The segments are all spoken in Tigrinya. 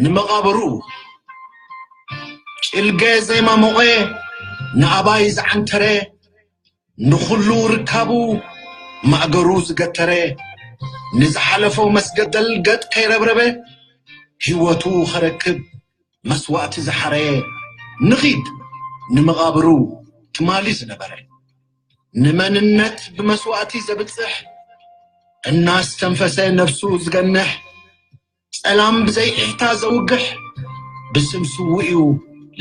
ንመቓብሩ ጭልገ ዘይማሞቐ፣ ንኣባይ ዝዓንተረ፣ ንኹሉ ርካቡ ማእገሩ ዝገተረ፣ ንዝሓለፎ መስገደል ገጥ ከይረብረበ፣ ህይወቱ ኸረክብ መስዋእቲ ዝሓረየ፣ ንኺድ ንመቓብሩ ትማሊ ዝነበረ፣ ንመንነት ብመስዋእቲ ዘብጽሕ፣ እናስተንፈሰ ነፍሱ ዝገንሕ፣ ጸላም ብዘይ ኢሕታ ዘውግሕ፣ ብስም ስዉእ እዩ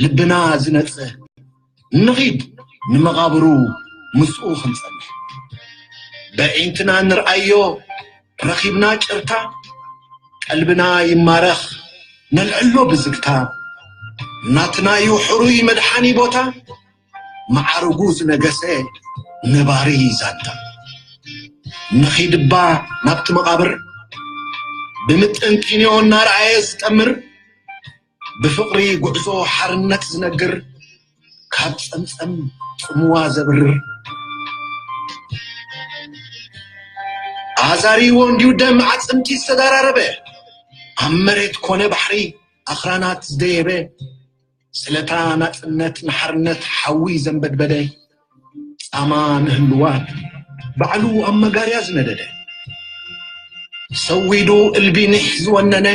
ልብና ዝነጽህ። ንኺድ ንመቓብሩ ምስኡ ክንጸንሕ። በዒንትና ንርኣዮ ረኺብና ጭርታ፣ ቀልብና ይማረኽ ነልዕሎ ብዝግታ። ናትና እዩ ሕሩይ መድሓኒ ቦታ፣ መዓርጉ ዝነገሰ ነባሪ ዛንታ። ንኺድባ ናብቲ መቓብር፣ ብምጥን ኪንዮ እናረኣየ ዝጠምር፣ ብፍቕሪ ጉዕዞ ሓርነት ዝነግር፣ ካብ ጸምጸም ጽምዋ ዘብርር። ኣዛሪዎ እንዲዩ ደም ኣዕጽምቲ ዝተደራረበ፣ ኣብ መሬት ኮነ ባሕሪ ኣኽራናት ዝደየበ፣ ስለታ ናጽነት ንሓርነት ሓዊ ዘንበድበደ፣ ጻማ ንህልዋት ባዕሉ ኣብ መጋርያ ዝነደደ፣ ሰዊዱ እልቢ ኒሕ ዝወነነ፣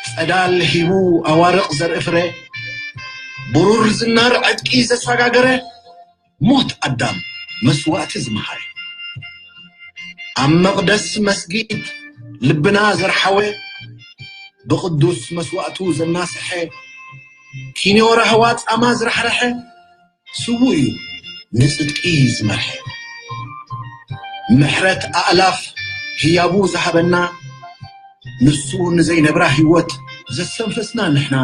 ጸዳል ሂቡ ኣዋርቕ ዘርኢ ፍረ፣ ብሩር ዝናር ዕጥቂ ዘሰጋገረ፣ ሞት ኣዳም መስዋእቲ ዝመሃረ፣ ኣብ መቕደስ መስጊድ ልብና ዘርሓወ፣ ብቕዱስ መስዋእቱ ዘናስሐ፣ ኪንዮ ራህዋ ጻማ ዝራሕረሐ፣ ስዉእ እዩ ንጽድቂ ዝመርሐ። ምሕረት ኣእላፍ ህያቡ ዝሃበና፣ ንሱ ንዘይነብራ ህይወት ዘስተንፈስና ንሕና፣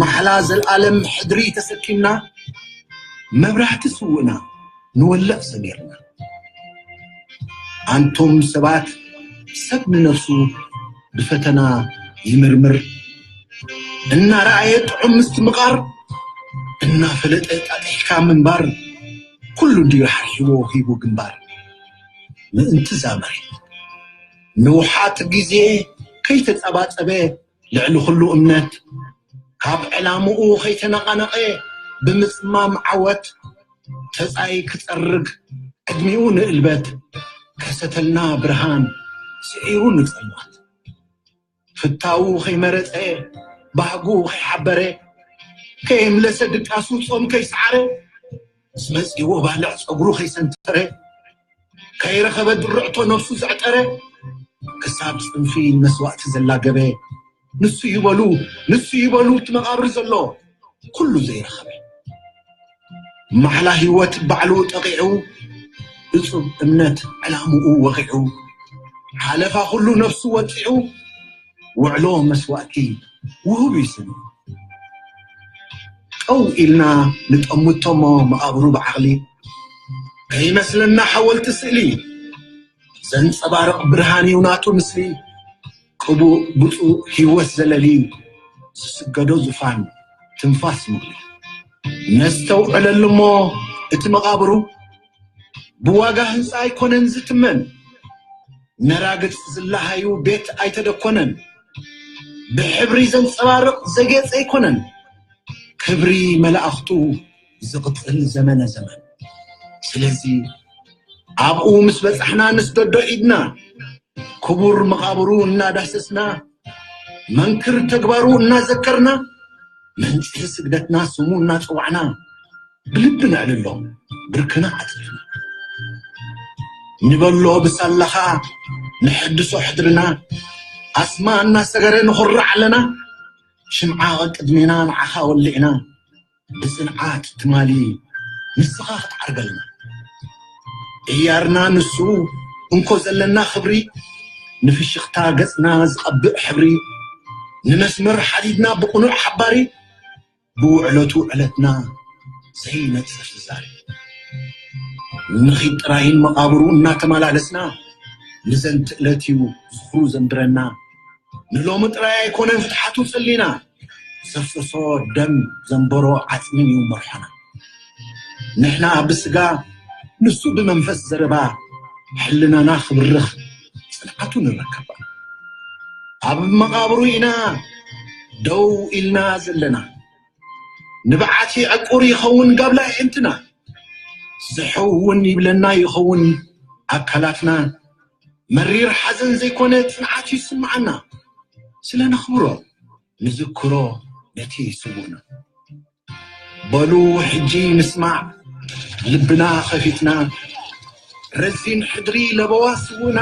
ማሕላ ዘልኣለም ሕድሪ ተሰኪምና፣ መብራህቲ ስውእና ንወልቕ ሰሚርና። ኣንቱም ሰባት፣ ሰብ ንነፍሱ ብፈተና ይምርምር፣ እናረኣየ ጥዑም ምስትምቓር፣ እናፈለጠ ጣጢሕካ ምንባር፣ ኩሉ እንድዩ ሓርሒዎ ሂቡ ግንባር። ምእንቲ እዛ መሬት ንውሓት ግዜ ከይተጸባጸበ፣ ልዕሊ ኩሉ እምነት ካብ ዕላምኡ ከይተነቓነቐ፣ ብምጽማም ዓወት ተጻይ ክጸርግ ዕድሚኡ ንእልበት፣ ከሰተልና ብርሃን ስዒሩ ንጸልማት። ፍታዉ ከይመረጸ፣ ባህጉ ከይሓበረ፣ ከየምለሰ ድቃሱ ጾም ከይሰዓረ፣ ምስ መጺዎ ባልዕ ጸጉሩ ከይሰንተረ፣ ከይረኸበ ድርዕቶ ነፍሱ ዘዕጠረ፣ ክሳብ ጽንፊ መስዋእቲ ዘላገበ፣ ንሱ ይበሉ፣ ንሱ ይበሉ እቲ መቓብር ዘሎ፣ ኩሉ ዘይረኸበ። ማሕላ ህይወት ባዕሉ ጠቒዑ፣ እጹብ እምነት ዕላምኡ ወቒዑ፣ ሓለፋ ኩሉ ነፍሱ ወጺዑ፣ ውዕሎ መስዋእቲ ውሁብ እዩ ስሙ። ጠው ኢልና ንጠምቶሞ መቓብሩ ብዓቕሊ፣ ከይመስለና ሓወልቲ ስእሊ፣ ዘንጸባርቕ ብርሃን እዩ ናቱ ምስሊ። ቅቡእ ብጹእ ህይወት ዘለሊ፣ ዝስገዶ ዙፋን ትንፋስ ምቕሊ። ነስተውዕለሉ እሞ እቲ መቓብሩ፣ ብዋጋ ህንጻ ኣይኮነን ዝትመን። ነራግጽ ዝለሃዩ ቤት ኣይተደኮነን። ብሕብሪ ዘንጸባርቕ ዘጌጸ ኣይኮነን። ክብሪ መላእኽቱ ዝቕጽል ዘመነ ዘመን። ስለዚ ኣብኡ ምስ በጻሕና ንስደዶ ኢድና፣ ክቡር መቓብሩ እናዳሰስና፣ መንክር ተግባሩ እናዘከርና፣ መንጽሂ ስግደትና ስሙ እናጸዋዕና፣ ብልቢ ነዕልሎ ብርክና ዓጺፍና። ንበሎ ብሳላኻ ነሐድሶ ሕድርና፣ ኣስማ እናሰገረ ንኹርዕ ኣለና። ሽምዓ ቅድሜና ንዓኻ ወሊዕና፣ ብጽንዓት ትማሊ ንስኻ ክትዓርገልና። ቅያርና ንሱ እንኮ ዘለና ክብሪ፣ ንፍሽኽታ ገጽና ዝቐብእ ሕብሪ፣ ንመስመር ሓዲድና ብቕኑዕ ሓባሪ፣ ብውዕለቱ ዕለትና ዘይነጽፍ ዛሪ። ንኺድ ጥራይን መቓብሩ እናተመላለስና፣ ንዘንቲ ዕለት እዩ ዝኽሩ ዘንብረና። ንሎሚ ጥራይ ኣይኮነን ፍትሓቱ ጸሊና፣ ዘፍሰሶ ደም ዘንበሮ ዓጽሚ እዩ መርሖና። ንሕና ብስጋ ንሱ ብመንፈስ ዘረባ፣ ሕልናና ክብርኽ ጽንዓቱ ንረከባ። ኣብ መቓብሩ ኢና ደው ኢልና ዘለና። ንብዓት ይዕቁር ይኸውን ጋብላ የእንትና። ዝሕው እውን ይብለና ይኸውን ኣካላትና። መሪር ሓዘን ዘይኮነ ጽንዓት ይስምዓና። ስለ ነኽብሮ ንዝክሮ ነቲ ስዉእና። በሉ ሕጂ ንስማዕ ልብና ኸፊትና። ረዚን ሕድሪ ለበዋ ስዉእና።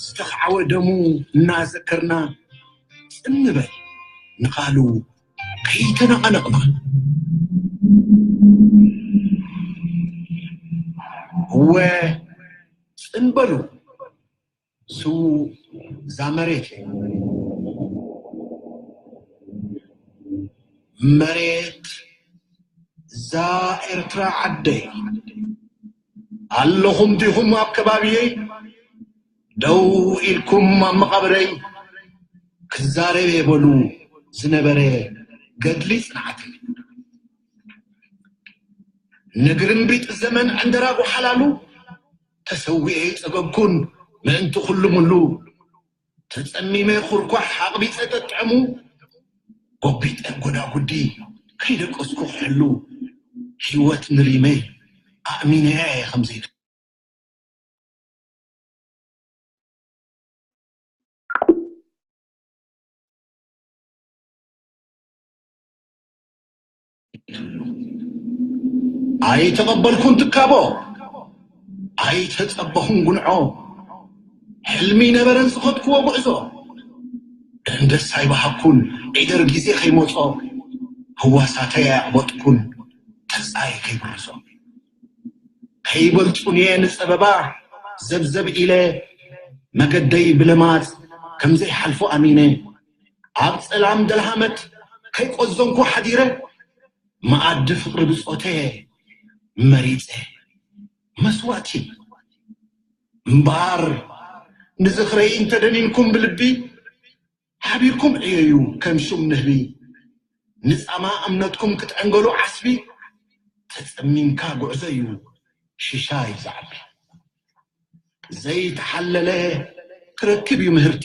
ዝተኽዓወ ደሙ እናዘከርና። ጽን በል ንቓሉ ከይተነቓነቕና። እወ ጽን በሉ። ስዉእ እዛ መሬት እየ። መሬት እዛ ኤርትራ ዓደይ። ኣለኹም ዲኹም ኣብ ከባቢየይ? ደው ኢልኩም ኣብ መቓብረይ ክዛረብ እየ በሉ ዝነበረ ገድሊ ጽንዓተይ። ንግርምቢጥ ዘመን ዕንደራ ጓሓላሉ ተሰዊኤ ይጸገብኩን ምእንቲ ኩሉ ምሉ። ተጸሚመ ኩርኳሕ ኣቕቢጸ ጠጥዕሙ፣ ጎቢጠ ጎዳጉዲ ከይደቀስኩ ክሕሉ። ህይወት ንሪመይ ኣእሚነያ እየ ከምዘይ ኣይተቐበልኩን ትካቦ፣ ኣይተጸበኹን ጉንዖ። ሕልሚ ነበረን ዝኸድክዎ ጉዕዞ። ደንደስ ኣይበሃኩን ዒደር ግዜ ከይመጾ፣ ህዋሳተይ ኣየቕበጥኩን ተጻይ ከይብርዞ። ከይበልጹን እየ ንጸበባ ዘብዘብ ኢለ፣ መገደይ ብለማጽ ከምዘይሓልፎ ኣሚነ። ኣብ ጸላም ደልሃመት ከይቆዘንኩ ሓዲረ፣ መኣዲ ፍቕሪ ብጾተ መሪጸ መስዋእቲ። እምበኣር ንዝኽረይ እንተደኒንኩም ብልቢ፣ ሓቢርኩም ዕየዩ ከም ሹም ንህቢ። ንጻማ እምነትኩም ክትዕንገሉ ዓስቢ፣ ተጸሚምካ ጉዕዞ እዩ ሽሻይ ዝዓቢ። ዘይተሓለለ ክረክብ እዩ ምህርቲ፣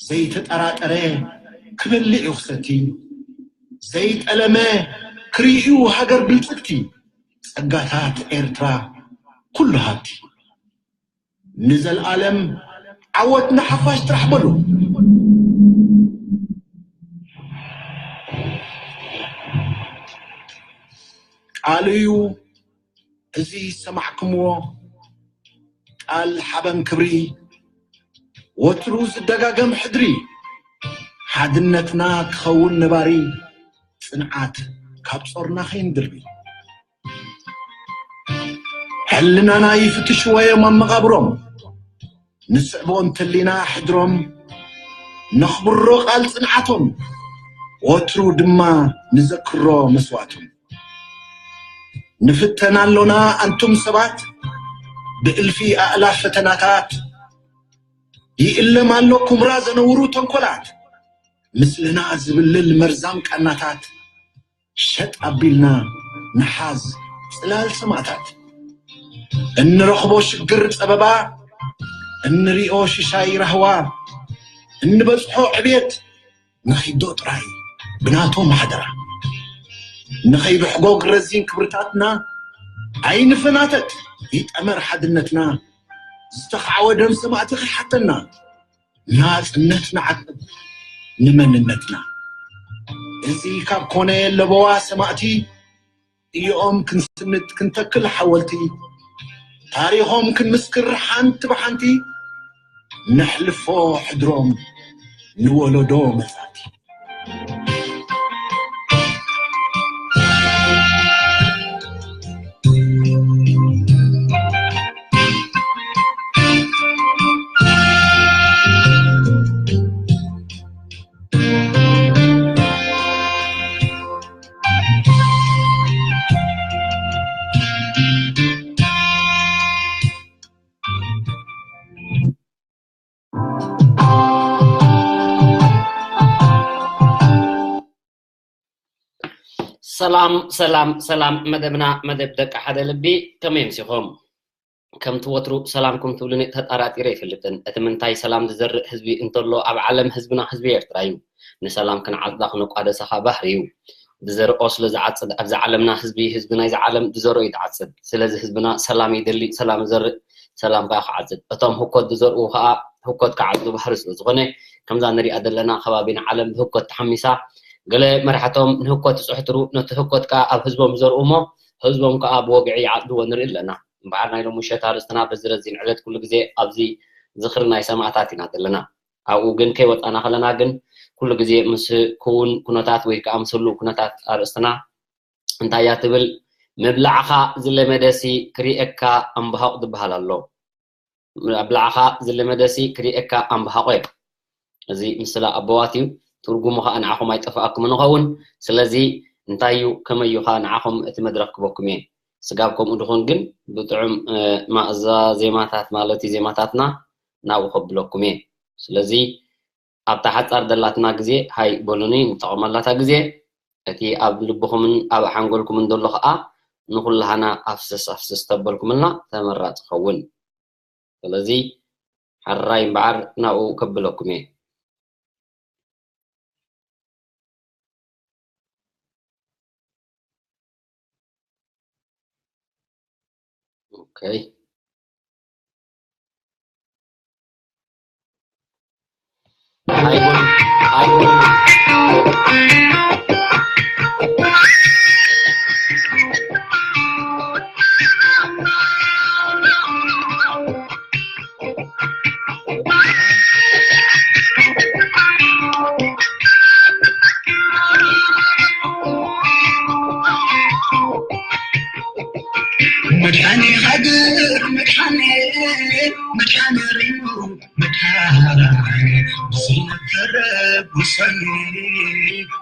ዘይተጠራጠረ ክበልዕ እዩ ክሰቲ፣ ዘይጠለመ ክርኢ እዩ ሃገር ብልጽግቲ፣ ጸጋታት ኤርትራ ኩሉ ሃብቲ። ንዘልኣለም ዓወት ንሓፋሽ ጥራሕ በሉ። ቃል እዩ እዚ ዝሰማዕኩምዎ፣ ቃል ሓበን ክብሪ፣ ወትሩ ዝደጋገም ሕድሪ፣ ሓድነትና ክኸውን ነባሪ፣ ጽንዓት ካብ ጾርና ከይንድርቢ። ሕልናና ይፍትሽዎ እዮም ኣብ መቓብሮም፣ ንስዕቦ እንተሊና ሕድሮም፣ ነኽብሮ ቃል ጽንዓቶም፣ ወትሩ ድማ ንዘክሮ መስዋእቶም። ንፍተን ኣሎና ኣንቱም ሰባት ብእልፊ ኣእላፍ ፈተናታት፣ ይእለም ኣሎ ኩምራ ዘነውሩ ተንኮላት፣ ምስልና ዝብልል መርዛም ቃናታት፣ ሸጥ ኣቢልና ንሓዝ ጽላል ሰማእታት። እንረኽቦ ሽግር ጸበባ፣ እንሪኦ ሽሻይ ራህዋ፣ እንበጽሖ ዕብየት ንኺዶ ጥራይ ብናቶም ሓደራ። ንኸይብሕጎግ ረዚን ክብርታትና ኣይንፈናተት፣ ይጠመር ሓድነትና። ዝተኻዕወ ደም ሰማእቲ ከይሓተና፣ ናጽነት ንዓቅብ ንመንነትና። እዚ ካብ ኮነ ለበዋ ሰማእቲ፣ ኢኦም ክንስንድ ክንተክል ሓወልቲ፣ ታሪኾም ክንምስክር ሓንቲ ብሓንቲ፣ ነሕልፎ ሕድሮም ንወለዶ መጻእቲ። ሰላም ሰላም ሰላም፣ መደብና መደብ ደቂ ሓደ ልቢ፣ ከመይ ኣምሲኹም? ከምቲ ወትሩ ሰላምኩም ትብሉኒ ተጣራጢረ ኣይፈልጥን። እቲ ምንታይ ሰላም ዝዘርእ ህዝቢ እንተሎ ኣብ ዓለም ህዝብና ህዝቢ ኤርትራ እዩ። ንሰላም ክንዓጽዳ ክነቋደሳ ኸኣ ባህሪ እዩ። ዝዘርኦ ስለ ዝዓጽድ ኣብዛ ዓለምና ህዝቢ ህዝቢ ናይዛ ዓለም ዝዘርኦ እዩ ዝዓጽድ። ስለዚ ህዝብና ሰላም ይደሊ፣ ሰላም ይዘርእ፣ ሰላም ከኣ ክዓጽድ። እቶም ህኮት ዝዘርኡ ከኣ ህኮት ክዓጽዱ ባህሪ ስለ ዝኾነ ከምዛ ንሪኣ ዘለና ከባቢና ዓለም ብህኮት ተሓሚሳ ገለ መራሕቶም ንህኮት ይጽሕትሩ፣ ነቲ ህኮት ከኣ ኣብ ህዝቦም ይዘርኡ እሞ ህዝቦም ከኣ ብወግዒ ይዓጽድዎ ንርኢ ኣለና። እምበኣር ናይ ሎሚ ምሸት ኣርእስትና በዚ ረዚን ዕለት ኩሉ ግዜ ኣብዚ ዝኽሪ ናይ ሰማእታት ኢና ዘለና። ኣብኡ ግን ከይወጻና ከለና ግን ኩሉ ግዜ ምስ ክውን ኩነታት ወይ ከኣ ምስ ህሉው ኩነታት ኣርእስትና እንታይ እያ ትብል? ምብላዕኻ ዝለመደሲ ክርእየካ ኣምባሃቕ ዝበሃል ኣሎ። ኣብላዕኻ ዝለመደሲ ክርእየካ ኣምባሃቖ እዩ። እዚ ምስላ ኣቦዋት እዩ። ትርጉሙ ኸኣ ንዓኹም ኣይጠፍኣኩም ንኸውን። ስለዚ እንታይ እዩ ከመይ እዩ ኸኣ ንዓኹም እቲ መድረኽ ክበኩም እየ። ስጋብ ከምኡ ድኹን ግን ብጥዑም ማእዛ ዜማታት ማለት እዩ ዜማታትና ናብኡ ከብለኩም እየ። ስለዚ ኣብታ ሓጻር ደላትና ግዜ ሃይ በሉኒ ንጠቐመላታ ግዜ እቲ ኣብ ልብኹምን ኣብ ሓንጎልኩምን ዘሎ ኸኣ ንኹላህና ኣፍስስ ኣፍስስ ተበልኩምልና ተመራጺ ኸውን። ስለዚ ሕራይ እምበኣር ናብኡ ከብለኩም እየ። ኦኬ። መድሓኒ ሃገር መድሓኒ መድሓኒ ሪሙ መድሓኒ ብዘይነገረ ውሳኔ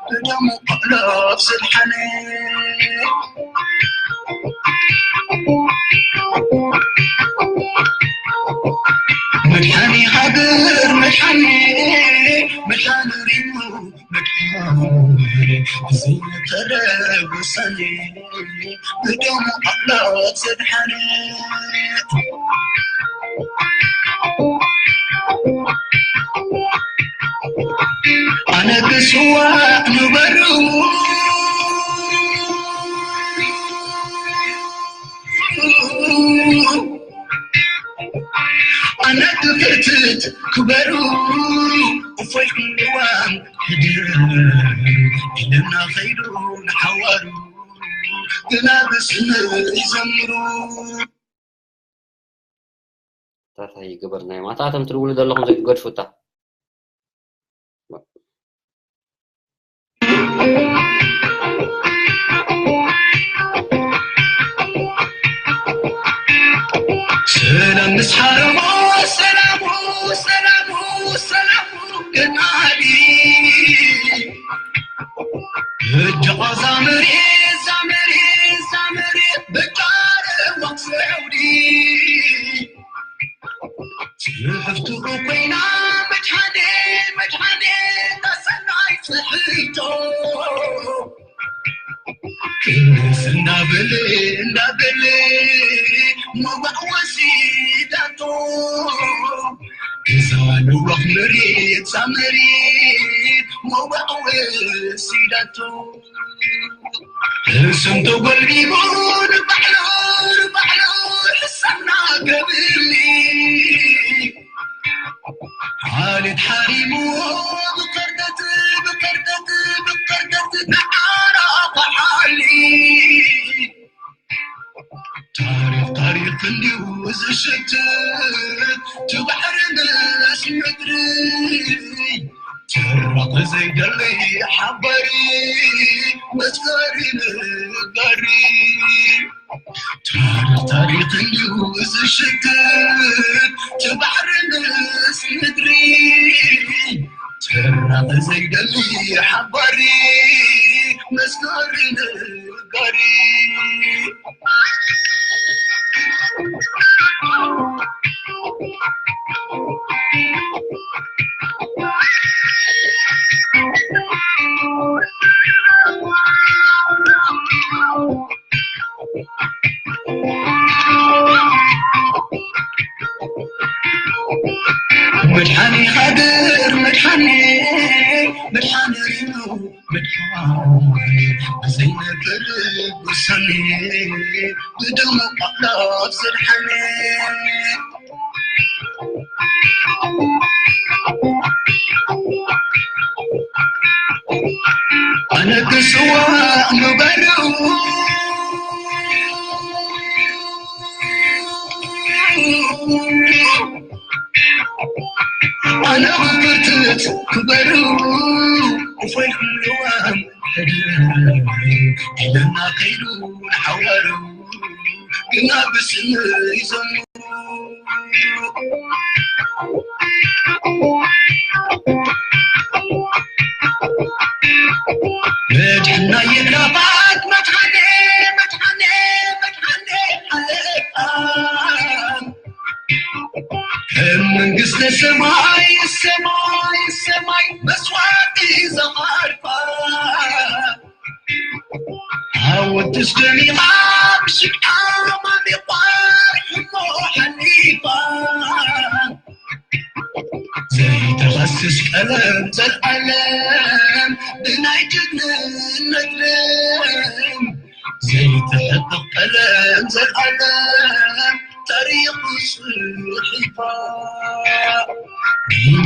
ብደሙ ከሕለፍ ስልሓኒ መድሓኒ ሃገር መድሓኒ መድሓኒ ሪሙ መድሓኒ ብዘይነገረ ውሳኔ ብደሙ ከሕለፍ ስልሓኒ ኣነ ክስዋዕ ንበሩ ኣነ ክፍርትት ክበሩ እፎይ ክንዋም ሕድር ኢለና ኸይዱ ንሓዋሩ ግና ብስምር ይዘምሩ ታታ ይግበርና እዮም ኣታቶም ትድውሉ ዘለኹም ዘይትገድፉታ ሰላም ምስ ሓረሞ ሰላሙ ሰላሙ ሰላሙ ገናሊ እጅቆ ዛምሪ ዛምሪ ዛምሪ ብጫረ ወቅሰውዲ ጽሕፍቱ ኮይና መድሓኔ መድሓኔ ተሰናይ ጽሕፍቶ ክንስ እንዳበለ እንዳበለ መባእ ወሲዳቶ እዛ ንዋኽ መሬት ሳመሪት መባእ ወሲዳቶ ሕሱም ተጎልቢቡ ንባዕሉ ንባዕሉ ሕሳብና ገብርኒ ዓሌት ሓሪሙ ብኸርደት ብኸርደት ብኸርደት ንዓራ ብዓሊ ታሪኽ ታሪኽ እንዲዩ ዝሽትት ትባሕሪ ምስ ምድሪ ትራቐ ዘይደሊ ሓባሪ መስጋሪ ነጋሪ ታሪኽ ታሪኽ እንዲዩ ዝሽትት ትባሕሪ ምስ ምድሪ ትራቐ ዘይደሊ ሓባሪ መስጋሪ ነጋሪ መድሓኒ ሃገር መድሓኒ፣ መድሓኒ ሪሙ መድሓኒ፣ ዘይነበር ውሳኔ ብደሙ ቃላት ዘድሓኒ። ኣነ ክስዋእ ንበሩ፣ ኣነ ክብርትት ክበሩ፣ እፎይ ክብልዎም ሕድር ኢለና ከይዱ ንሓዋሩ፣ ግና ብስም ይዘሙ። መድሕና የድራባት መድሓኔ፣ መድሓኔ፣ መድሓኔ፣ ኣሌታ። ከም መንግስተ ሰማይ፣ ሰማይ፣ ሰማይ መስዋዕቲ ዘቐርባ። ኣወድስ ደሚቓ ብሽግዓ ማሚቋ ሕሞ ሓሊፋ። ዘይተኸስስ ቀለም ዘልኣለም ብናይ ጅግንነት ደም ዘይትሕቅቕ ቀለም ዘልኣለም ታሪኹ ጽሒፋ።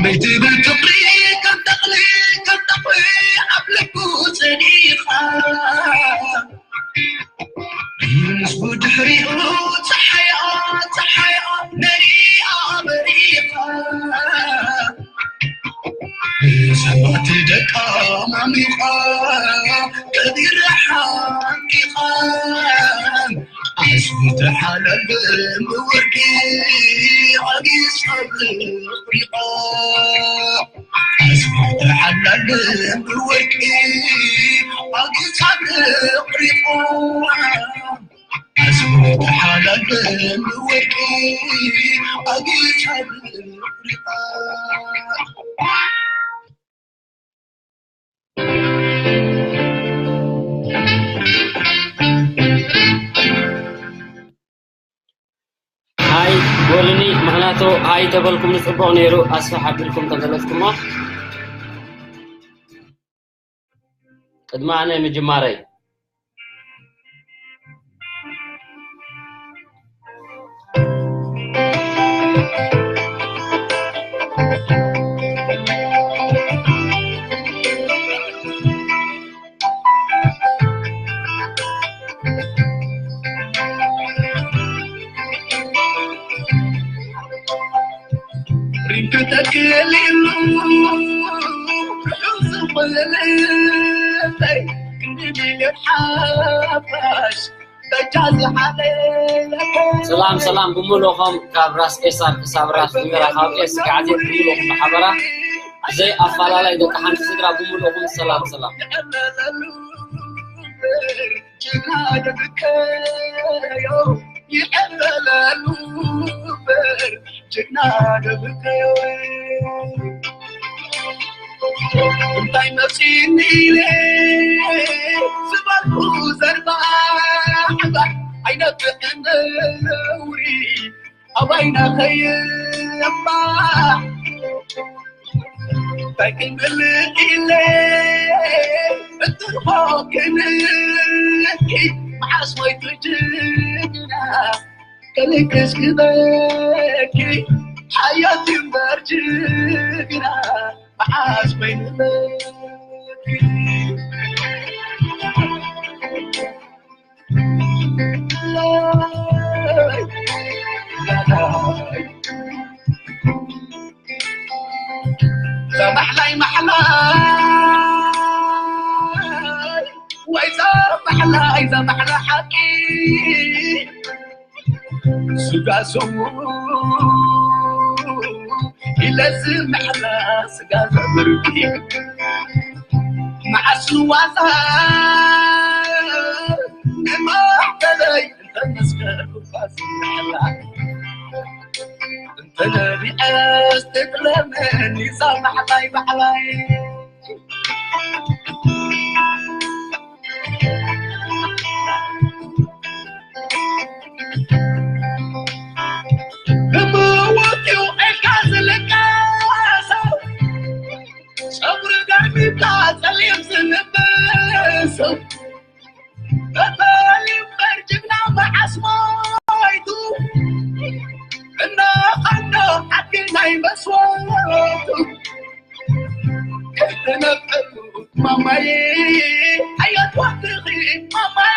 መይትብል ፍቕሪ ከም ተኽሊ፣ ከም ተኽሊ ኣብ ልቡ ጸኒኻ። ምስ ብድሕሪኡ ጸሓያ፣ ጸሓያ ነሪኣ በሪኻ። ብሰማእቲ ደቃ ማሚቓ፣ ከቢራ ሓቂቓ። ዓስቢ ተሓላልም ብወርቂ ዓጊሳ ብሪቓ። ዓስቢ ተሓላልም ብወርቂ ዓጊሳ ብሪቓ። ዓስቢ ተሓላልም ብወርቂ ዓጊሳ ብሪቓ። ሃይ በሉኒ፣ ምኽንያቱ ሃይ ተበልኩምኒ ጽቡቕ ነይሩ፣ ኣስፍሕ ኣቢልኩም ተገለጽኩሞ። ቅድሚ ኣነ ምጅማረይ። ሪም ክተክል ኢሉ ርሑቕ ዝኾነለይ ክንዲ ሚልዮን ሓፋሽ በጃ ዝሓለ። ሰላም ሰላም፣ ብምሉእኹም ካብ ራስ ኤሳር ክሳብ ራስ ፊንገራ፣ ካብ ኤስ ጋዕቴት ብምሉእኹም ብሓበራ፣ ብዘይ ኣፈላላይ ደቂ ሓንቲ ስድራ ብምሉእኹም ሰላም ሰላም። ጅግና ደብከዮ ይዕለለሉ እምበር ጅግና ደብከዮ። እንታይ መጺኒ ኢለ ዝበልኩ ዘርባ ኣይነብዕን ነውሪ ኣባይና ከየማ እንታይ ክምልእ ኢለ እትርፎ ክንኪ መዓስ ወይ ትጅግና ከልክስ ክበኪ ሓያት እምበር ጅግና መዓስ ወይ ንበኪ። ዛማሕላይ ማሕላይ ወይ ዛማሕላይ ዛማሕላ ሓቂ ስጋ ሰው ኢለ ዝምሕላ ስጋ ዘብርኪ መዓስ ንዋዛ ንማዕበለይ እንተመስከርኩ ኳስ ምሕላ እንተነቢዐ ስትጥለመኒ ዛ ባዕላይ ባዕላይ ብመወትኡ ኢልካ ዝልቀ ጸሊም ዝንብስ በበሊም በርጅና መዓስ ሞይቱ እናቐዶ ሓቂ ናይ መስዋእቱ ክትነብር ማማዬ ሓያት ወድኺ ማማዬ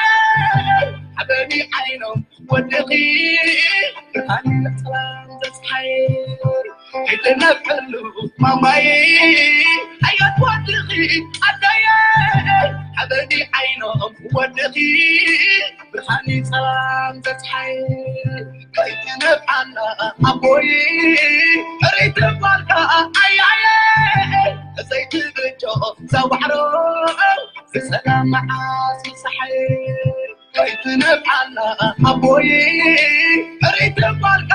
ሓበኒ ዓይኖም ወድኺ ብርሃን መጽላም ዘጽሓይ ክትነብር ማማዬ ሓያት ወድኺ ኣዳየ ሓበኒ ዓይኖም ወድኺ ብርሃን ጸላም ዘጽሓይ ከይትነብዓና ኣቦይ ሕረይ ተባልካ ኣያየ ዘይትብጆ ዘዋዕሮ ብሰላም መዓስ ምሳሐይ ከይትነብዓና ኣቦይ ሕረይ ተባልካ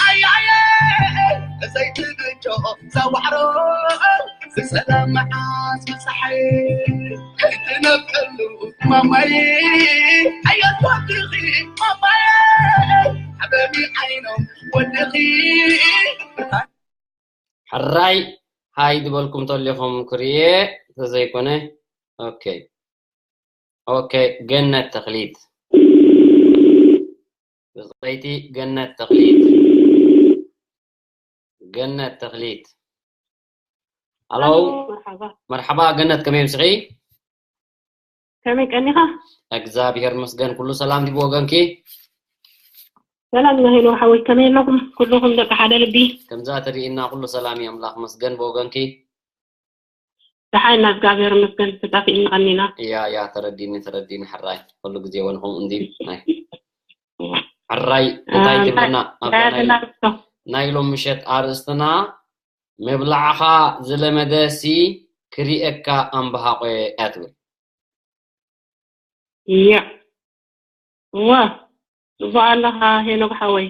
ኣያየ ዘይትብጆ ዘዋዕሮ ብሰላም መዓስ ምሳሐይ ከይትነብዓሉ ማማዬ ሓያት ወድኺ ማማዬ ሓበኒ ዓይኖም ወድኺ ሕራይ ሃይ ዝበልኩም ተሊኹም ክርኤ ተዘይኮነ ኦኬ ኦኬ ገነት ተኽሊት ብፅይቲ ገነት ተኽሊት ገነት ተኽሊት ኣለው መርሓባ ገነት ከመይ ምስኺ ከመይ ቀኒኻ እግዚኣብሔር መስገን ኩሉ ሰላም ዲብ ወገንኪ ሰላም ናሄሎ ሓወይ ከመይ ኣለኹም ኩልኹም ደቂ ሓደ ልቢ ከምዛ ትርኢና ኩሉ ሰላም እዩ ኣምላኽ መስገን ብወገንኪ ደሓና እግዚኣብሔር መስገን ተጣፊእና ቀኒና ያ ያ ተረዲኒ ተረዲኒ ሕራይ ኩሉ ግዜ ወንኹም እንዲ ናይ ሕራይ እንታይ ትብልና ኣብዛ ናይ ሎም ምሸት ኣርእስትና ምብላዕኻ ዝለመደ ሲ ክሪኤካ ኣምባሃቆ እያ ትብል እያ እዋ ጽቡቅ ኣለኻ ሄኖክ ሓወይ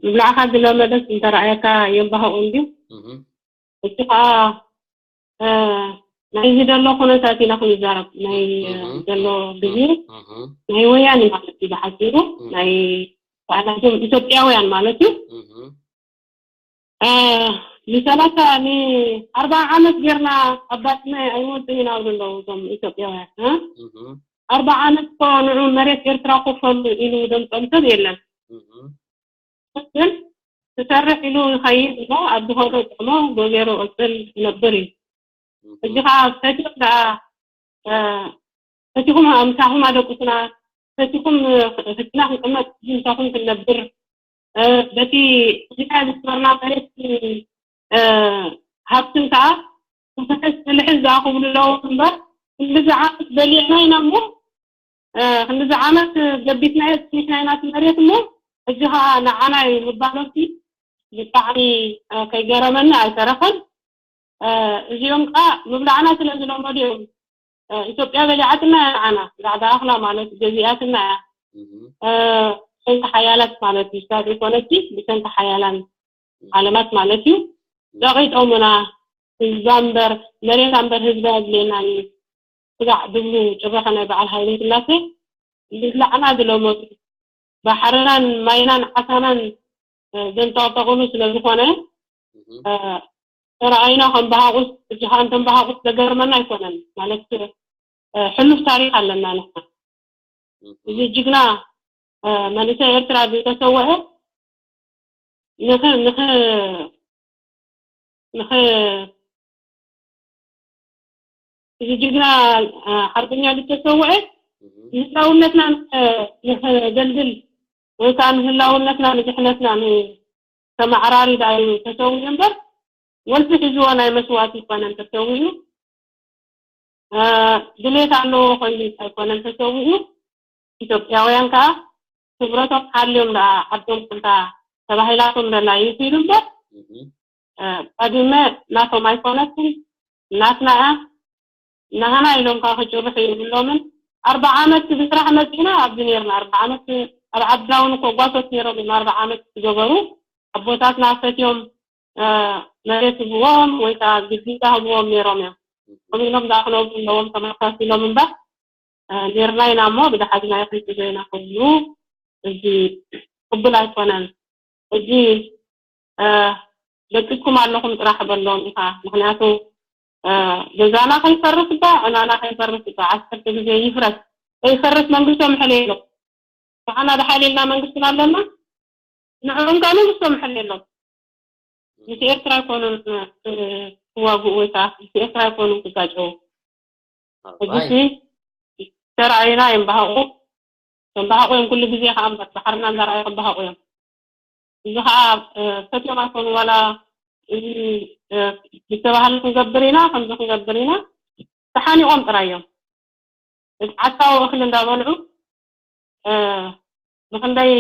ምብላዕኻ ዝለመደስ እንተረኣየካ የምባሃቆ እንድዩ እቲ ከዓ ናይ እዚ ዘሎ ኩነታት ኢና ክንዛረብ ናይ ዘሎ ግዜ ናይ ወያኒ ማለት እዩ ብሓፂሩ ናይ ባዕላቶም ኢትዮጵያውያን ማለት እዩ ንሰላሳ ንኣርባዓ ዓመት ጌርና ኣባፅመ ኣይንወፅን ኢና ኣብ ዘለዉ እዞም ኢትዮጵያውያን ኣርባዓ ዓመት እኮ ንዑ መሬት ኤርትራ ኮፈሉ ኢሉ ደምፀም ሰብ የለን ግን ክሰርሕ ኢሉ ይኸይድ እሞ ኣብ ዝኸዶ ጥዕሞ ጎዜሮ ቅፅል ይነብር እዩ ሕጂ ከዓ ሰቲኹም ደኣ ሰቲኹም ምሳኹም ኣደቁስና ሰቲኹም ሕትና ክንቅመጥ ምሳኹም ክንነብር በቲ እዚና ዝስመርና መሬት ሃብትን ከዓ ክፍሕስ ክልሕስ ዝኣኽብሉ ኣለዉ እምበር ክንድዚ ዓመት በሊዕና ኢና እሞ ክንድዚ ዓመት ገቢትናዮ ፅኒሕና ኢና እቲ መሬት እሞ ሕጂ ከዓ ንዓና እዩ ምባሎም ብጣዕሚ ከይገረመኒ ኣይተረፈን እዚኦም ከዓ ምብላዕና ስለ ዝለመዱ እዮም ኢትዮጵያ በሊዓትና እያ ንዓና ዛዕባ ኣኽላ ማለት ገዚኣትና እያ ብሰንኪ ሓያላት ማለት እዩ ስታት ኢኮኖጂ ብሰንኪ ሓያላን ዓለማት ማለት እዩ ዘቒጦሙና ህዝባ እምበር መሬታ እምበር ህዝባ የድልየናን እዩ ስጋዕ ዝብሉ ጭረኸ ናይ በዓል ሃይለ ስላሴ ምብላዕና ዝለመዱ ባሕርናን ማይናን ዓሳናን ዘንጠቕጠቕሉ ስለ ዝኾነ ተረኣይና ከም በሃቑስ ሕጂ ከዓ እንተም በሃቑስ ዘገርመና ኣይኮነን ማለት ሕሉፍ ታሪክ ኣለና ንሕና እዚ ጅግና መንእሰይ ኤርትራ ዝተሰወአ ንኽ ንኽ ንኽ እዚ ጅግና ሓርበኛ ዝተሰውዐ ንህላውነትና ንኸገልግል ወይ ከዓ ንህላውነትና ንድሕነትና ንተማዕራሪ ደኣ እዩ ተሰዊኡ እምበር ወልፊ ሒዝዎ ናይ መስዋእቲ ይኮነን ተሰዊኡ ድሌት ኣለዎ ኮይኑ ኣይኮነን ተሰዊኡ ኢትዮጵያውያን ከዓ ክብረቶም ሓልዮም ደኣ ዓዶም ከምታ ተባሂላቶም ደላ ይኺዱ እምበር ባድመ ናቶም ኣይኮነትን ናትና እያ ናህና ኢሎም ከዓ ክጭርሑ የብሎምን ኣርባዓ ዓመት ብስራሕ መፂና ኣብዚ ነርና ኣርባዓ ዓመት ኣብ ዓዳውን እኮ ጓሶት ነይሮም እዮም ኣርባዓ ዓመት ዝገበሩ ኣቦታትና ፈትዮም መሬት ህብዎም ወይ ከዓ ግዲታ ህብዎም ነይሮም እዮም ከምኡ ኢሎም ዝኣኽነቡ ኣለዎም ተመሳሲሎም እምበር ኔርና ኢና እሞ ብደሓዝና ይኹን ዘይና ክብሉ እዚ ቅቡል ኣይኮነን። እዚ ደቂስኩም ኣለኹም ጥራሕ በሎም ኢኻ። ምኽንያቱ ገዛና ከይፈርስ እባ ዕናና ከይፈርስ እባ ዓሰርተ ግዜ ይፍረስ ከይፈርስ መንግስቶም ሕለ የሎ። ንዓና ድሓልየልና መንግስትና ኣለና። ንዕኦም ከኣ መንግስቶም ሕለ የሎም። ምስ ኤርትራ ኣይኮኑን ክዋግኡ ወይ ከዓ ምስ ኤርትራ ኣይኮኑን ክጋጨዉ። ሕጂ ተራእዩና እዮም በሃቑ። ከም በሃቑ እዮም ኩሉ ግዜ ከዓ እምበር ባሕርና እንዳረኣዩ ከም በሃቑ እዮም። እዚ ከዓ ፈትዮም ኣይኮኑ ዋላ እዚ ዝተባህለ ክንገብር ኢና ከምዚ ክንገብር ኢና ተሓኒቖም ጥራይ እዮም። እቲ ዓታዊ እኽሊ እንዳበልዑ ብኽንደይ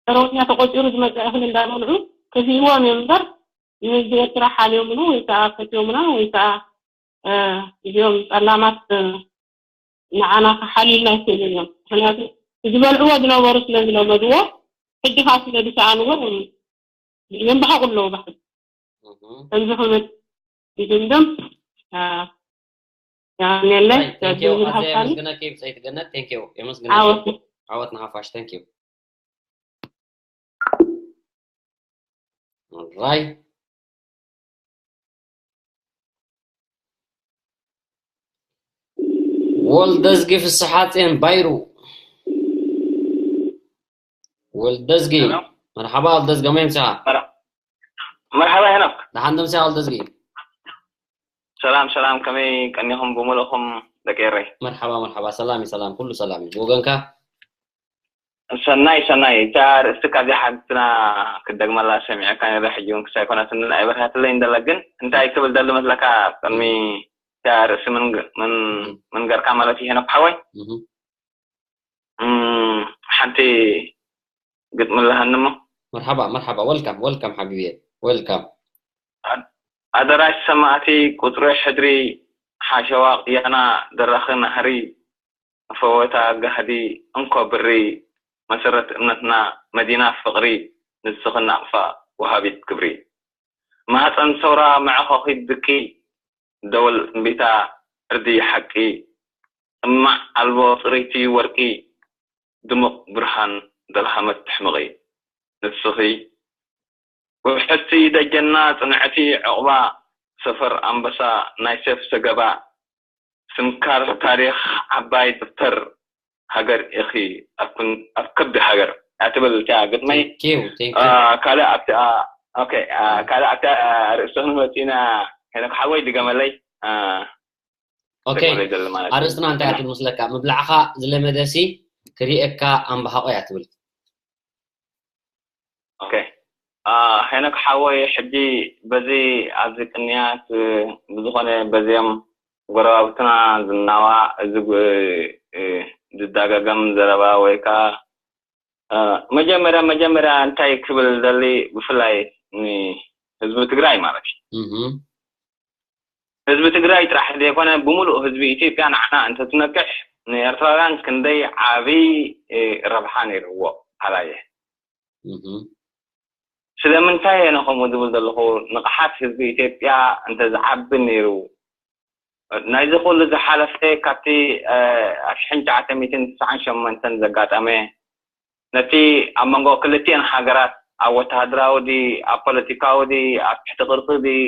ሰራውኛ ተቆፂሩ ዝመፀ እኽሊ እንዳበልዑ ክህይዎም እዮም እምበር ንህዝቢ ኤርትራ ሓልዮምሉ ወይ ከዓ ፈትዮምና ወይ ከዓ እዚኦም ፀላማት ንዓና ክሓልዩልና ይክእሉ እዮም። ምክንያቱ ዝበልዕዎ ዝነበሩ ስለ ዝለመድዎ ሕጂ ከዓ ስለ ዝሰኣንዎ የንበሃቁ ኣለዉ። ባሕሪ ከምዚ ክብል ይድምድም። የቀንየለይ። ኣዝየ የመስግነኪ ብፀይቲ ገነት። Thank you። የመስግነኪ። ዓወት ንሓፋሽ። Thank you። Alright። ወልደዝጊ ፍስሓፅዮን ባይሩ። ወልደዝጊ። መርሓባ ወልደዝጊ፣ ከመይ ምሳኻ? መርሓባ ሄኖክ። ደሓን ዶ ምሳኻ ወልደዝጊ? ሰላም ሰላም፣ ከመይ ቀኒኹም ብምልእኹም ደቂ ኤረይ? መርሓባ መርሓባ፣ ሰላም እዩ ሰላም፣ ኩሉ ሰላም እዩ። ብወገንካ? ሰናይ ሰናይ፣ እታ ኣርእስቲ ካብዚኣ ሓግዝትና ክደግመላ ሰሚዐካ ነይረ፣ ሕጂ እውን ክሳይ ኮነትኒ ኣይበርሃትለይ እንደለ፣ ግን እንታይ ክብል ደሊ መስለካ ቅድሚ እታ ኣርእስቲ ምን ምን ምንገርካ ማለት እዩ ሄኖክ ሓወይ? ሓንቲ ግጥሚ ኣለሃኒ እሞ። መርሓባ መርሓባ፣ ወልካም ወልካም ሓቢብየ ወልካም። ኣደራሽ ሰማእቲ ቁፅሪ ሕድሪ ሓሸዋ ቅያና ደራኺ ናህሪ ፈወታ ጋህዲ እንኮ ብሪ መሰረት እምነትና መዲና ፍቕሪ ንስኺ ናቕፋ ወሃቢት ክብሪ ማህፀን ሰውራ መዕኾኺት ድቂ ደወል እምቢታ ዕርዲ ሓቂ ጥማዕ ኣልቦ ፅርይቲ ወርቂ ድሙቕ ብርሃን ደልሃመት ትሕምቒ ንስኺ ውሕድቲ ደጀና ፅንዕቲ ዕቑባ ሰፈር ኣንበሳ ናይ ሰፍ ሰገባ ስንካር ታሪኽ ዓባይ ደፍተር ሃገር ኢኺ ኣብ ከብዲ ሃገር እያ ትብል እቲኣ ግጥመይ። ካልእ ኣብቲ ካልእ ኣብቲ ኣርእስቲ ክንመፅእ ኢና። ሄኖክ ሓወይ ድገመለይ። ኣርእስትና እንታይ እያ ትብል መስለካ? ምብላዕኻ ዝለመደሲ ክርእየካ ኣምባሃቆ እያ ትብል። ኦኬ ሄኖክ ሓወይ፣ ሕጂ በዚ ኣብዚ ቅንያት ብዝኾነ በዚኦም ጎረባብትና ዝናዋዕ እዚ ዝዳጋገም ዘረባ ወይ ከዓ መጀመርያ መጀመርያ እንታይ ክብል ደሊ ብፍላይ ንህዝቢ ትግራይ ማለት እዩ። ህዝቢ ትግራይ ጥራሕ ዘይኮነ ብምሉእ ህዝቢ ኢትዮጵያ ንዓና እንተትነቅሕ ንኤርትራውያን ክንደይ ዓብይ ረብሓ ነይርዎ። ኣላየ ስለምንታይ እየ ነከምኡ ዝብል ዘለኹ ንቕሓት ህዝቢ ኢትዮጵያ እንተዝዓቢ ነይሩ ናይዚ ኩሉ ዝሓለፈ ካብቲ ኣሽሕን ትሽዓተ ሚእትን ትስዓን ሸሞንተን ዘጋጠመ ነቲ ኣብ መንጎ ክልቲኤን ሃገራት ኣብ ወተሃደራዊ ድዩ ኣብ ፖለቲካዊ ድዩ ኣብ ትሕቲ ቅርፂ ድዩ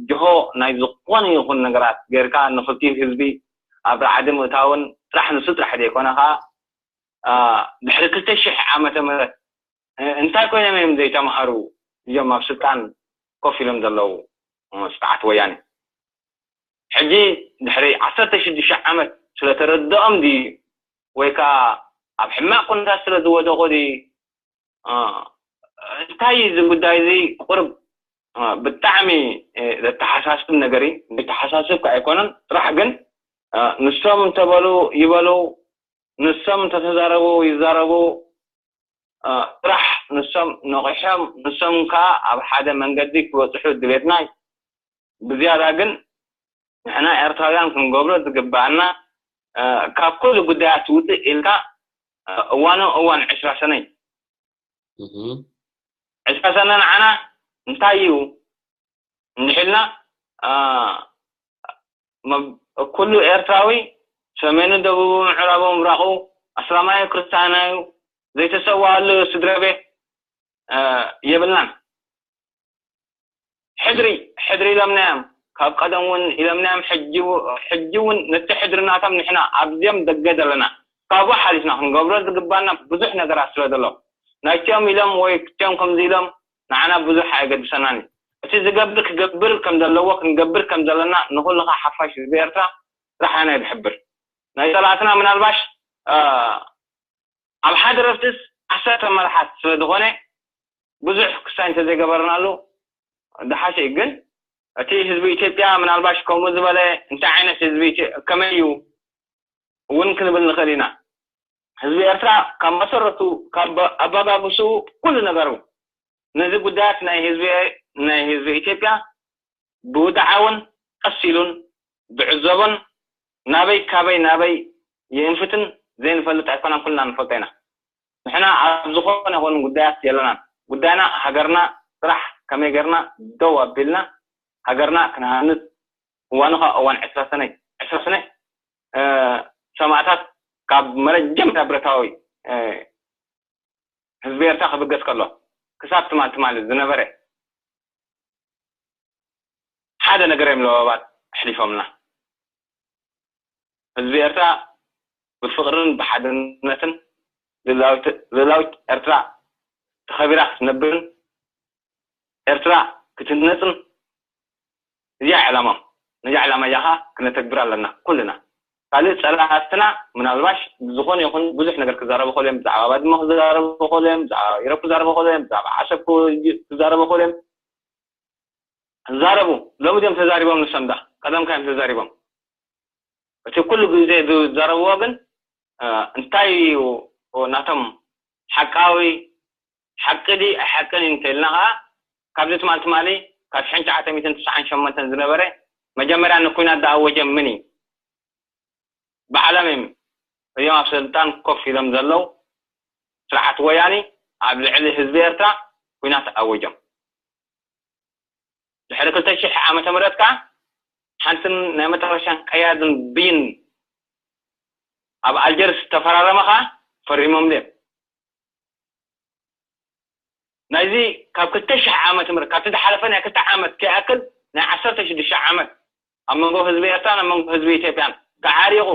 ጅሆ ናይ ዝኾነ ይኹን ነገራት ጌርካ ንክልቲኡ ህዝቢ ኣብ ራዕዲ ምእታውን ጥራሕ ንሱ ጥራሕ ዘይኮነ ከዓ ድሕሪ ክልተ ሽሕ ዓመተ ምህረት እንታይ ኮይኖም እዮም ዘይተምሃሩ እዞም ኣብ ስልጣን ኮፍ ኢሎም ዘለዉ ስርዓት ወያነ ሕጂ ድሕሪ ዓሰርተ ሽዱሽተ ዓመት ስለተረድኦም ድዩ ወይ ከዓ ኣብ ሕማቅ ኩነታት ስለ ዝወደቁ ድዩ እንታይ እዚ ጉዳይ እዚ ቁርብ ብጣዕሚ ዘተሓሳስብ ነገር እዩ። ዘይተሓሳስብ ከዓ ኣይኮነን ጥራሕ ግን ንሶም እንተበሉ ይበሉ ንሶም እንተተዛረቡ ይዛረቡ ጥራሕ ንሶም ነቂሖም ንሶም ከዓ ኣብ ሓደ መንገዲ ክበፅሑ ድሌትና እዩ። ብዝያዳ ግን ንሕና ኤርትራውያን ክንገብሮ ዝግበኣና ካብ ኩሉ ጉዳያት ውፅእ ኢልካ እዋኑ እዋን ዕስራ ሰነ እዩ። ዕስራ ሰነ ንዓና እንታይ እዩ እንድሕልና ኩሉ ኤርትራዊ ሰሜኑ ደቡቡ ምዕራቡ ምብራቁ ኣስላማዩ ክርስትያናዩ ዘይተሰዋኣሉ ስድረ ቤት የብልናን። ሕድሪ ሕድሪ ኢሎምና እዮም ካብ ቀደም እውን ኢሎምናዮም፣ ሕጂ እውን ነቲ ሕድርናቶም ንሕና ኣብዚኦም ደገ ዘለና ካብኡ ሓሊፍና ክንገብሮ ዝግባና ብዙሕ ነገራት ስለ ዘሎ ናይቲኦም ኢሎም ወይ ክቲኦም ከምዚ ኢሎም ንዓና ብዙሕ ኣየገድሰናን እዩ። እቲ ዝገብር ክገብር ከም ዘለዎ ክንገብር ከም ዘለና ንኹልኻ ሓፋሽ ህዝቢ ኤርትራ ጥራሕ ኣነ ዝሕብር። ናይ ጸላእትና ምናልባሽ ኣብ ሓደ ረፍትስ ዓሰርተ መራሓት ስለ ዝኾነ ብዙሕ ክሳይ እንተዘይገበርናሉ ደሓሸ እዩ። ግን እቲ ህዝቢ ኢትዮጵያ ምናልባሽ ከምኡ ዝበለ እንታይ ዓይነት ህዝቢ ኢትዮ- ከመይ እዩ እውን ክንብል ንኽእል ኢና። ህዝቢ ኤርትራ ካብ መሰረቱ ካብ ኣበጋግስኡ ኩሉ ነገሩ ነዚ ጉዳያት ናይ ህዝቢ ናይ ህዝቢ ኢትዮጵያ ብውድዓውን ቀስ ኢሉን ብዕዘቦን ናበይ ካበይ ናበይ ይእንፍትን ዘይንፈልጥ ኣይኮናን፣ ኩልና ንፈልጦ ኢና። ንሕና ኣብ ዝኾነ ይኹን ጉዳያት የለናን። ጉዳይና ሃገርና ጥራሕ ከመይ ጌርና ደው ኣቢልና ሃገርና ክንሃንጽ። እዋኑ ኸኣ እዋን ዕስራ ሰነ ዕስራ ሰነ ሰማእታት ካብ መጀመርያ ብረታዊ ህዝቢ ኤርትራ ክብገስ ከሎ ክሳብ ትማል ትማሊ ዝነበረ ሓደ ነገር እዮም ለባባት ኣሕሊፎምና። ህዝቢ ኤርትራ ብፍቕርን ብሓድነትን ልእላዊት ኤርትራ ተኸቢራ ክትነብርን ኤርትራ ክትህነጽን እዚኣ ዕላማም። ነዚ ዕላማ እዚኣ ከኣ ክነተግብር ኣለና ኩልና። ካልእ ጸላእትና ምናልባሽ ዝኾነ ይኹን ብዙሕ ነገር ክዛረቡ ይኽእሉ እዮም። ብዛዕባ ባድመ ክዛረቡ ይኽእሉ እዮም፣ ብዛዕባ ኢሮብ ክዛረቡ ይኽእሉ እዮም፣ ብዛዕባ ዓሰብ ክዛረቡ ይኽእሉ እዮም። ዛረቡ። ሎሚ ድዮም ተዛሪቦም ንሶም ዳ? ቀደም ከ እዮም ተዛሪቦም። እቲ ኩሉ ግዜ ዝዛረብዎ ግን እንታይ እዩ ናቶም ሓቃዊ ሓቂ ድዩ ኣይሓቅን እዩ እንተኢልና ከኣ ካብዚ ትማል ትማሊ ካብ ሽሕን ትሽዓተ ሚእትን ትስዓን ሸሞንተን ዝነበረ መጀመርያ ንኩናት ዝኣወጀ ምን እዩ? ባዕሎም እዮም እዚኦም ኣብ ስልጣን ኮፍ ኢሎም ዘለዉ ስርዓት ወያኒ ኣብ ልዕሊ ህዝቢ ኤርትራ ኩናት ኣወጆም። ድሕሪ ክልተ ሽሕ ዓመተ ምህረት ከኣ ሓንትን ናይ መጨረሻን ቀያድን ብይን ኣብ ኣልጀርስ ዝተፈራረመ ከኣ ፈሪሞም ድዮም? ናይዚ ካብ ክልተ ሽሕ ዓመተ ምህረት ካብቲ ዝሓለፈ ናይ ክልተ ዓመት ከይኣክል ናይ ዓሰርተ ሽዱሽተ ዓመት ኣብ መንጎ ህዝቢ ኤርትራን ኣብ መንጎ ህዝቢ ኢትዮጵያን ተዓሪቑ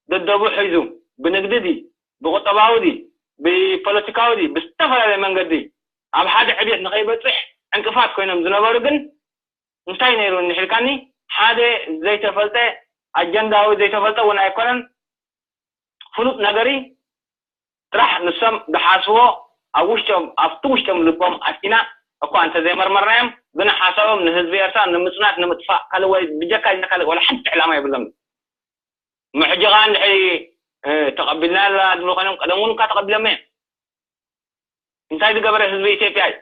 ደደቡ ሒዙ ብንግዲ ድዩ ብቁጠባዊ ድዩ ብፖለቲካዊ ድዩ ብዝተፈላለየ መንገዲ ኣብ ሓደ ዕብየት ንኸይበፅሕ ዕንቅፋት ኮይኖም ዝነበሩ ግን እንታይ ነይሩ እንድሕልካኒ ሓደ ዘይተፈልጠ ኣጀንዳዊ ዘይተፈልጠ እውን ኣይኮነን ፍሉጥ ነገሪ ጥራሕ ንሶም ዝሓስቦ ኣብ ውሽጦም ኣብቲ ውሽጦም ልቦም ኣቲና እኳ እንተዘይመርመርናዮም ግን ሓሳቦም ንህዝቢ ኤርትራ ንምፅናት ንምጥፋእ ካልእ ወይ ብጀካ እዚ ካልእ ወላ ሓንቲ ዕላማ የብሎም። ምሕጂ ከዓ እንድሕሪ ተቐቢልና ዝብሉ ኮይኖም ቀደም እውን እኳ ተቐቢሎም እዮም። እንታይ ዝገበረ ህዝቢ ኢትዮጵያ እዩ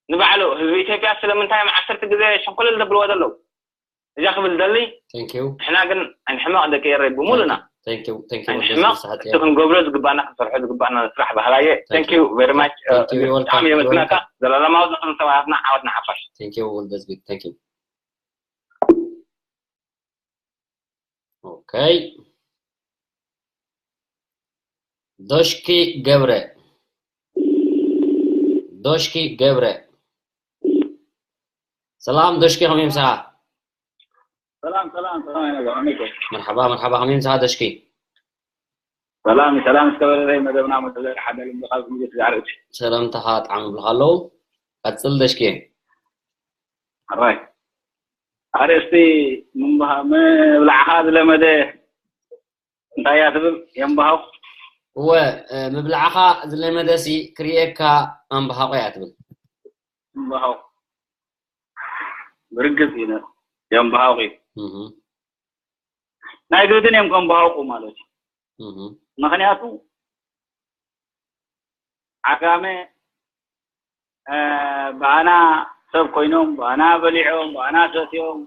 ንባዕሉ ህዝቢ ኢትዮጵያ ስለምንታይ እዮም ዓሰርተ ግዜ ሸንኮለል ዘብልዎ ዘለዉ እዚኣ ክብል ደሊ ንሕና ግን ኣይንሕመቕ ደቂ ኤረይ ብሙሉና ኣይንሕመቕ እቲ ክንገብሮ ዝግባና ክንሰርሖ ዝግባና ስራሕ ባህላየ thank you very much ብጣዕሚ የመስግነካ ዘላለማዊ ዘኽን ሰማያትና ዓወት ንሓፋሽ ኦኬ ዶሽኪ ገብረ ዶሽኪ ገብረ ሰላም ዶሽኪ ከመይ ምሳኻ ሰላም ሰላም ሰላም ይነጋ ከመይ ኢኹም መርሓባ መርሓባ ከመይ ምሳኻ ዶሽኪ ሰላም ሰላም እስከ በለለይ መደብና መደብ ሓደ ልምዲ ካብ ዝምልስ ዛዕርእ ሰላምታኻ ጣዕሚ ብልኻ ኣለዉ ቀጽል ዶሽኪ ኣራይ ኣርእስቲ ምብላዕኻ ዝለመደ እንታይ እያ ትብል የምብሃው እወ ምብላዕኻ ዝለመደሲ ክርእየካ ኣምብሃቆ እያ ትብል እምብሃው ብርግጽ እዩ የምብሃው እዩ ናይ ግድን እዮም ከምብሃውቁ ማለት እዩ ምክንያቱ ዓጋመ ብኣና ሰብ ኮይኖም ብኣና በሊዖም ብኣና ሰትዮም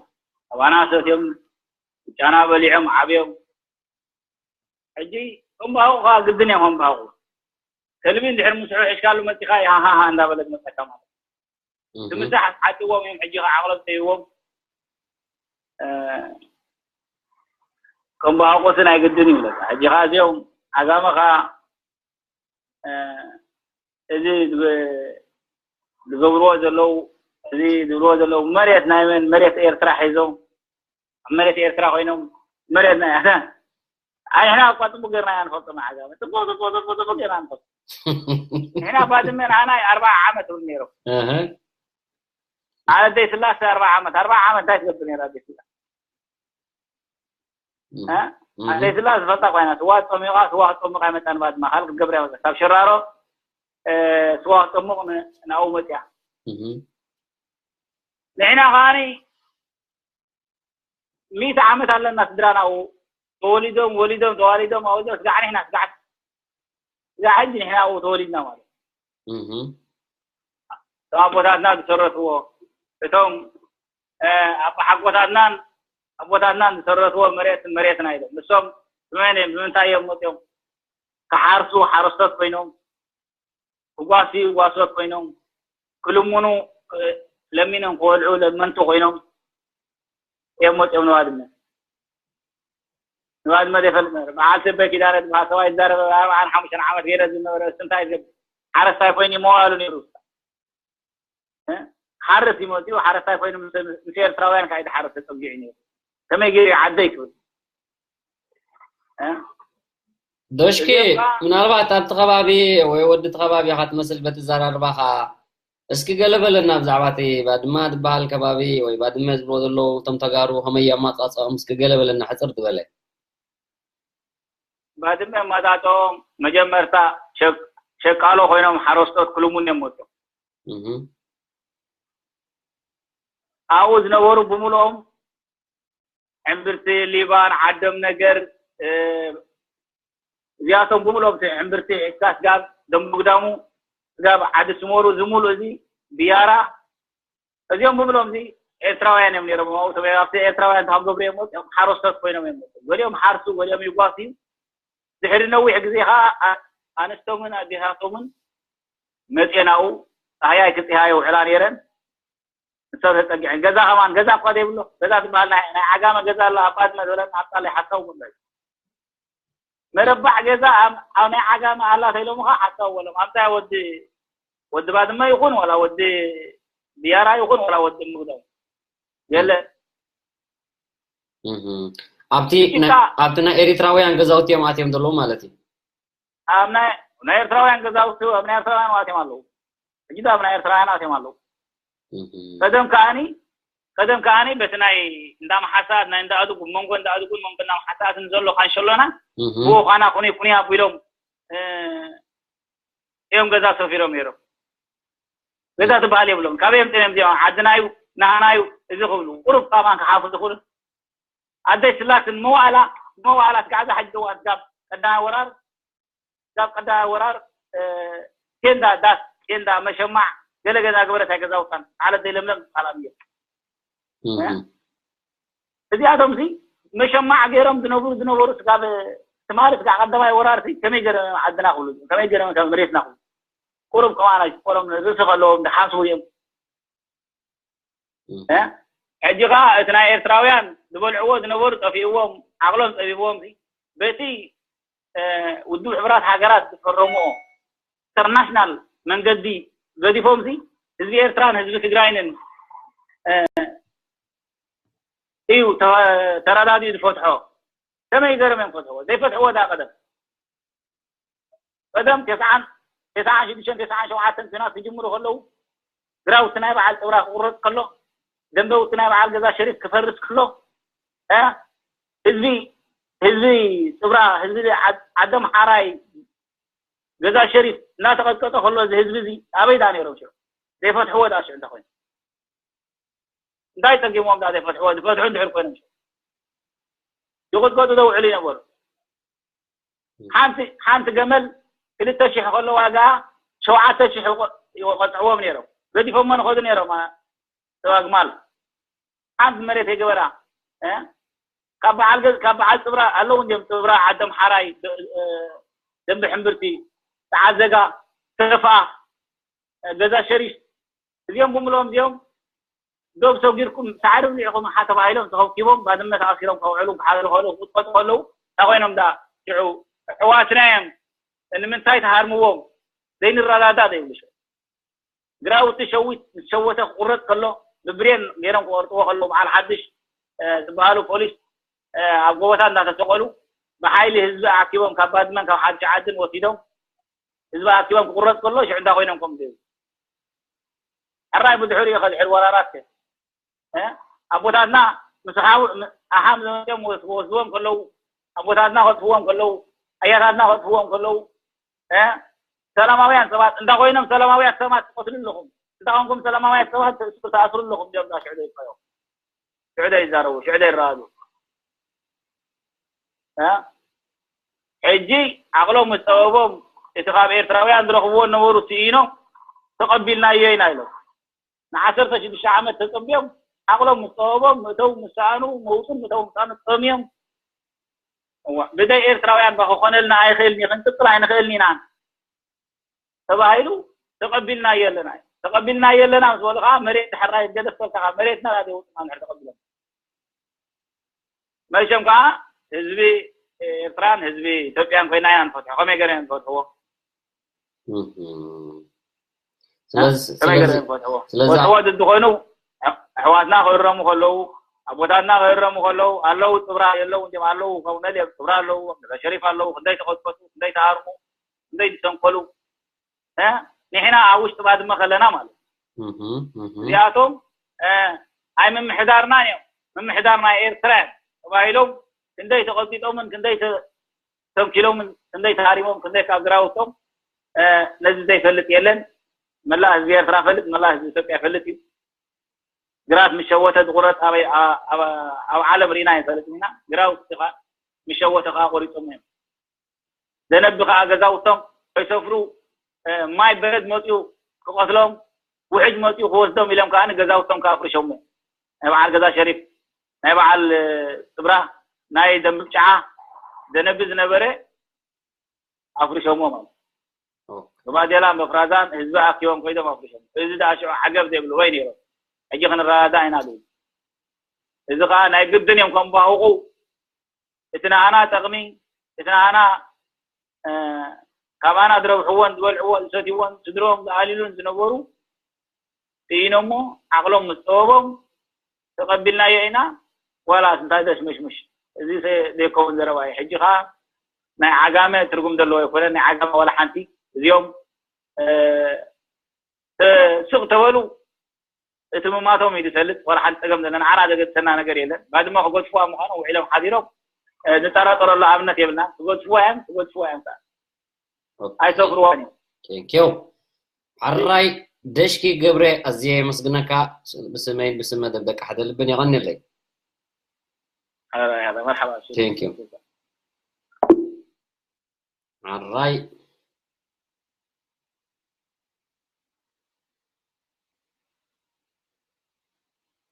ብኣና ሰትዮም ብጫና በሊዖም ዓብዮም ሕጂ እምባሃቁ ከዓ ግድን እዮም እምባሃቁ ከልቢ እንድሕር ምስሑ ሒዝካሉ መፂካ ሃሃሃ እንዳበለ ዝመፀካ ማለት ትምሳሕ ዓጥዎም እዮም ሕጂ ከዓ ዓቅሎም ተይዎም ከምባሃቁ ናይ ግድን ይብለካ ሕጂ ከዓ እዚኦም ዓጋመ ከዓ እዚ ዝገብርዎ ዘለዉ እዚ ዝብልዎ ዘለዉ መሬት ናይ መን መሬት ኤርትራ ሒዞም ኣብ መሬት ኤርትራ ኮይኖም መሬትና እያ። ኣይ ንሕና እኳ ጽቡቅ ጌርና ኢና ንፈልጦ መዓጋመ ጽቡቅ ጽቡቅ ጽቡቅ ጽቡቅ ጌርና ንፈልጦ። ንሕና ባድመ ንዓና ኣርባዓ ዓመት ይብሉ ነይሮም። ኣደይ ስላሴ ኣርባዓ ዓመት ኣርባዓ ዓመት እንታይ ትገብር ነይራ ኣደይ ስላሴ? ኣደይ ስላሴ ዝፈልጣ ኮይና ስዋ ጸሚቓ ስዋ ክጸምቕ ኣይመጣን ባድመ ካልእ ክትገብር እያ መጸት ካብ ሽራሮ ስዋ ክጸምቕ ናብኡ መጽያ። ንሕና ከዓኒ ሚእቲ ዓመት ኣለና ስድራ ናብኡ ተወሊዶም ወሊዶም ተዋሊዶም ኣወሊዶም ስጋዕ ንሕና ስጋዕ ስጋዕ ሕጂ ንሕና ኣብኡ ተወሊድና ማለት እቶም ኣቦታትና ዝሰረትዎ እቶም ኣቦሓጎታትናን ኣቦታትናን ዝሰረትዎ መሬት መሬትና ኢሎም ንሶም ብመን እዮም ብምንታይ እዮም መፅኦም ክሓርሱ ሓረስቶት ኮይኖም ክጓስዩ ጓሶት ኮይኖም ክልምኑ ለሚኖም ክበልዑ ለመንቲ ኮይኖም እዮም መፅኦም ንባድመ ንባድመ ዘይፈልጥ ነበረ በዓል ስበ ኪዳነ ዝበሃል ሰብኣይ ዝዛረበ ኣርባዓን ሓሙሽተን ዓመት ገይረ ዝነበረ እሱ እንታይ ዝገብር ሓረስታይ ኮይኑ መዋእሉ ነይሩ ሓርስ ይመፅኡ ሓረስታይ ኮይኑ ምስ ኤርትራውያን ከዓ ዝሓርስ ተፀጊዑ ነይሩ ከመይ ገይሩ ዓደይ ክብል ዶሽኪ ምናልባት ኣብቲ ከባቢ ወይ ወዲ እቲ ከባቢ ኢኻ ትመስል በቲ ዘራርባኻ እስኪ ገለ በለና ብዛዕባ እቲ ባድማ ዝበሃል ከባቢ ወይ ባድመ ዝብሎ ዘለዉ እቶም ተጋሩ ከመይ ኣማፃፅኦም እስኪ ገለ በለና ሕፅር ዝበለ ባድመ ኣማፃፅኦም መጀመርታ ሸቃሎ ኮይኖም ሓረስቶት ክልሙን እዮም መፅኦም ኣብኡ ዝነበሩ ብምልኦም ዕምብርቲ ሊባን ዓደም ነገር እዚኣቶም ብምልኦም ዕምብርቲ ዒካ ስጋብ ደንቡግዳሙ ስጋብ ዓዲ ስመሩ ዝሙሉ እዚ ብያራ እዚኦም ብምልኦም እዚ ኤርትራውያን እዮም ነይሮም ኣብኡ ተበ ኣብቲ ኤርትራውያን ተኸም ገብሩ እዮም መፅኦም ሓረስቶት ኮይኖም እዮም መፅኦም ገሊኦም ሓርሱ ገሊኦም ይጓስዩ ድሕሪ ነዊሕ ግዜ ከዓ ኣነስቶምን ኣዴታቶምን መፅኤን ኣብኡ ፀሃያይ ክፅሃያ ይውዕላ ነይረን ንሰብ ተፀጊዐን ገዛ ከማን ገዛ እኳ ዘይብሎ ገዛ ዝበሃል ናይ ዓጋመ ገዛ ኣሎ ኣብ ባድመ ዝበለና ኣብጣላይ ሓሳቡ ምሎ እዩ መረባዕ ገዛ ኣብ ናይ ዓጋመ ኣላ ተይሎምኻ ሓሳቡ በሎም ኣብታ ወዲ ወዲ ባድመ ይኹን ወላ ወዲ ብያራ ይኹን ወላ ወዲ ምግዶ የለ ኣብቲ ኣብቲ ናይ ኤሪትራውያን ገዛውቲ እዮም ኣትዮም ዘለዉ ማለት እዩ ኣብ ናይ ናይ ኤርትራውያን ገዛውቲ ኣብ ናይ ኤርትራውያን ኣትዮም ኣለዉ ሕጂ ኣብ ናይ ኤርትራውያን ኣትዮም ኣለዉ ቀደም ከዓኒ ቀደም ከዓኒ በቲ ናይ እንዳ መሓሳት ናይ እንዳ ኣድጉ መንጎ እንዳ ኣድጉን መንጎ እንዳ መሓሳትን ዘሎ ካንሸሎና ብኡ ኳና ኩኒ ኩኒ ኣቢሎም እዮም ገዛ ሰፊሮም ነይሮም ገዛ ትበሃል የብሎም ካበይ የምፅኦም እዮም እዚኦም ዓድና እዩ ናህና እዩ እዚ ክብሉ ቁሩብ ካማን ክሓፉ ዝኽእሉ ኣደይ ስላስን መዋእላ መዋእላ ትጋዕዛ ሕጂ እዋን ስጋብ ቀዳማይ ወራር ስጋብ ቀዳማይ ወራር ቴንዳ ዳስ ቴንዳ መሸማዕ ገለ ገዛ ገበረት ኣይገዛውታን ዓለት ዘይለምለም ዝበሃል ኣብዮ እዚኣቶም ሲ መሸማዕ ገይሮም ዝነብሩ ዝነበሩ ስጋብ ትማሊ ስጋዕ ቀዳማይ ወራር ሲ ከመይ ገይሮም ዓድና ክብሉ ከመይ ገይሮም መሬትና ክብሉ ቁሩብ ከማና ቆሮም ርእሲ ከለዎም ዝሓስቡ እዮም ሕጂ ከዓ እቲ ናይ ኤርትራውያን ዝበልዕዎ ዝነበሩ ጠፊእዎም ዓቕሎም ፀቢብዎም በቲ ውድብ ሕብራት ሃገራት ዝፈረምኦ ኢንተርናሽናል መንገዲ ገዲፎም ህዝቢ ኤርትራን ህዝቢ ትግራይንን እዩ ተረዳዲኡ ዝፈትሖ ከመይ ገይሮም እዮም ፈትሕዎ ዘይፈትሕዎ ዳ ቀደም ቀደም ተስዓን ተስዓን ሽዱሽተን ተስዓን ሸውዓተን ኲናት ክጅምሩ ከለዉ ግራውቲ ናይ በዓል ጥብራ ክቁረፅ ከሎ ደንበውቲ ናይ በዓል ገዛ ሸሪፍ ክፈርስ ከሎ ህዝቢ ህዝቢ ጥብራ ህዝቢ ዓደም ሓራይ ገዛ ሸሪፍ እናተቐጥቀጠ ከሎ እዚ ህዝቢ እዚ ኣበይ ዳ ነይሮም ሽዑ ዘይፈትሕዎ ዳ ሽዑ እንተኮይኑ እንታይ ጸጊሞም ዳ ዘይፈትሕዎ ዝፈትሑ እንድሕር ኮይኖም ይቕጥቀጡ ዘውዕሉ ይነበሩ ሓንቲ ሓንቲ ገመል ክልተ ሽሕ ከሎ ዋጋ ሸውዓተ ሽሕ ይቐጥዕዎም ነይሮም ገዲፎሞ ንኸዱ ነይሮም ተዋግማል ሓንቲ መሬት የገበራ ካብ በዓል ገዝ ካብ በዓል ጽብራ ኣለዉ እንዲም ጽብራ ዓደም ሓራይ ደንቢ ሕምብርቲ ተዓዘጋ ተፋ ገዛ ሸሪፍ እዚኦም ብምሎም እዚኦም ዶብ ሰጊርኩም ሳዕሪ ብሊዕኹም ሓ ተባሂሎም ተኸብኪቦም ባድመ ተኣሲሮም ከውዕሉ ክሓድሩ ከለዉ ክጥቆጡ ከለዉ እንታይ ኮይኖም ደኣ ሽዑ ኣሕዋትና እዮም ንምንታይ ተሃርምዎም ዘይንረዳዳእ ዘይብሉ ሽዑ ግራውቲ ሸዊት ምስ ሸወተ ክቁረፅ ከሎ ብብሬን ገይሮም ክቆርጥዎ ከለዉ በዓል ሓድሽ ዝበሃሉ ፖሊስ ኣብ ጎቦታት እንዳተሰቀሉ ብሓይሊ ህዝቢ ኣኪቦም ካብ ባድመን ካብ ሓድሽ ዓድን ወሲዶም ህዝቢ ኣኪቦም ክቁረፅ ከሎ ሽዑ እንዳ ኮይኖም ከም ዝብል ሕራይ ብድሕሪኡ ከድሕር ወራራት ኣቦታትና ምስ ሓው ኣሓም ዘመፅኦም ወስድዎም ከለዉ ኣቦታትና ከጥፍዎም ከለዉ ኣያታትና ከጥፍዎም ከለዉ ሰላማውያን ሰባት እንዳ ኮይኖም ሰላማውያን ሰባት ትቀትሉ ኣለኹም እንዳ ኮንኩም ሰላማውያን ሰባት ተኣስሩ ኣለኹም እዮም ሽዑ ዘይፋዮም ሽዑ ዘይዛረቡ ሽዑ ዘይረኣሉ ሕጂ ዓቕሎም ምስ ጠበቦም እቲ ካብ ኤርትራውያን ዝረኽብዎ ነበሩ ስኢኖም ተቐቢልናዮ ኢና ኢሎም ንዓሰርተ ሽዱሽተ ዓመት ተጸብዮም ዓቕሎም ምስ ጠበቦም ምእተው ምስ ሰኣኑ መውጹ ምእተው ምስ ሰኣኑ ጠምዮም እዋ ብደይ ኤርትራውያን ባ ክኾነልና ኣይኽእልን እዩ ክንቅጽል ኣይንኽእልን ኢና ተባሂሉ ተቐቢልናዮ ኣለና ተቐቢልናዮ ኣለና ምስ በሉ ከዓ መሬት ድሕራይ ገደፍ በልካ መሬትና ዳ ዘይወፅና ንሕር ተቐቢሎም መቸም ከዓ ህዝቢ ኤርትራን ህዝቢ ኢትዮጵያን ኮይና ኢና ንፈትሖ ከመይ ገረ ንፈትሕዎ ስለዚ ፈትሕዎ ድድ ኮይኑ ኣሕዋትና ክእረሙ ከለዉ ኣቦታትና ክእረሙ ከለዉ ኣለዉ ፅብራ የለዉ እንዲም ኣለዉ ከውነል እዮም ፅብራ ኣለዉ ሸሪፍ ኣለዉ ክንደይ ተቐጥቀጡ ክንደይ ተሃርሙ ክንደይ ዝሰንቀሉ ንሕና ኣብ ውሽጢ ባድመ ከለና ማለት እዚኣቶም ኣይ ምምሕዳርና እዮም ምምሕዳር ናይ ኤርትራ እዮም ተባሂሎም ክንደይ ተቐቢጦምን ክንደይ ተንኪሎምን ክንደይ ተሃሪሞም ክንደይ ካብ ግራውቶም ነዚ ዘይፈልጥ የለን መላእ ህዝቢ ኤርትራ ፈልጥ መላእ ህዝቢ ኢትዮጵያ ፈልጥ እዩ ግራት ምሸወተ ዝቁረፅ ኣበይ ኣብ ዓለም ርኢና ይፈልጥ ኢና ግራውቲ ምሸወተ ከዓ ቆሪፆም እዮም ደነቢ ከዓ ገዛውቶም ከይሰፍሩ ማይ በረድ መፅኡ ክቐትሎም ውሕጅ መፅኡ ክወስዶም ኢሎም ከዓ ገዛውቶም ከዓ ኣፍርሾሞ ናይ በዓል ገዛ ሸሪፍ ናይ በዓል ፅብራ ናይ ደንብብ ጨዓ ደነቢ ዝነበረ ኣፍርሾሞ ማለት ብባዴላ መፍራዛን ህዝቢ ኣኪቦም ኮይዶም ኣፍርሾሞ እዚ ደኣ ሽዑ ዓገብ ዘይብሉ ወይ ነይሮም ሕጂ ክንረዳዳ ኢና ዝብል እዚ ከዓ ናይ ግድን እዮም ከምባህቁ እቲ ንኣና ጠቕሚ እቲ ንኣና ካብ ኣና ዝረብሕዎን ዝበልዕዎን ዝሰትይዎን ስድሮም ዝኣልሉን ዝነበሩ ስኢኖሞ ዓቕሎም ምስ ጠበቦም ተቐቢልናዮ ኢና ዋላስ እንታይ ዘሽመሽምሽ እዚ ዘይከውን ዘረባ እዩ ሕጂ ከዓ ናይ ዓጋመ ትርጉም ዘለዎ ኣይኮነን ናይ ዓጋመ ዋላ ሓንቲ እዚኦም ስቕ ተበሉ እቲ ምማቶም እዩ ዝፈልጥ ዋላ ሓንቲ ፀገም ዘለና ንዓና ዘገድሰና ነገር የለን ባድመ ክገድፍዋ ምዃኑ ውዒሎም ሓዲሮም ንጠራጠረሉ ኣብነት የብልና ክገድፍዋ እዮም ክገድፍዋ እዮም ከዓ ኣይሰፍርዋን እዮም ቴንኪው ሓራይ ደሽኪ ገብረ ኣዝየ የመስግነካ ብስመይን ብስመ ደብደቂ ሓደ ልብን የቐንየለይ ሓራይ ሓራይ መርሓባ ቴንኪው ሓራይ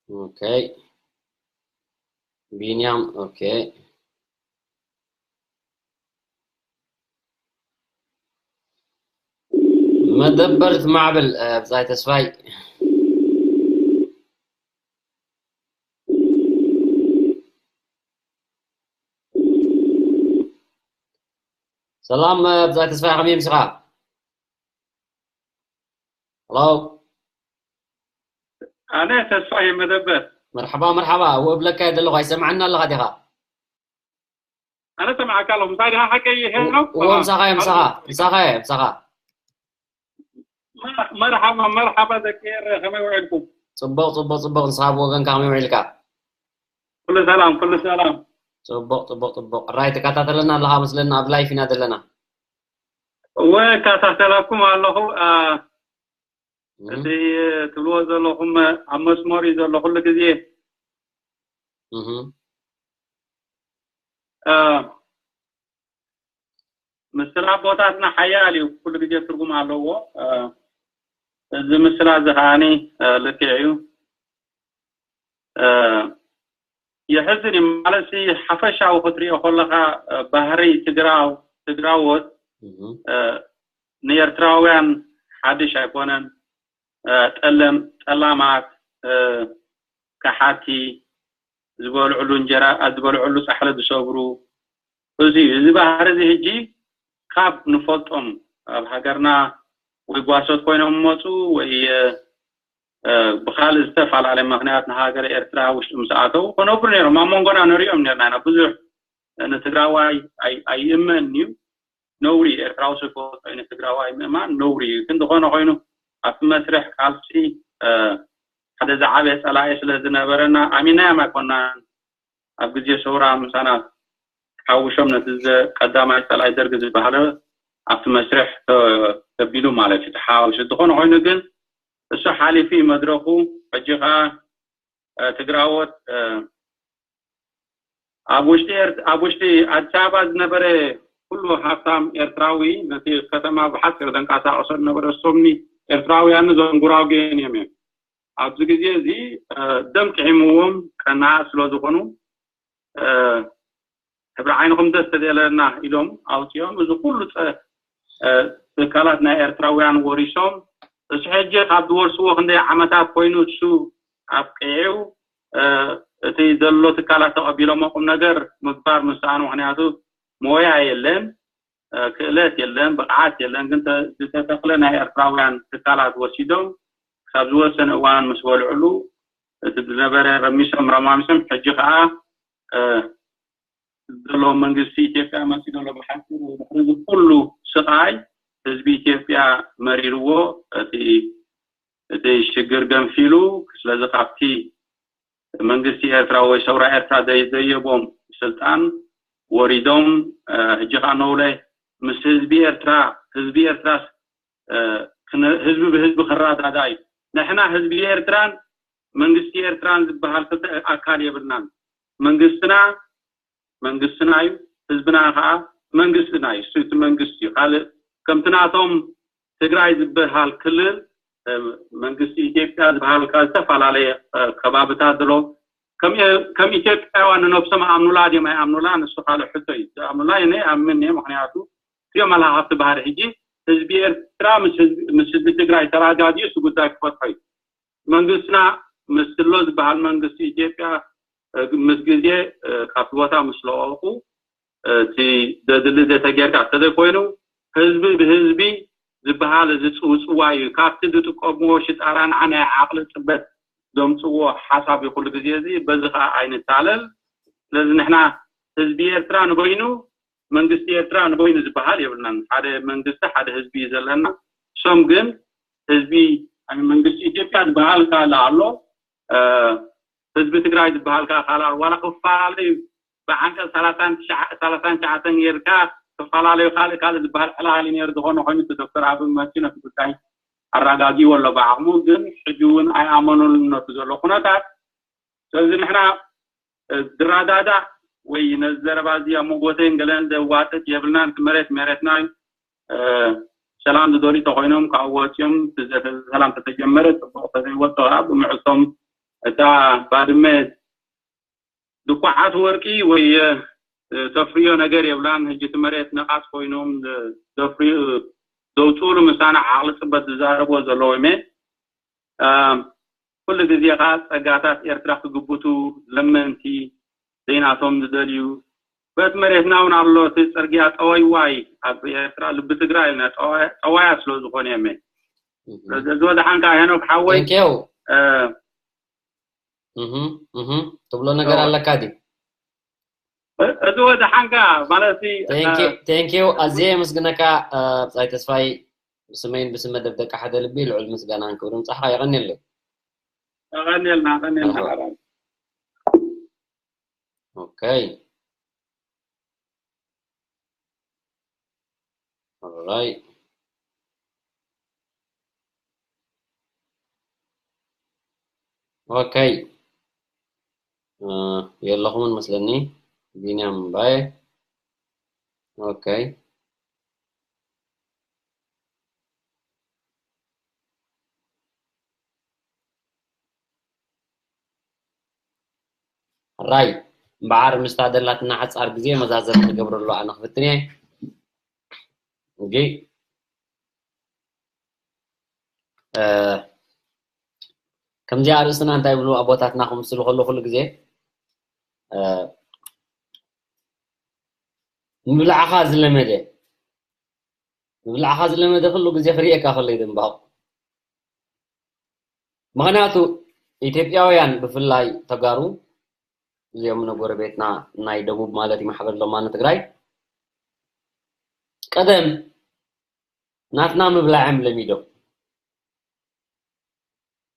ኦኬ ቢንያም ኦኬ መደበር ትማዕብል ብጻይ ተስፋይ ሰላም ብጻይ ተስፋይ ከመይ ምሽኻ ሄሎ ኣነ ተስፋ የመደበር መርሓባ መርሓባ እወ እብለካ ዘለኹ ኣይሰምዓና ኣለኻ ዲኻ ኣነ ሰምዓካ ኣለኹ ምሳይ ዲኻ ሓቀይ ሄኖክ እወ ምሳኻ እየ ምሳኻ ምሳኻ እየ ምሳኻ መርሓባ መርሓባ ደቂ ኤረ ከመይ ውዒልኩም ጽቡቕ ጽቡቕ ጽቡቕ ንስኻ ብወገንካ ከመይ ውዒልካ ኩሉ ሰላም ኩሉ ሰላም ጽቡቕ ጽቡቕ ጽቡቕ ራይ ትከታተለና ኣለኻ መስለና ኣብ ላይፍ ኢና ዘለና እወ እከታተለኩም ኣለኹ እቲ ትብልዎ ዘለኹም ኣብ መስመር እዩ ዘሎ ኩሉ ግዜ ምስላ ኣቦታትና ሓያል እዩ ኩሉ ግዜ ትርጉም ኣለዎ እዚ ምስላ እዚ ከዓኒ ልክዕ እዩ የሕዝን እዩ ማለት ሓፈሻዊ ክትሪኦ ከለካ ባህሪ ትግራው ትግራዎት ንኤርትራውያን ሓድሽ ኣይኮነን ጠለም ጠላማት ከሓቲ ዝበልዕሉ እንጀራ ዝበልዕሉ ፃሕሊ ዝሰብሩ እዚ እዩ እዚ ባህሪ እዚ ህጂ ካብ ንፈልጦም ኣብ ሃገርና ወይ ጓሶት ኮይኖም መፁ ወይ ብካልእ ዝተፈላለየ ምክንያት ንሃገረ ኤርትራ ውሽጢ ምስ ኣተው ክነብሩ ነይሮም። ኣብ መንጎና ንሪኦም ነርና ኢና። ብዙሕ ንትግራዋይ ኣይእመን እዩ። ነውሪ፣ ኤርትራዊ ስኮ ኮይኑ ትግራዋይ ምእማን ነውሪ እዩ። ግን ዝኾነ ኮይኑ ኣብቲ መስርሕ ቃልሲ ሓደ ዝዓበየ ፀላኢ ስለ ዝነበረና ኣሚናዮም ኣይኮናን። ኣብ ግዜ ሰውራ ምሳና ተሓውሾም ነቲ ቀዳማይ ፀላኢ ደርጊ ዝበሃለ ኣብቲ መስርሕ ተቢሉ ማለት እዩ ተሓዋዊሱ። ዝኾነ ኮይኑ ግን እሱ ሓሊፊ መድረኹ። ሕጂ ከዓ ትግራዎት ኣብ ውሽጢ ኣብ ውሽጢ ኣዲስ ኣበባ ዝነበረ ኩሉ ሃብታም ኤርትራዊ ነቲ ከተማ ብሓፂር ዘንቀሳቀሶ ዝነበረ እሶምኒ ኤርትራውያን እዞም ጉራጌን እዮም እዮም ኣብዚ ግዜ እዚ ደም ጥዒምዎም ቀናኣ ስለ ዝኾኑ ሕብሪ ዓይንኹም ደስ ተደለና ኢሎም ኣውፅኦም እዚ ኩሉ ትካላት ናይ ኤርትራውያን ወሪሶም እሱ ሕጂ ካብ ዝወርስዎ ክንደይ ዓመታት ኮይኑ እሱ ኣብቂዑ እቲ ዘሎ ትካላት ተቐቢሎሞ ቁም ነገር ምግባር ምስኣኑ ምክንያቱ ሞያ የለን ክእለት የለን ብቕዓት የለን ግን ዝተተኽለ ናይ ኤርትራውያን ትካላት ወሲዶም ክሳብ ዝወሰነ እዋን ምስ በልዕሉ እቲ ዝነበረ ረሚሶም ረማሚሶም ሕጂ ከዓ ዘሎ መንግስቲ ኢትዮጵያ መፂ ዘሎ ብሓፂሩ ድሕሪ እዚ ኩሉ ስቃይ ህዝቢ ኢትዮጵያ መሪርዎ እቲ እቲ ሽግር ገንፊሉ ስለዚ ካብቲ መንግስቲ ኤርትራ ወይ ሰውራ ኤርትራ ዘየቦም ስልጣን ወሪዶም ሕጂ ከዓ ነውለ ምስ ህዝቢ ኤርትራ ህዝቢ ኤርትራ ህዝቢ ብህዝቢ ክረዳዳ እዩ ንሕና ህዝቢ ኤርትራን መንግስቲ ኤርትራን ዝበሃል ክልተ ኣካል የብልናን መንግስትና መንግስትና እዩ ህዝብና ከዓ መንግስትና እዩ እሱ እቲ መንግስቲ እዩ ካልእ ከምቲ ናቶም ትግራይ ዝበሃል ክልል መንግስቲ ኢትዮጵያ ዝበሃል ከዓ ዝተፈላለየ ከባብታት ኣሎ ከም ኢትዮጵያውያን ንነብሶም ኣምኑላ ድዮም ኣይኣምኑላ ንሱ ካልእ ሕቶ እዩ ኣምኑላ እኔ ኣምን እየ ምክንያቱ እቲኦም ኣላ ካብቲ ባህሪ ሕጂ ህዝቢ ኤርትራ ምስ ህዝቢ ትግራይ ተረጋጊኡ እቲ ጉዳይ ክፈትሖ እዩ መንግስትና ምስ ኣሎ ዝበሃል መንግስቲ ኢትዮጵያ ምስ ግዜ ካብቲ ቦታ ምስ ለቀቁ እቲ ዘድሊ ዘተጌርካ እንተዘይኮይኑ ህዝቢ ብህዝቢ ዝበሃል እዚ ፅውፅዋይ እዩ ካብቲ ዝጥቀምዎ ሽጣራ ንዓ ናይ ዓቅሊ ፅበት ዘምፅዎ ሓሳብ እዩ ኩሉ ግዜ እዚ በዚ ከዓ ኣይንታለል ስለዚ ንሕና ህዝቢ ኤርትራ ንበይኑ መንግስቲ ኤርትራ ንበይኑ ዝበሃል የብልናን ሓደ መንግስቲ ሓደ ህዝቢ እዩ ዘለና እሶም ግን ህዝቢ መንግስቲ ኢትዮጵያ ዝበሃል ካለ ኣሎ ህዝቢ ትግራይ ዝበሃል ከዓ ካላ ዋላ ክፈላለዩ ብዓንቀፅ ሰላሳን ትሽዓተን ጌርካ ክፈላለዩ ካልእ ካልእ ዝበሃል ዕላሊ ነይሩ ዝኾነ ኮይኑ እቲ ዶክተር ኣብይ መፂኡ ነቲ ጉዳይ ኣረጋጊዎ ኣሎ ብዓቕሙ ግን ሕጂ እውን ኣይኣመኑሉን ነቲ ዘሎ ኩነታት ስለዚ ንሕና ዝረዳዳእ ወይ ነዚ ዘረባ እዚ ኣብ መንጎተይን ገለን ዘዋጥጥ የብልናን እቲ መሬት መሬትና እዩ ሰላም ዝደልዩ ተኮይኖም ካብኡ ወፂኦም ሰላም ተተጀመረ ፅቡቅ ተዘይወፆ ከዓ ብምዕሶም እታ ባድመ ዝኳዓት ወርቂ ወይ ተፍርዮ ነገር የብላን ሕጂ እቲ መሬት ነቃፅ ኮይኖም ዘፍርዩ ዘውፅኡሉ ምሳና ዓቅሊ ፅበት ዝዛረብዎ ዘለዎም እየ ኩሉ ግዜ ከዓ ፀጋታት ኤርትራ ክግብቱ ለመንቲ ዘይናቶም ዝደልዩ በቲ መሬትና እውን ኣሎ እቲ ፅርግያ ጠወይዋይ ኣብ ኤርትራ ልቢ ትግራይ ኢልና ጠዋያ ስለ ዝኾነ የመ እዚ ወደሓንካ ሄኖክ ሓወይ ትብሎ ነገር ኣለካ ድዩ እዚ ወደሓንካ ማለት ቴንኪው ኣዝየ የመስግነካ ብፃይ ተስፋይ ብስመይን ብስም መደብ ደቂ ሓደ ልቢ ልዑል ምስጋናን ክብሪ ምፃሕኻ የቐንየለይ ቀንየልና ቀንየልና Okay. All right. Okay. የለኹምን መስለኒ ቢንያም ባየ okay ራይ እምበዓር ምስታ ደላትና ሓፃር ግዜ መዛዘም ክገብረሉ ኣነ ክፍትን እየ እንጂ ከምዚ ኣርእስትና እንታይ ይብሉ ኣቦታትና ክምስሉ ከሎ ኩሉ ግዜ ምብላዕኻ ዝለመደ ምብላዕኻ ዝለመደ ኩሉ ግዜ ክርእየካ ከሎ ይድንባቕ ምኽንያቱ ኢትዮጵያውያን ብፍላይ ተጋሩ እዚኦም ንጎረቤትና ናይ ደቡብ ማለት እዩ ማሕበር ለማኒ ትግራይ ቀደም ናትና ምብላዕም ለሚዶም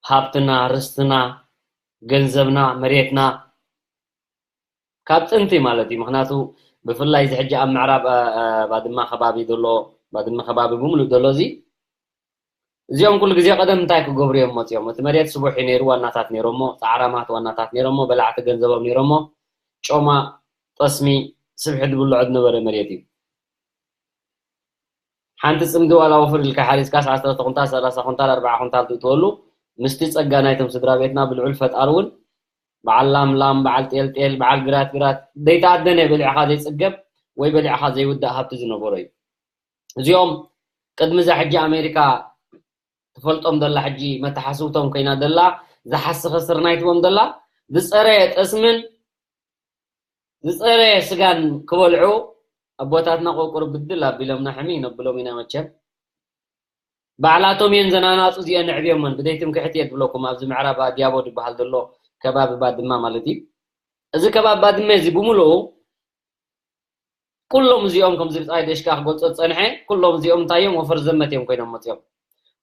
ሃብትና ርስትና ገንዘብና መሬትና ካብ ጥንቲ ማለት እዩ ምክንያቱ ብፍላይ እዚ ሕጂ ኣብ ምዕራብ ባድማ ከባቢ ዘሎ ባድማ ከባቢ ብምሉእ ዘሎ እዚ እዚኦም ኩሉ ግዜ ቀደም እንታይ ክገብሩ እዮም መፅኦም እቲ መሬት ስቡሕ እዩ ነይሩ ዋናታት ነይሮሞ ፃዕራማት ዋናታት ነይሮሞ በላዕቲ ገንዘቦም ነይሮሞ ጮማ ጠስሚ ስብሒ ዝብልዖ ዝነበረ መሬት እዩ ሓንቲ ፅምዲ ዋላ ወፍር ኢልካ ሓሪስካስ ዓሰርተ ኩንታል ሰላሳ ኩንታል ኣርባዓ ኩንታል ትእትወሉ ምስቲ ፀጋ ናይቶም ስድራ ቤትና ብልዑል ፈጣሪ እውን በዓል ላም ላም በዓል ጤል ጤል በዓል ግራት ግራት ዘይተኣደነ በሊዕኻ ዘይፅገብ ወይ በሊዕኻ ዘይውዳእ ሃብቲ ዝነበሮ እዩ እዚኦም ቅድሚ እዛ ሕጂ ኣሜሪካ ትፈልጦም ዘላ ሕጂ መተሓስብቶም ኮይና ዘላ ዝሓስኸ ስርናይ ትቦም ዘላ ዝፀረየ ጠስምን ዝፀረየ ስጋን ክበልዑ ኣቦታትና ቆቁር ብድል ኣቢሎምና ሕሚ ነብሎም ኢና መቸም ባዕላቶም እየን ዘናናፁ እዚአን ንዕብዮመን ብደይ ትምክሕቲ እየ ዝብለኩም ኣብዚ ምዕራብ ኣዲያቦ ዝበሃል ዘሎ ከባቢ ባድማ ማለት እዩ እዚ ከባቢ ባድመ እዚ ብምሉኡ ኩሎም እዚኦም ከምዚ ብፃይ ደሽካ ክገልፆ ዝፀንሐ ኩሎም እዚኦም እንታይ እዮም ወፈር ዘመት እዮም ኮይኖም መፅኦም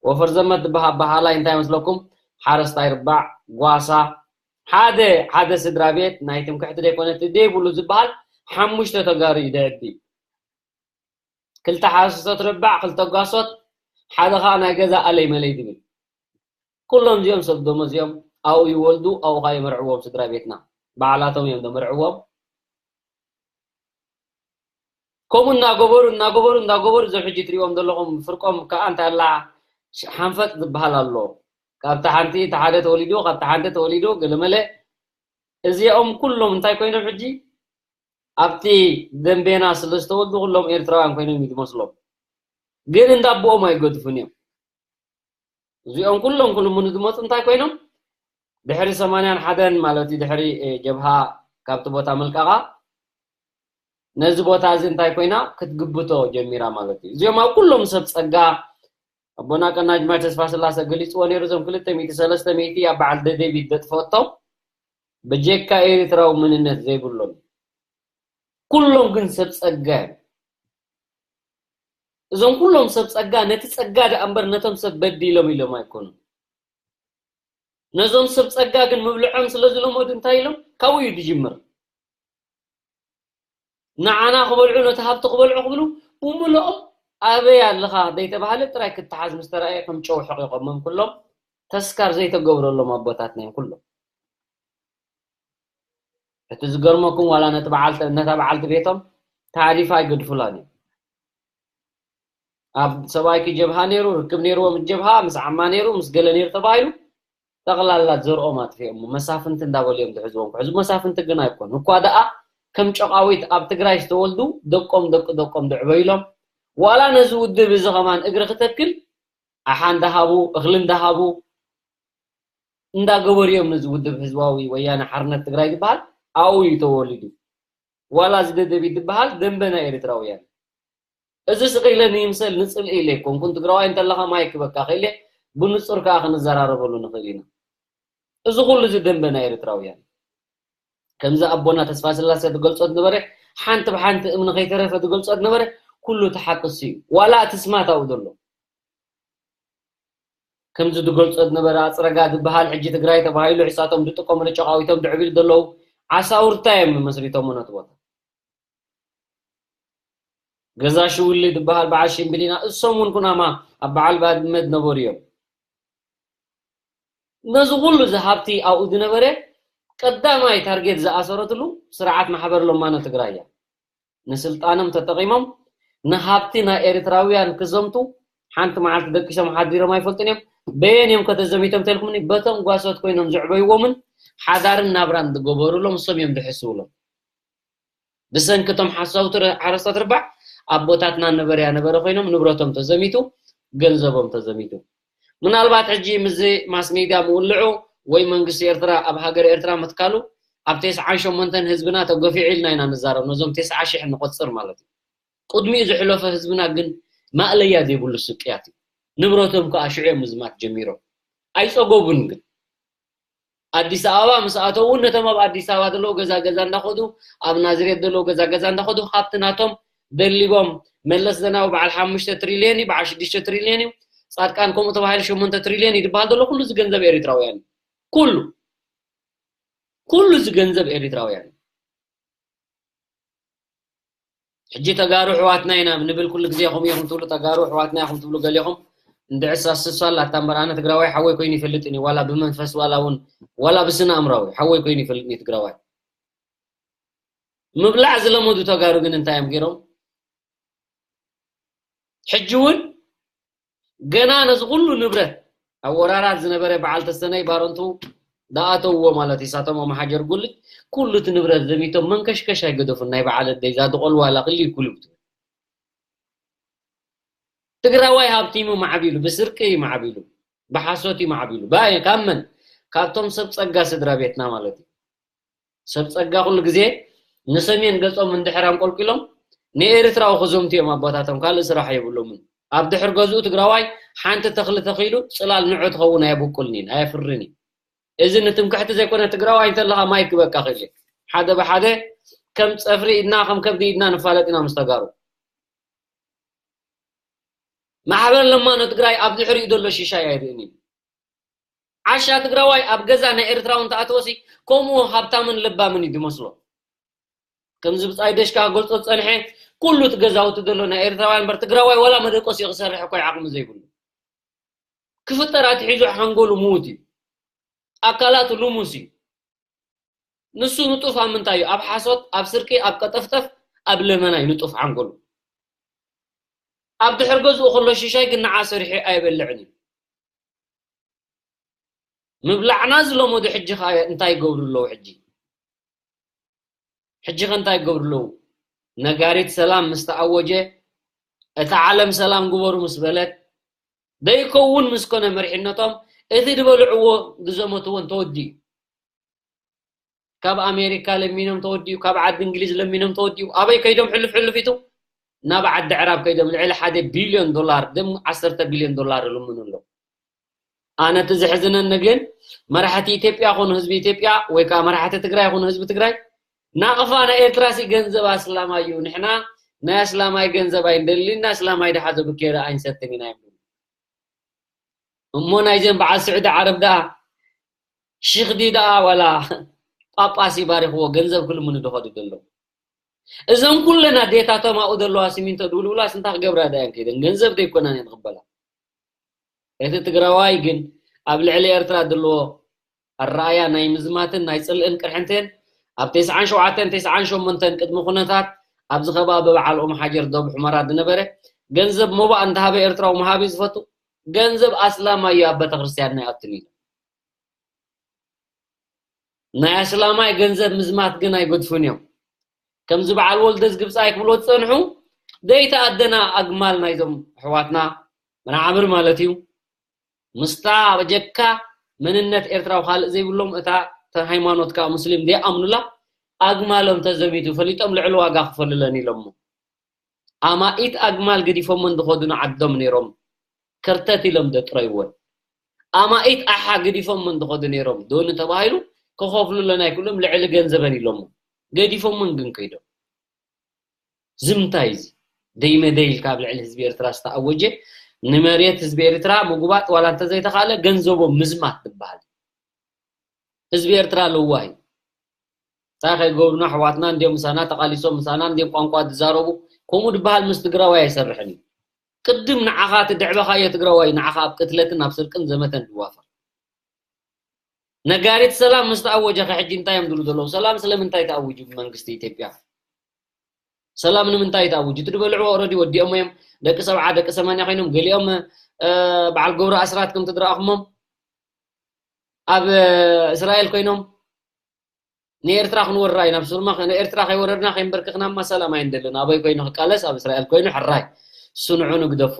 ወፈር ዘመት ዝበሃል በሃላይ እንታይ መስለኩም ሓረስታይ ርባዕ ጓሳ ሓደ ሓደ ስድራ ቤት ናይ ትምክሕቲ ዘይኮነ እቲ ዘይብሉ ዝበሃል ሓሙሽተ ተጋሩ እዩ ደዕቢ ክልተ ሓረስቶት ርባዕ ክልተ ጓሶት ሓደ ከዓ ናይ ገዛ ኣለይ መለይ ዝብል ኩሎም እዚኦም ሰብ ደሞ እዚኦም ኣብኡ ይወልዱ ኣብኡ ከዓ የመርዕዎም ስድራ ቤትና ባዕላቶም እዮም ዘመርዕዎም ከምኡ እናገበሩ እናገበሩ እናገበሩ እዞም ሕጂ ትሪእዎም ዘለኹም ፍርቆም ከዓ እንታይ ኣላ ሓንፈጥ ዝበሃል ኣሎ ካብታ ሓንቲ እቲ ሓደ ተወሊዱ ካብታ ሓንቲ ተወሊዱ ገለመለ እዚኦም ኩሎም እንታይ ኮይኖም ሕጂ ኣብቲ ደንቤና ስለ ዝተወልዱ ኩሎም ኤርትራውያን ኮይኖም እዩ ዝመስሎም ግን እንዳቦኦም ኣይገድፉን እዮም እዚኦም ኩሎም ክልምኑ ዝመፁ እንታይ ኮይኖም ድሕሪ ሰማንያን ሓደን ማለት እዩ ድሕሪ ጀብሃ ካብቲ ቦታ ምልቃቓ ነዚ ቦታ እዚ እንታይ ኮይና ክትግብቶ ጀሚራ ማለት እዩ እዚኦም ኣብ ኩሎም ሰብ ፀጋ ኣቦና ቀናጅማች ተስፋ ስላሰ ገሊፅዎ ነይሩ እዞም ክልተ ሚእቲ ሰለስተ ሚእቲ ኣብ በዓል ደደቢት ዘጥፈቶም ብጀካ ኤርትራዊ መንነት ዘይብሎም ኩሎም ግን ሰብ ፀጋ እዮም እዞም ኩሎም ሰብ ጸጋ ነቲ ጸጋ ደኣ እምበር ነቶም ሰብ በዲሎም ኢሎም ኣይኮኑን። ነዞም ሰብ ጸጋ ግን ምብልዖም ስለ ዝለመዱ እንታይ ኢሎም ካብኡ እዩ ዝጅምር። ንዓና ክበልዑ ነቲ ሃብቲ ክበልዑ ክብሉ ብምልኦም ኣበይ ኣለኻ ዘይተባህለ ጥራይ ክተሓዝ ምስ ተራእየ ከም ጨው ሕቒቖሞም ኩሎም ተስካር ዘይተገብረሎም ኣቦታትና እዮም ኩሎም። እቲ ዝገርመኩም ዋላ ነቲ በዓልቲ ነታ በዓልቲ ቤቶም ታሪፍ ኣይገድፉላን እዮም። ኣብ ሰብኣይኪ ጀብሃ ነይሩ ርክብ ነይርዎም ጀብሃ ምስ ዓማ ነይሩ ምስ ገለ ነይሩ ተባሂሉ ጠቕላላ ዘርኦም ኣጥፊኦም መሳፍንቲ እንዳበሉ እዮም ዝሕዝዎም ክሕዝቡ መሳፍንቲ ግን ኣይኮኑ እኳ ደኣ ከም ጨቓዊት ኣብ ትግራይ ዝተወልዱ ደቆም ደቂ ደቆም ድዕበይሎም ዋላ ነዚ ውድብ እዚ ኸማን እግሪ ክተክል ኣሓ እንዳሃቡ እኽሊ እንዳሃቡ እንዳገበሩ እዮም ነዚ ውድብ ህዝባዊ ወያነ ሓርነት ትግራይ ዝበሃል ኣብኡ እዩ ተወሊዱ ዋላ እዚ ደደቢት ዝበሃል ደንበ ናይ ኤርትራውያን እዚ ስቕ ኢለ ንይምሰል ንፅልኢ ኢለ ኣይኮንኩን ትግራዋይ እንተለኻ ማይ ክበካ ክኢለ ብንፁር ከዓ ክንዘራረበሉ ንኽእል ኢና እዚ ኩሉ እዚ ደንበ ናይ ኤርትራውያን ከምዚ ኣቦና ተስፋ ስላሰ ዝገልፆ ዝነበረ ሓንቲ ብሓንቲ እምኒ ከይተረፈ ዝገልፆ ዝነበረ ኩሉ ተሓቅሱ እዩ ዋላ እቲ ስማት ኣብኡ ዘሎ ከምዚ ዝገልፆ ዝነበረ ኣፅረጋ ዝበሃል ሕጂ ትግራይ ተባሂሉ ዕሳቶም ዝጥቀምሉ ጨቃዊቶም ድዕብሉ ዘለዉ ዓሳውርታ እዮም መስሪቶሞ ነቲ ቦታ ገዛ ሽውሊ ዝበሃል በዓል ሽምብሊና እሶም እውን ኩናማ ኣብ በዓል ባድመ ዝነበሩ እዮም ነዚ ኩሉ እዚ ሃብቲ ኣብኡ ዝነበረ ቀዳማይ ታርጌት ዝኣሰረትሉ ስርዓት ማሕበር ሎማኖ ትግራይ እያ ንስልጣኖም ተጠቒሞም ንሃብቲ ናይ ኤርትራውያን ክዘምቱ ሓንቲ መዓልቲ ደቂሶም ሓዲሮም ኣይፈልጡን እዮም በየን እዮም ከተዘሚቶም ተልኩምኒ በቶም ጓሶት ኮይኖም ዝዕበይዎምን ሓዳርን ናብራን ዝገበሩሎም እሶም እዮም ዝሕስውሎም ብሰንኪ እቶም ሓሳውቲ ሓረስቶት ርባዕ ኣቦታትና ነበርያ ነበረ ኮይኖም ንብረቶም ተዘሚቱ ገንዘቦም ተዘሚቱ ምናልባት ሕጂ ምስዚ ማስ ሜድያ ምውልዑ ወይ መንግስቲ ኤርትራ ኣብ ሃገር ኤርትራ ምትካሉ ኣብ ተስዓን ሸሞንተን ህዝብና ተገፊዑ ኢልና ኢና ንዛረብ ነዞም ተስዓ ሽሕ ንቆፅር ማለት እዩ ቅድሚኡ ዝሕለፈ ህዝብና ግን ማእለያ ዘይብሉ ስቅያት እዩ ንብረቶም ከዓ ሽዑ እዮም ምዝማት ጀሚሮም ኣይፀገቡን ግን ኣዲስ ኣበባ ምስ ኣተው እውን ነቶም ኣብ ኣዲስ ኣበባ ዘለዉ ገዛ ገዛ እንዳኸዱ፣ ኣብ ናዝሬት ዘለዉ ገዛ ገዛ እንዳኸዱ፣ ሃብቲ ናቶም ደሊቦም፣ መለስ ዘናዊ በዓል ሓሙሽተ ትሪልዮን እዩ፣ በዓል ሽዱሽተ ትሪልዮን እዩ፣ ጻድቃን ከምኡ ተባሂሉ ሸሞንተ ትሪልዮን እዩ ዝበሃል ዘሎ ኩሉ እዚ ገንዘብ ኤሪትራውያን እዩ። ኩሉ ኩሉ እዚ ገንዘብ ኤሪትራውያን እዩ። ሕጂ ተጋሩ ኣሕዋትና ኢና ንብል ኩሉ ግዜ። ከምኡ ኢኹም ትብሉ፣ ተጋሩ ኣሕዋትና ኢኹም ትብሉ ገሊኹም። እንድዕስ ኣስሳላ ኣታ እምበር ኣነ ትግራዋይ ሓወይ ኮይኑ ይፈልጥን እዩ፣ ዋላ ብመንፈስ ዋላ እውን ዋላ ብስነ ኣእምራዊ ሓወይ ኮይኑ ይፈልጥን እዩ ትግራዋይ። ምብላዕ ዝለመዱ ተጋሩ ግን እንታይ እዮም ገይሮም? ሕጂ እውን ገና ነዚ ኩሉ ንብረት ኣብ ወራራት ዝነበረ በዓል ተሰነይ ባረንቱ ደኣተውዎ ማለት እዩ። ሳቶም ኣመሓጀር ጉልት ኩሉ እቲ ንብረት ዘሚቶም መንከሽከሽ ኣይገደፉን። ናይ በዓል ኣደይ ዛድቆል ዋላ ክልይ ኩሉ ብትብል ትግራዋይ ሃብቲሙ ማዕቢሉ፣ ብስርቂ እዩ ማዕቢሉ፣ ብሓሶት እዩ ማዕቢሉ። ባ-፣ ካብ መን? ካብቶም ሰብ ጸጋ ስድራ ቤትና ማለት እዩ። ሰብ ጸጋ ኩሉ ግዜ ንሰሜን ገጾም እንድሕር ኣንቆልቂሎም ንኤርትራዊ ክዘምቱ እዮም ኣቦታቶም፣ ካልእ ስራሕ የብሎምን። ኣብ ድሕር ገዝኡ ትግራዋይ ሓንቲ ተኽሊ ተኺሉ ጽላል ንዑ ትኸውን ኣየብቁልን እዩ፣ ኣየፍርን እዩ። እዚ ንትምክሕቲ ዘይኮነ ትግራዋይ እንተለኻ ማይ ክበቃ ክእል እዩ። ሓደ ብሓደ ከም ጸፍሪ ኢድና ከም ከብዲ ኢድና ንፋለጥ ኢና ምስ ተጋሩ። ማሕበር ለማኖ ትግራይ ኣብ ድሕሪኡ ዘሎ ሽሻይ ኣይርእን እዩ። ዓሻ ትግራዋይ ኣብ ገዛ ናይ ኤርትራዊ እንተኣተወሲ ከምኡ ሃብታምን ለባምን እዩ ዝመስሎ። ከምዚ ብጻይ ደሽካ ክገልጾ ዝጸንሐ ኩሉ እቲ ገዛውቲ ዘሎ ናይ ኤርትራውያን እምበር ትግራዋይ ዋላ መደቆሲ ክሰርሕ እኮ ዓቕሚ ዘይብሉ። ክፍጠር ኣትሒዙ ሓንጎሉ ምዉት እዩ። ኣካላቱ ልሙስ እዩ። ንሱ ንጡፍ ኣብ ምንታይ እዩ? ኣብ ሓሶት፣ ኣብ ስርቂ፣ ኣብ ቀጠፍጠፍ፣ ኣብ ለመና እዩ ንጡፍ ሓንጎሉ። ኣብ ድሕር ገዝኡ ከሎ ሽሻይ ግን ንዓ ሰሪሑ ኣይበልዕን እዩ። ምብላዕና ዝለመዱ ሕጂ ኸ እንታይ ይገብሩ ኣለዉ? ሕጂ ሕጂ ኸ እንታይ ይገብሩ ኣለዉ? ነጋሪት ሰላም ምስ ተኣወጀ፣ እታ ዓለም ሰላም ግበሩ ምስ በለት፣ ደይከውን ምስ ኮነ መሪሕነቶም፣ እቲ ዝበልዕዎ ዝዘመትዎ እንተወዲኡ፣ ካብ ኣሜሪካ ለሚኖም ተወዲኡ፣ ካብ ዓዲ እንግሊዝ ለሚኖም ተወዲኡ፣ ኣበይ ከይዶም ሕልፍ ሕልፍ ኢቱ? ናብ ዓዲ ዕራብ ከይዶም ልዕሊ ሓደ ቢልዮን ዶላር፣ ደም ዓሰርተ ቢልዮን ዶላር ይልምኑ ኣለዉ። ኣነ እቲ ዘሕዝነኒ ግን መራሕቲ ኢትዮጵያ ኮኑ ህዝቢ ኢትዮጵያ ወይ ከዓ መራሕቲ ትግራይ ኮኑ ህዝቢ ትግራይ ናቕፋ ናይ ኤርትራ ሲ ገንዘብ ኣስላማይ እዩ። ንሕና ናይ ኣስላማይ ገንዘብ ኣይንደልን፣ ናይ ኣስላማይ ድሓ ዘብኬረ ኣይንሰትን ኢና ይብሉ። እሞ ናይዘን በዓል ስዑዲ ዓረብ ደኣ ሽኽዲ ደኣ ዋላ ጳጳስ ይባርኽዎ ገንዘብ ክልምኑ ዝኸዱ ዘለዉ። እዘን ኩለን ኣዴታቶም ኣብኡ ዘለዋ ሲሚንቶ ድውልውላስ እንታይ ክገብራ ደኣየን ከይደን? ገንዘብ ዘይኮነን እየን ዝቕበላ። እቲ ትግራዋይ ግን ኣብ ልዕሊ ኤርትራ ዘለዎ ኣረኣያ ናይ ምዝማትን ናይ ጽልእን ቅርሕንትን ኣብ ተስዓን ሸውዓተን ተስዓን ሸሞንተን ቅድሚ ኩነታት ኣብዚ ከባቢ በዓል ኦም ሓጀር ዶብ ሑመራ ዝነበረ ገንዘብ ሞባእ እንተሃበ ኤርትራዊ ምሃብ እዩ ዝፈቱ። ገንዘብ ኣስላማይ እዩ ኣብ ቤተክርስትያን ናይ ኣትን ኢሉ። ናይ ኣስላማይ ገንዘብ ምዝማት ግን ኣይገድፉን እዮም። ከምዚ በዓል ወልደዝ ግብፃይ ክብልዎ ዝፀንሑ ዘይተኣደና ኣግማል ናይዞም ኣሕዋትና መናዕብር ማለት እዩ። ምስታ በጀካ መንነት ኤርትራዊ ካልእ ዘይብሎም እታ እታ ሃይማኖት ከዓ ሙስሊም ዘይኣምኑላ ኣግማሎም ተዘሚቱ ፈሊጦም ልዕሊ ዋጋ ክፈልለን ኢሎሞ። ኣማኢት ኣግማል ገዲፎመን ዝኸዱ ንዓዶም ነይሮም ከርተት ኢሎም ዘጥረይወን። ኣማኢት ኣሓ ገዲፎመን ዝኸዱ ነይሮም ዶኒ ተባሂሉ ክኸፍሉለን ኣይክእሎም ልዕሊ ገንዘበን ኢሎሞ። ገዲፎመን ግን ከይዶም። ዝምታይ እዚ ደይመደይ ኢልካ ኣብ ልዕሊ ህዝቢ ኤርትራ ዝተኣወጀ ንመሬት ህዝቢ ኤርትራ ምጉባጥ ዋላ እንተዘይተኻለ ገንዘቦም ምዝማት ዝበሃል ህዝቢ ኤርትራ ለዋህ እዩ። እንታይ ከይገብሩና ኣሕዋትና እንዲዮም ምሳና ተቓሊሶም ምሳና እንዲዮም ቋንቋ ዝዛረቡ ከምኡ ዝበሃል ምስ ትግራዋይ ኣይሰርሕን እዩ። ቅድም ንዓኻ እቲ ድዕበኻዮ ትግራዋይ ንዓኻ ኣብ ቅትለትን ኣብ ስርቅን ዘመተን ዝዋፈር። ነጋሪት ሰላም ምስ ተኣወጀ ከ ሕጂ እንታይ እዮም ዝብሉ ዘለዉ? ሰላም ስለምንታይ ተኣዊጁ ብመንግስቲ ኢትዮጵያ? ሰላም ንምንታይ ተኣዊጁ? እቲ ዝበልዕዎ ኦረዲ ወዲኦም እዮም። ደቂ ሰብዓ ደቂ ሰማንያ ኮይኖም ገሊኦም እ፣ በዓል ገብሩ ኣስራት ከምቲ ዝረኣኹሞም ኣብ እ፣ እስራኤል ኮይኖም ንኤርትራ ክንወራ ኢና ብስሩማ ንኤርትራ ከይወረድና ከይንበርክኽናማ ሰላም ኣይንደልን። ኣበይ ኮይኑ ክቃለስ ኣብ እስራኤል ኮይኑ ሕራይ ስንዑ ንግደፎ።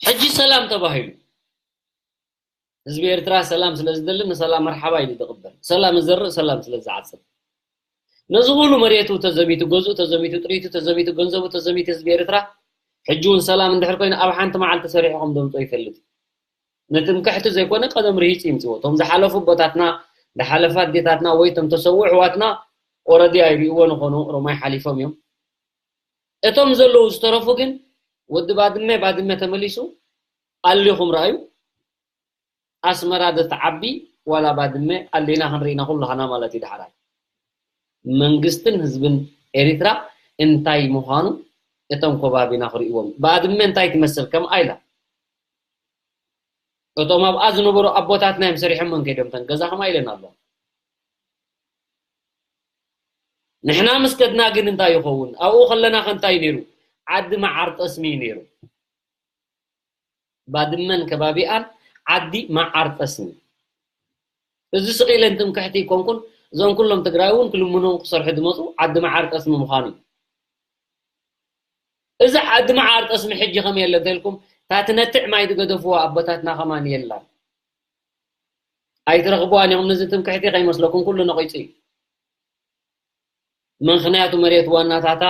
ሕጂ ሰላም ተባሂሉ ህዝቢ ኤርትራ ሰላም ስለ ዝደሊ ንሰላም መርሓባ ኢሉ ዝቕበል ሰላም ዝዘርእ ሰላም ስለ ዝዓጽድ ነዚ ኩሉ መሬቱ ተዘሚቱ ገዝኡ ተዘሚቱ ጥሪቱ ተዘሚቱ ገንዘቡ ተዘሚቱ ህዝቢ ኤርትራ ሕጂ እውን ሰላም እንድሕር ኮይኑ ኣብ ሓንቲ መዓልቲ ሰሪሑ ከም ዘምፅኦ ይፈልጥ። ንትምክሕቲ ዘይኮነ ቀደም ርሂፅ ይምፅዎ። እቶም ዝሓለፉ ኣቦታትና፣ ዝሓለፋ ኣዴታትና ወይ እቶም ተሰዉ ኣሕዋትና ኦረዲ ኣይርእይዎ ንኾኑ፣ ሮማይ ሓሊፎም እዮም። እቶም ዘለዉ ዝተረፉ ግን ወዲ ባድመ፣ ባድመ ተመሊሱ ኣሊኹም ረኣዩ። ኣስመራ ዶ ትዓቢ ዋላ ባድመ ኣሊና ክንርኢ ኢና ኩላህና ማለት እዩ። ዳሕራይ መንግስትን ህዝብን ኤሪትራ እንታይ ምዃኑ እቶም ከባቢና ክርእይዎም። ባድመ እንታይ ትመስል ከምኣ ኢላ። እቶም ኣብኣ ዝነበሩ ኣቦታትና እዮም ሰሪሖም ከይዶም ተን ገዛ ከምኣ ኢለን ኣለዋ። ንሕና ምስ ከድና ግን እንታይ ይኸውን? ኣብኡ ከለና ከ እንታይ ነይሩ? ዓዲ መዓር ጠስሚ እዩ ነይሩ። ባድመን ከባቢኣን ዓዲ መዓር ጠስሚ። እዚ ስቕ ኢለን ትምክሕቲ ይኮንኩን፣ እዞም ኩሎም ትግራይ እውን ክልምኑ ክሰርሑ ዝመፁ ዓዲ መዓር ጠስሚ ምዃኑ እዩ። እዚ ዓዲ መዓር ጠስሚ ሕጂ ከመይ የለ እንተልኩም፣ እታ ትነትዕ ማይ ዝገደፍዋ ኣቦታትና ከማን የላን። ኣይትረኽብዋን ኢኹም። ነዚ ትምክሕቲ ከይመስለኩም ኩሉ ነቒጹ እዩ። ምኽንያቱ መሬት ዋናታታ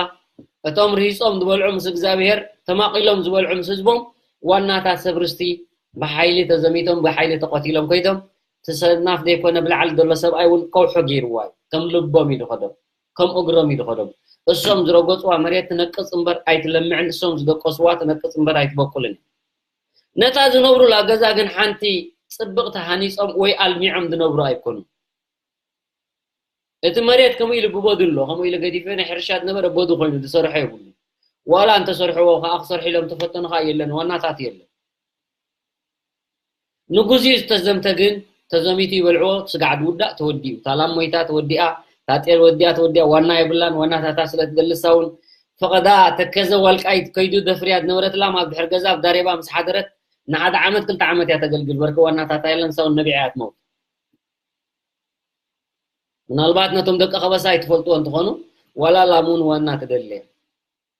እቶም ርሂጾም ዝበልዑ ምስ እግዚኣብሔር ተማቒሎም ዝበልዑ ምስ ህዝቦም ዋናታት ሰብ ርስቲ ብሓይሊ ተዘሚቶም ብሓይሊ ተቐቲሎም ከይዶም እቲ ሰናፍ ዘይኮነ ብላዕሊ ዘሎ ሰብኣይ እውን ከውሖ ገይርዋ እዩ። ከም ልቦም እዩ ዝኸዶም፣ ከም እግሮም እዩ ዝኸዶም። እሶም ዝረገጽዋ መሬት ትነቅጽ እምበር ኣይትለምዕን፣ እሶም ዝደቀስዋ ትነቅጽ እምበር ኣይትበቁልን። ነታ ዝነብሩላ ገዛ ግን ሓንቲ ጽብቕቲ ሃኒጾም ወይ ኣልሚዖም ዝነብሩ ኣይኮኑን። እቲ መሬት ከምኡ ኢሉ ብቦዱ ኣሎ፣ ከምኡ ኢሉ ገዲፉ ናይ ሕርሻ ዝነበረ ቦዱ ኮይኑ ዝሰርሖ የብሉ። ዋላ እንተሰርሕዎ ከዓ ክሰርሑ ኢሎም ተፈተኑ ከዓ የለን፣ ዋናታት የለን። ንጉዚ ዝተዘምተ ግን ተዘሚቱ ይበልዕዎ፣ ስጋዕ ዝውዳእ ተወዲኡ። እታ ላም ሞይታ ተወዲኣ፣ እታ ጤል ወዲኣ ተወዲኣ፣ ዋና የብላን። ዋናታታ ስለ ትደልሳ እውን ፈቐዳ ተከዘ ዋልቃይት ከይዱ ዘፍርያ ዝነበረት ላም ኣብ ድሕሪ ገዛ ኣብ ዳሬባ ምስ ሓደረት ንሓደ ዓመት ክልተ ዓመት እያ ተገልግል። በርኪ ዋናታታ የለን፣ ንሳ እውን ነቢዓ እያ ትመውት። ምናልባት ነቶም ደቂ ከበሳ ኣይትፈልጥዎ እንትኾኑ፣ ዋላ ላም እውን ዋና ትደሊ እያ።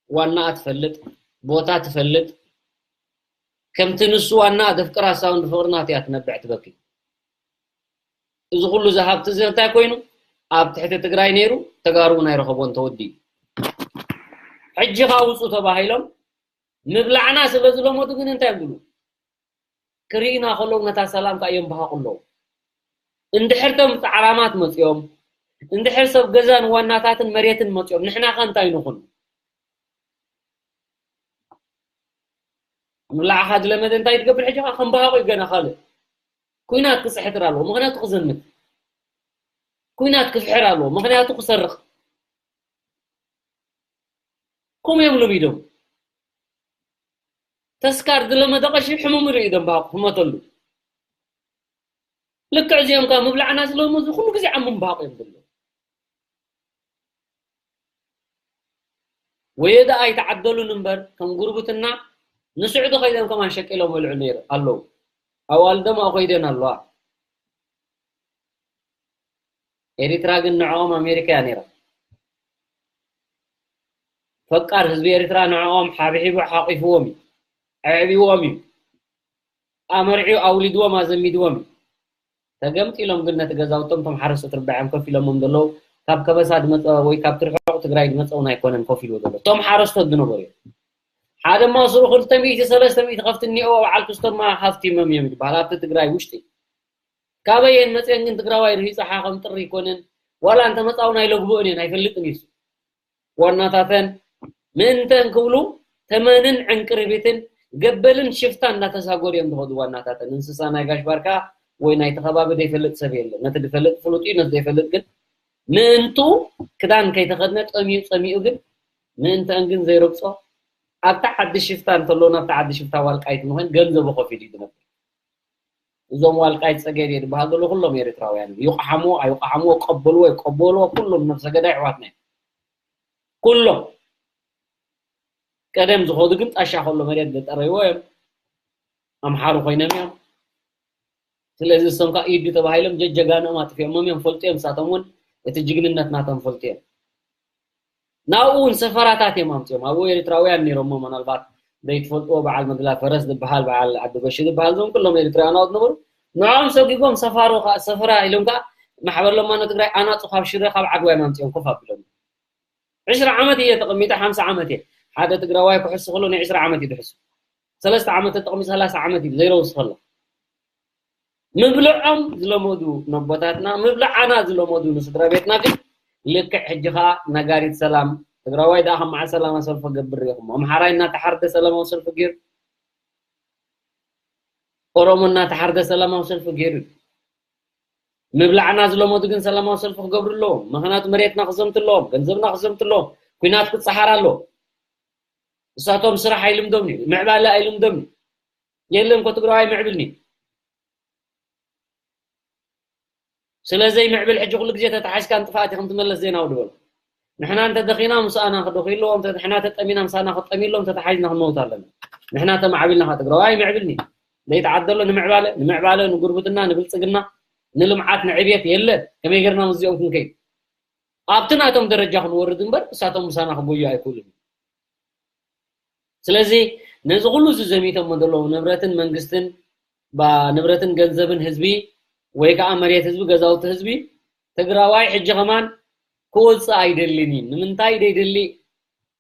ዋናኣ ትፈልጥ፣ ቦታ ትፈልጥ፣ ከምቲ ንሱ ዋና ደፍቅራ ሳውን ብፍቅሪ ናቱ እያ ትነብዕ ትበኪ። እዚ ኩሉ እዚ ሃብቲ እዚ እንታይ ኮይኑ? ኣብ ትሕቲ ትግራይ ነይሩ፣ ተጋሩ እውን ኣይረኸቦን፣ ተወዲኡ። ሕጂ ኻብ ውፁ ተባሂሎም ምብላዕና ስለ ዝለመዱ ግን እንታይ ይብሉ? ክርእዩና ከለዉ ነታ ሰላም ከኣ የንበሃቑ ኣለዉ። እንድሕር ቶም ጻዕራማት መጺኦም፣ እንድሕር ሰብ ገዛን ዋናታትን መሬትን መጺኦም፣ ንሕና ከ እንታይ ንኹን? ምብላዕኻ ዝለመደ እንታይ ትገብር? ሕጂ ኸኣ ከም በሃቑ እዩ ገና ካልእ። ኲናት ክጽሕትር ኣለዎ፣ ምኽንያቱ ክዘምት። ኲናት ክፍሕር ኣለዎ፣ ምኽንያቱ ክሰርቕ። ከምኡ እዮም ለሚዶም። ተስካር ዝለመደ ቀሺ ሕሙም ይርኢ ደም በሃቑ ክመተሉ። ልክዕ እዚኦም ከኣ ምብላዕና ዝለመዱ ኩሉ ግዜ ዓሞም በሃቑ እዮም ዘለዉ። ወየ ደኣ ኣይተዓደሉን እምበር፣ ከም ጉርብትና ንስዑዲ ከይዶም ከማን ሸቂሎም በልዑ ነይሩ ኣለዉ። ኣዋልዶም ኣብኡ ከይደን ኣለዋ። ኤሪትራ ግን ንዕኦም ኣሜሪካ እያ ነይራ። ፈቃር ህዝቢ ኤሪትራ ንዕኦም ሓብሒቡ ሓቂፍዎም እዩ። ኣዕቢዎም እዩ። ኣመርዒ ኣውሊድዎም ኣዘሚድዎም እዩ። ተገምጢሎም ግን ነቲ ገዛውቶም እቶም ሓረስቶት ርባዕዮም ኮፍ ኢሎሞም ዘለዉ ካብ ከበሳ ዝመፀ ወይ ካብ ትርሑቕ ትግራይ ዝመፀ እውን ኣይኮነን ኮፍ ኢልዎ ዘሎ። እቶም ሓረስቶት ዝነበሩ እዮም። ሓደ ማ ስሩ ክልተ ሚእቲ ሰለስተ ሚእቲ ከፍቲ እኒኦ በዓል ክስቶማ ሃፍቲሞም እዮም ይበሃል ኣብቲ ትግራይ ውሽጢ። ካበየን መፅየን ግን ትግራዋይ ርሂፀሓ ከም ጥሪ ይኮነን ዋላ እንተመፃ እውን ኣይለግብኦን እየን ኣይፈልጥን እዩ። ዋናታተን ምእንተን ክብሉ ተመንን ዕንቅርቢትን ገበልን ሽፍታ እንዳተሳጎሩ እዮም ዝኸዱ ዋናታተን። እንስሳ ናይ ጋሽ ባርካ ወይ ናይቲ ከባቢ ዘይፈልጥ ሰብ የለን። ነቲ ዝፈልጥ ፍሉጥ እዩ፣ ነቲ ዘይፈልጥ ግን ምእንቱ ክዳን ከይተኸድነ ጠሚዩ ጸሚኡ ግን ምእንተን ግን ዘይረግጾ ኣብታ ዓዲ ሽፍታ እንተሎ ናብታ ዓዲ ሽፍታ ዋልቃይት ምኾን ገንዘቡ ከፊሉ እዩ ዝነብር። እዞም ዋልቃይት ጸገዴ ዝበሃል ዘሎ ኩሎም ኤርትራውያን እዮም። ይቕሓምዎ ኣይቕሓምዎ፣ ቀበልዎ ኣይቀበልዎ ኩሎም ነብሰ ገዳይ ኣሕዋትና እዮም። ኩሎም ቀደም ዝኸዱ ግን ጣሻ ከሎ መሬት ዘጠረይዎ እዮም። ኣምሓሩ ኮይኖም እዮም። ስለዚ እሶም ከዓ ኢዱ ተባሂሎም ጀጀጋንኦም ኣጥፊኦሞም እዮም። ፈልጡ እዮም። ንሳቶም እውን እቲ ጅግንነት ናቶም ፈልጡ እዮም። ናብኡ እውን ሰፈራታት እዮም ኣምፅኦም። ኣብኡ ኤርትራውያን ነይሮሞ ምናልባት ዘይትፈልጥዎ በዓል መግላ ፈረስ ዝበሃል በዓል ዓዲ በሺ ዝበሃል እዞም ኩሎም ኤርትራውያን ኣብኡ ዝነበሩ ንዕኦም ሰጊጎም ሰፋሮ ከዓ ሰፈራ ኢሎም ከዓ ማሕበር ለማኖ ትግራይ ኣናፁ ካብ ሽረ ካብ ዓድዋ እዮም ኣምፅኦም ኮፍ ኣቢሎም። ዕስራ ዓመት እየ ተቐሚጠ ሓምሳ ዓመት እየ ሓደ ትግራዋይ ክሕሱ ከሎ ናይ ዕስራ ዓመት እዩ ዝሕሱ። ሰለስተ ዓመት ተጠቕሚ ሰላሳ ዓመት እዩ ዘይረውስ ከሎ ምብልዖም ዝለመዱ ነቦታትና፣ ምብልዓና ዝለመዱ ንስድራ ቤትና ግን ልክዕ ሕጂ ኸዓ ነጋሪት ሰላም። ትግራዋይ ደኣ ከም መዓል ሰላማዊ ሰልፊ ክገብር ርኢኹሞ? ኣምሓራይ እናተሓርደ ሰላማዊ ሰልፊ ገይሩ፣ ኦሮሞ እናተሓርደ ሰላማዊ ሰልፊ ገይሩ። ምብላዕና ዝለመዱ ግን ሰላማዊ ሰልፊ ክገብሩ ኣለዎም። ምኽንያቱ መሬትና ክዘምቱ ኣለዎም፣ ገንዘብና ክዘምቱ ኣለዎም። ኲናት ክፀሓር ኣሎ። እሳቶም ስራሕ ኣይልምዶም እዩ፣ ምዕባለ ኣይልምዶም እዩ። የለን እኮ ትግራዋይ ምዕብል እዩ። ስለዚ ምዕብል ሕጂ ኩሉ ግዜ ተተሓዝካ ንጥፋኣት ኢኹም ትመለስ ዜናዊ ድበሉ። ንሕና እንተ ደኺና ምሳና ክደኺ ኣለዎም፣ እንተ ንሕና ተጠሚና ምሳና ክጠሚ ኣለዎም፣ ተተሓዝና ክንመውት ኣለና። ንሕና ተማዕቢልና ኸዓ ትግራዋይ ምዕብል እዩ። ዘይተዓደሎ ንምዕባለ፣ ንምዕባለ፣ ንጉርብትና፣ ንብልጽግና፣ ንልምዓት፣ ንዕብየት የለ። ከመይ ጌርና ምስዚኦም ክንከይድ? ኣብቲ ናቶም ደረጃ ክንወርድ እምበር እሳቶም ምሳና ክጎዩ ኣይክእሉን። ስለዚ ነዚ ኩሉ እዚ ዘሚቶሞ ዘለዉ ንብረትን መንግስትን፣ ባ-፣ ንብረትን ገንዘብን ህዝቢ ወይ ከዓ መሬት ህዝቢ፣ ገዛውቲ ህዝቢ፣ ትግራዋይ ሕጂ ከማን ክወፅእ ኣይደልን እዩ። ንምንታይ ደይደሊ?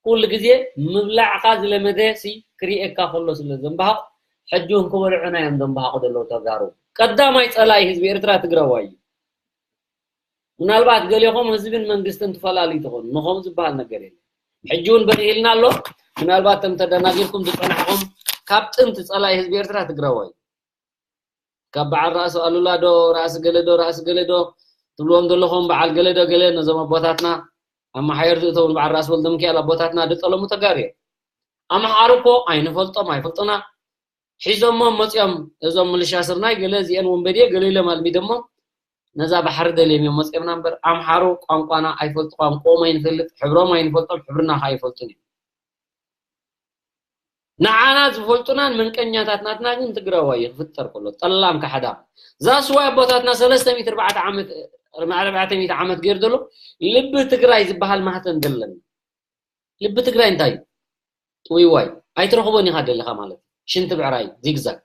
ኩሉ ግዜ ምብላዕካ ዝለመደ ሲ ክሪኤካ ከሎ ስለ ዘንባሃቕ፣ ሕጂ እውን ክበልዑና እዮም ዘንባሃቑ ዘለዉ ተጋሩ። ቀዳማይ ፀላኢ ህዝቢ ኤርትራ ትግራዋይ እዩ። ምናልባት ገሌኹም ህዝብን መንግስትን ትፈላልዩ ትኾኑ፣ ንኸምኡ ዝበሃል ነገር የለን። ሕጂ እውን በሪህልና ኣሎ። ምናልባት እቶም ተደናጊርኩም ዝጸናሕኹም፣ ካብ ጥንቲ ጸላኢ ህዝቢ ኤርትራ ትግራዋይ፣ ካብ በዓል ራእሲ ኣሉላ ዶ፣ ራእሲ ገለ ዶ፣ ራእሲ ገለ ዶ ትብልዎም ዘለኹም፣ በዓል ገለ ዶ ገለ፣ ነዞም ኣቦታትና ኣብ መሓየር ዝእተውን በዓል ራእሲ ወልደ ሚካኤል ኣቦታትና ዝጠለሙ ተጋሩ እዮም። ኣምሓሩ እኮ ኣይንፈልጦም፣ ኣይፈልጡና። ሒዞሞም መፂኦም እዞም ምልሻ ስርናይ፣ ገለ እዚአን ወንበዴ ገለ ኢሎም ኣልሚዶሞም ነዛ ባሕሪ ደልዮም እዮም መፂኦምና እምበር፣ ኣምሓሩ ቋንቋና ኣይፈልጡ፣ ቋንቋኦም ኣይንፈልጥ፣ ሕብሮም ኣይንፈልጦም፣ ሕብርና ከዓ ኣይፈልጡን እዮም። ንዓና ዝፈልጡናን መንቀኛታት ናትና ግን ትግራዋይ እዩ ክፍጠር ከሎ፣ ጠላም ካሕዳም። ዛስዋይ ኣቦታትና ሰለስተ ሚእቲ ኣርባዕተ ዓመት፣ ኣርባዕተ ሚእቲ ዓመት ገይሩ ዘሎ ልቢ ትግራይ ዝበሃል ማህተም ዘለና። ልቢ ትግራይ እንታይ እዩ? ጥውይዋይ። ኣይትረኽቦን ኢኻ ደለኻ ማለት እዩ። ሽንቲ ብዕራይ፣ ዚግዛግ።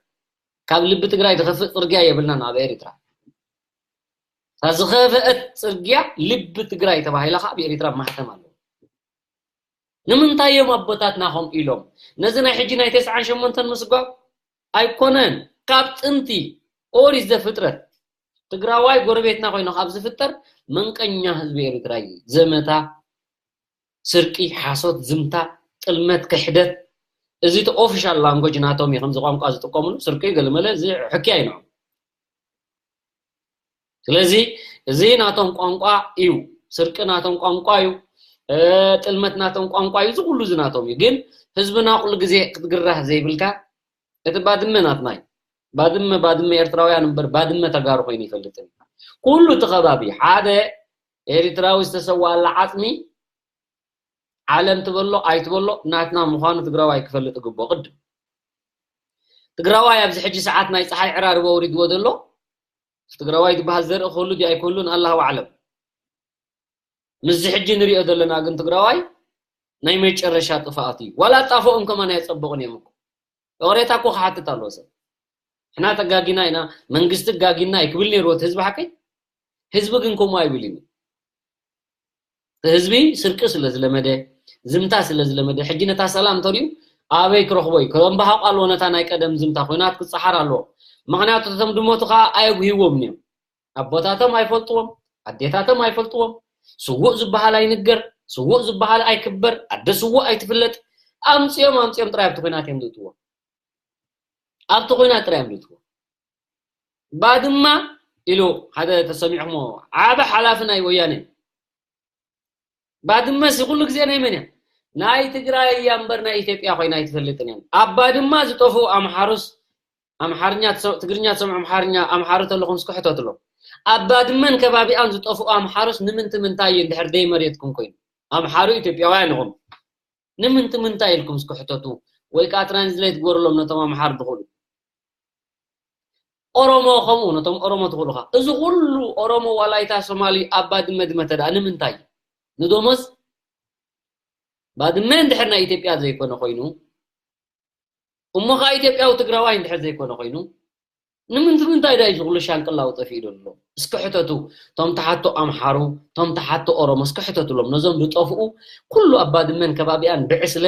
ካብ ልቢ ትግራይ ዝኸፍእ ጽርግያ የብልናን ኣብ ኤርትራ። እታ ዝኸፍአት ጽርግያ ልቢ ትግራይ ተባሂላ ከዓ ኣብ ኤርትራ ማህተም ኣለዋ። ንምንታይ እዮም ኣቦታትና ከምኡ ኢሎም? ነዚ ናይ ሕጂ ናይ ተስዓን ሸሞንተን ምስጓግ ኣይኮነን። ካብ ጥንቲ ኦሪት ዘፍጥረት ትግራዋይ ጎረቤትና ኮይኑ ካብ ዝፍጠር መንቀኛ ህዝቢ ኤርትራ እዩ። ዘመታ፣ ስርቂ፣ ሓሶት፣ ዝምታ፣ ጥልመት፣ ክሕደት፣ እዚ እቲ ኦፊሻል ላንጎጅ ናቶም እዩ። ከምዚ ቋንቋ ዝጥቀምሉ ስርቂ ገለመለ እዚ ሕክያ እዩ ንዕኦም። ስለዚ እዚ ናቶም ቋንቋ እዩ። ስርቂ ናቶም ቋንቋ እዩ። እ፣ ጥልመት ናቶም ቋንቋ እዩ። እዚ ኩሉ እዚ ናቶም እዩ። ግን ህዝብና ኩሉ ግዜ ክትግራህ ዘይብልካ፣ እቲ ባድመ ናትና እዩ። ባድመ፣ ባድመ ኤርትራውያን እምበር ባድመ ተጋሩ ኮይኑ ይፈልጥን እዩ። ኩሉ እቲ ከባቢ ሓደ ኤርትራዊ ዝተሰዋኣላ ዓጽሚ ዓለም ትበሎ ኣይትበሎ ናትና ምዃኑ ትግራዋይ ክፈልጥ ይግብኦ። ቅድም ትግራዋይ ኣብዚ ሕጂ ሰዓት ናይ ፀሓይ ዕራርቦ ኣውሪድዎ ዘሎ፣ ትግራዋይ ዝበሃል ዘርኢ ክህሉ ድዩ ኣይክህሉን ኣላሁ ኣዕለም። ምስዚ ሕጂ ንሪኦ ዘለና ግን ትግራዋይ ናይ መጨረሻ ጥፍኣት እዩ። ዋላ ጣፍኦም ከማን ኣየፀበቑን እዮም እኮ። ይቕሬታ እኮ ክሓትት ኣለዎ ሰብ። ንሕና ተጋጊና ኢና፣ መንግስቲ ጋጊና እዩ ክብል ነይርዎ እቲ ህዝቢ ሓቀይ። ህዝቢ ግን ከምኡ ኣይብልን እዩ። እቲ ህዝቢ ስርቂ ስለ ዝለመደ፣ ዝምታ ስለ ዝለመደ፣ ሕጂ ነታ ሰላም ተሪኡ ኣበይ ክረኽቦ እዩ? ከንበሃቑ ኣለዎ ነታ ናይ ቀደም ዝምታ። ኲናት ክፀሓር ኣለዎ። ምኽንያቱ እቶም ድሞቱ ከዓ ኣየጉህይዎም እዮም። ኣቦታቶም ኣይፈልጥዎም፣ ኣዴታቶም ኣይፈልጥዎም። ስዉእ ዝበሃል ኣይንገር፣ ስዉእ ዝበሃል ኣይክበር፣ ኣደ ስዉእ ኣይትፍለጥ። ኣምፅኦም፣ ኣምፅኦም ጥራይ ኣብቲ ኲናት እዮም ዝእትዎ። ኣብቲ ኲናት ጥራይ እዮም ዝእትዎ። ባድማ ኢሉ ሓደ ተሰሚዕኹሞ፣ ዓቢ ሓላፊ ናይ ወያነ። ባድመ ሲ ኩሉ ግዜ ናይ መን እያ? ናይ ትግራይ እያ እምበር ናይ ኢትዮጵያ ኮይና ኣይትፈልጥን እያ። ኣብ ባድማ ዝጠፍኡ ኣምሓሩስ፣ ኣምሓርኛ ትሰ-፣ ትግርኛ ትሰምዑ፣ ኣምሓርኛ፣ ኣምሓሩ ተለኹም እስኪ ሕተትሎም። ኣብ ባድመን ከባቢኣን ዝጠፍኡ ኣምሓሩስ ንምንቲ ምንታይ እዩ እንድሕር ደይ መሬትኩም ኮይኑ? ኣምሓሩ ኢትዮጵያውያን ኢኹም። ንምንቲ ምንታይ ኢልኩም እስኪ ሕተቱ። ወይ ከዓ ትራንስሌት ግበርሎም ነቶም ኣምሓር ዝኽእሉ። ኦሮሞ ከምኡ፣ ነቶም ኦሮሞ ትኽእሉኻ። እዚ ኩሉ ኦሮሞ፣ ዋላይታ፣ ሶማሊ ኣብ ባድመ ዝመተ ደኣ ንምንታይ? ንደሞዝ? ባድመ እንድሕር ናይ ኢትዮጵያ ዘይኮነ ኮይኑ፣ እሞ ኸዓ ኢትዮጵያዊ ትግራዋይ እንድሕር ዘይኮነ ኮይኑ፣ ንምንቲ ምንታይ ደኣ እዩ እዚ ኩሉ ሻንቅላው ጠፊኡ ዘሎ? እስኪ ሕተቱ። ቶም ተሓቶ ኣምሓሩ፣ ቶም ተሓቶ ኦሮሞ እስኪ ሕተቱሎም። ነዞም ዝጠፍኡ ኩሉ ኣብ ባድመን ከባቢኣን ብዕስለ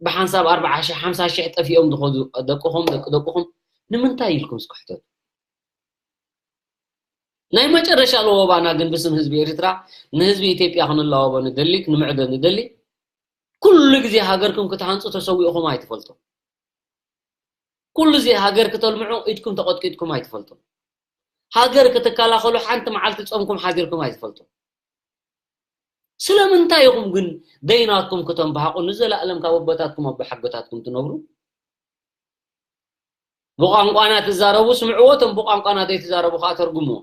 ብሓንሳብ ኣርብዓ ሺሕ፣ ሓምሳ ሺሕ ጠፊኦም ዝኸዱ ደቅኹም፣ ደቂ ደቅኹም ንምንታይ ኢልኩም እስኪ ሕተቱ። ናይ መጨረሻ ለወባና ግን ብስም ህዝቢ ኤርትራ ንህዝቢ ኢትዮጵያ ክንላወቦ ንደሊ፣ ክንምዕዶ ንደሊ፣ ኩሉ ግዜ ሃገርኩም ክትሃንጹ ተሰዊእኹም ኣይትፈልጡ። ኩሉ ግዜ ሃገር ክተልምዑ ኢድኩም ተቐጥቂጥኩም ኣይትፈልጡ። ሃገር ክትከላኸሉ ሓንቲ መዓልቲ ጾምኩም ሓዲርኩም ኣይትፈልጡ። ስለምንታይ ኢኹም ግን ደይናትኩም ክተንባሃቑ ንዘለኣለም ካብ ኣቦታትኩም ኣቦሓጎታትኩም ትነብሩ? ብቋንቋና ትዛረቡ ስምዕዎ፣ እቶም ብቋንቋና ዘይትዛረቡ ከዓ ተርጉምዎ።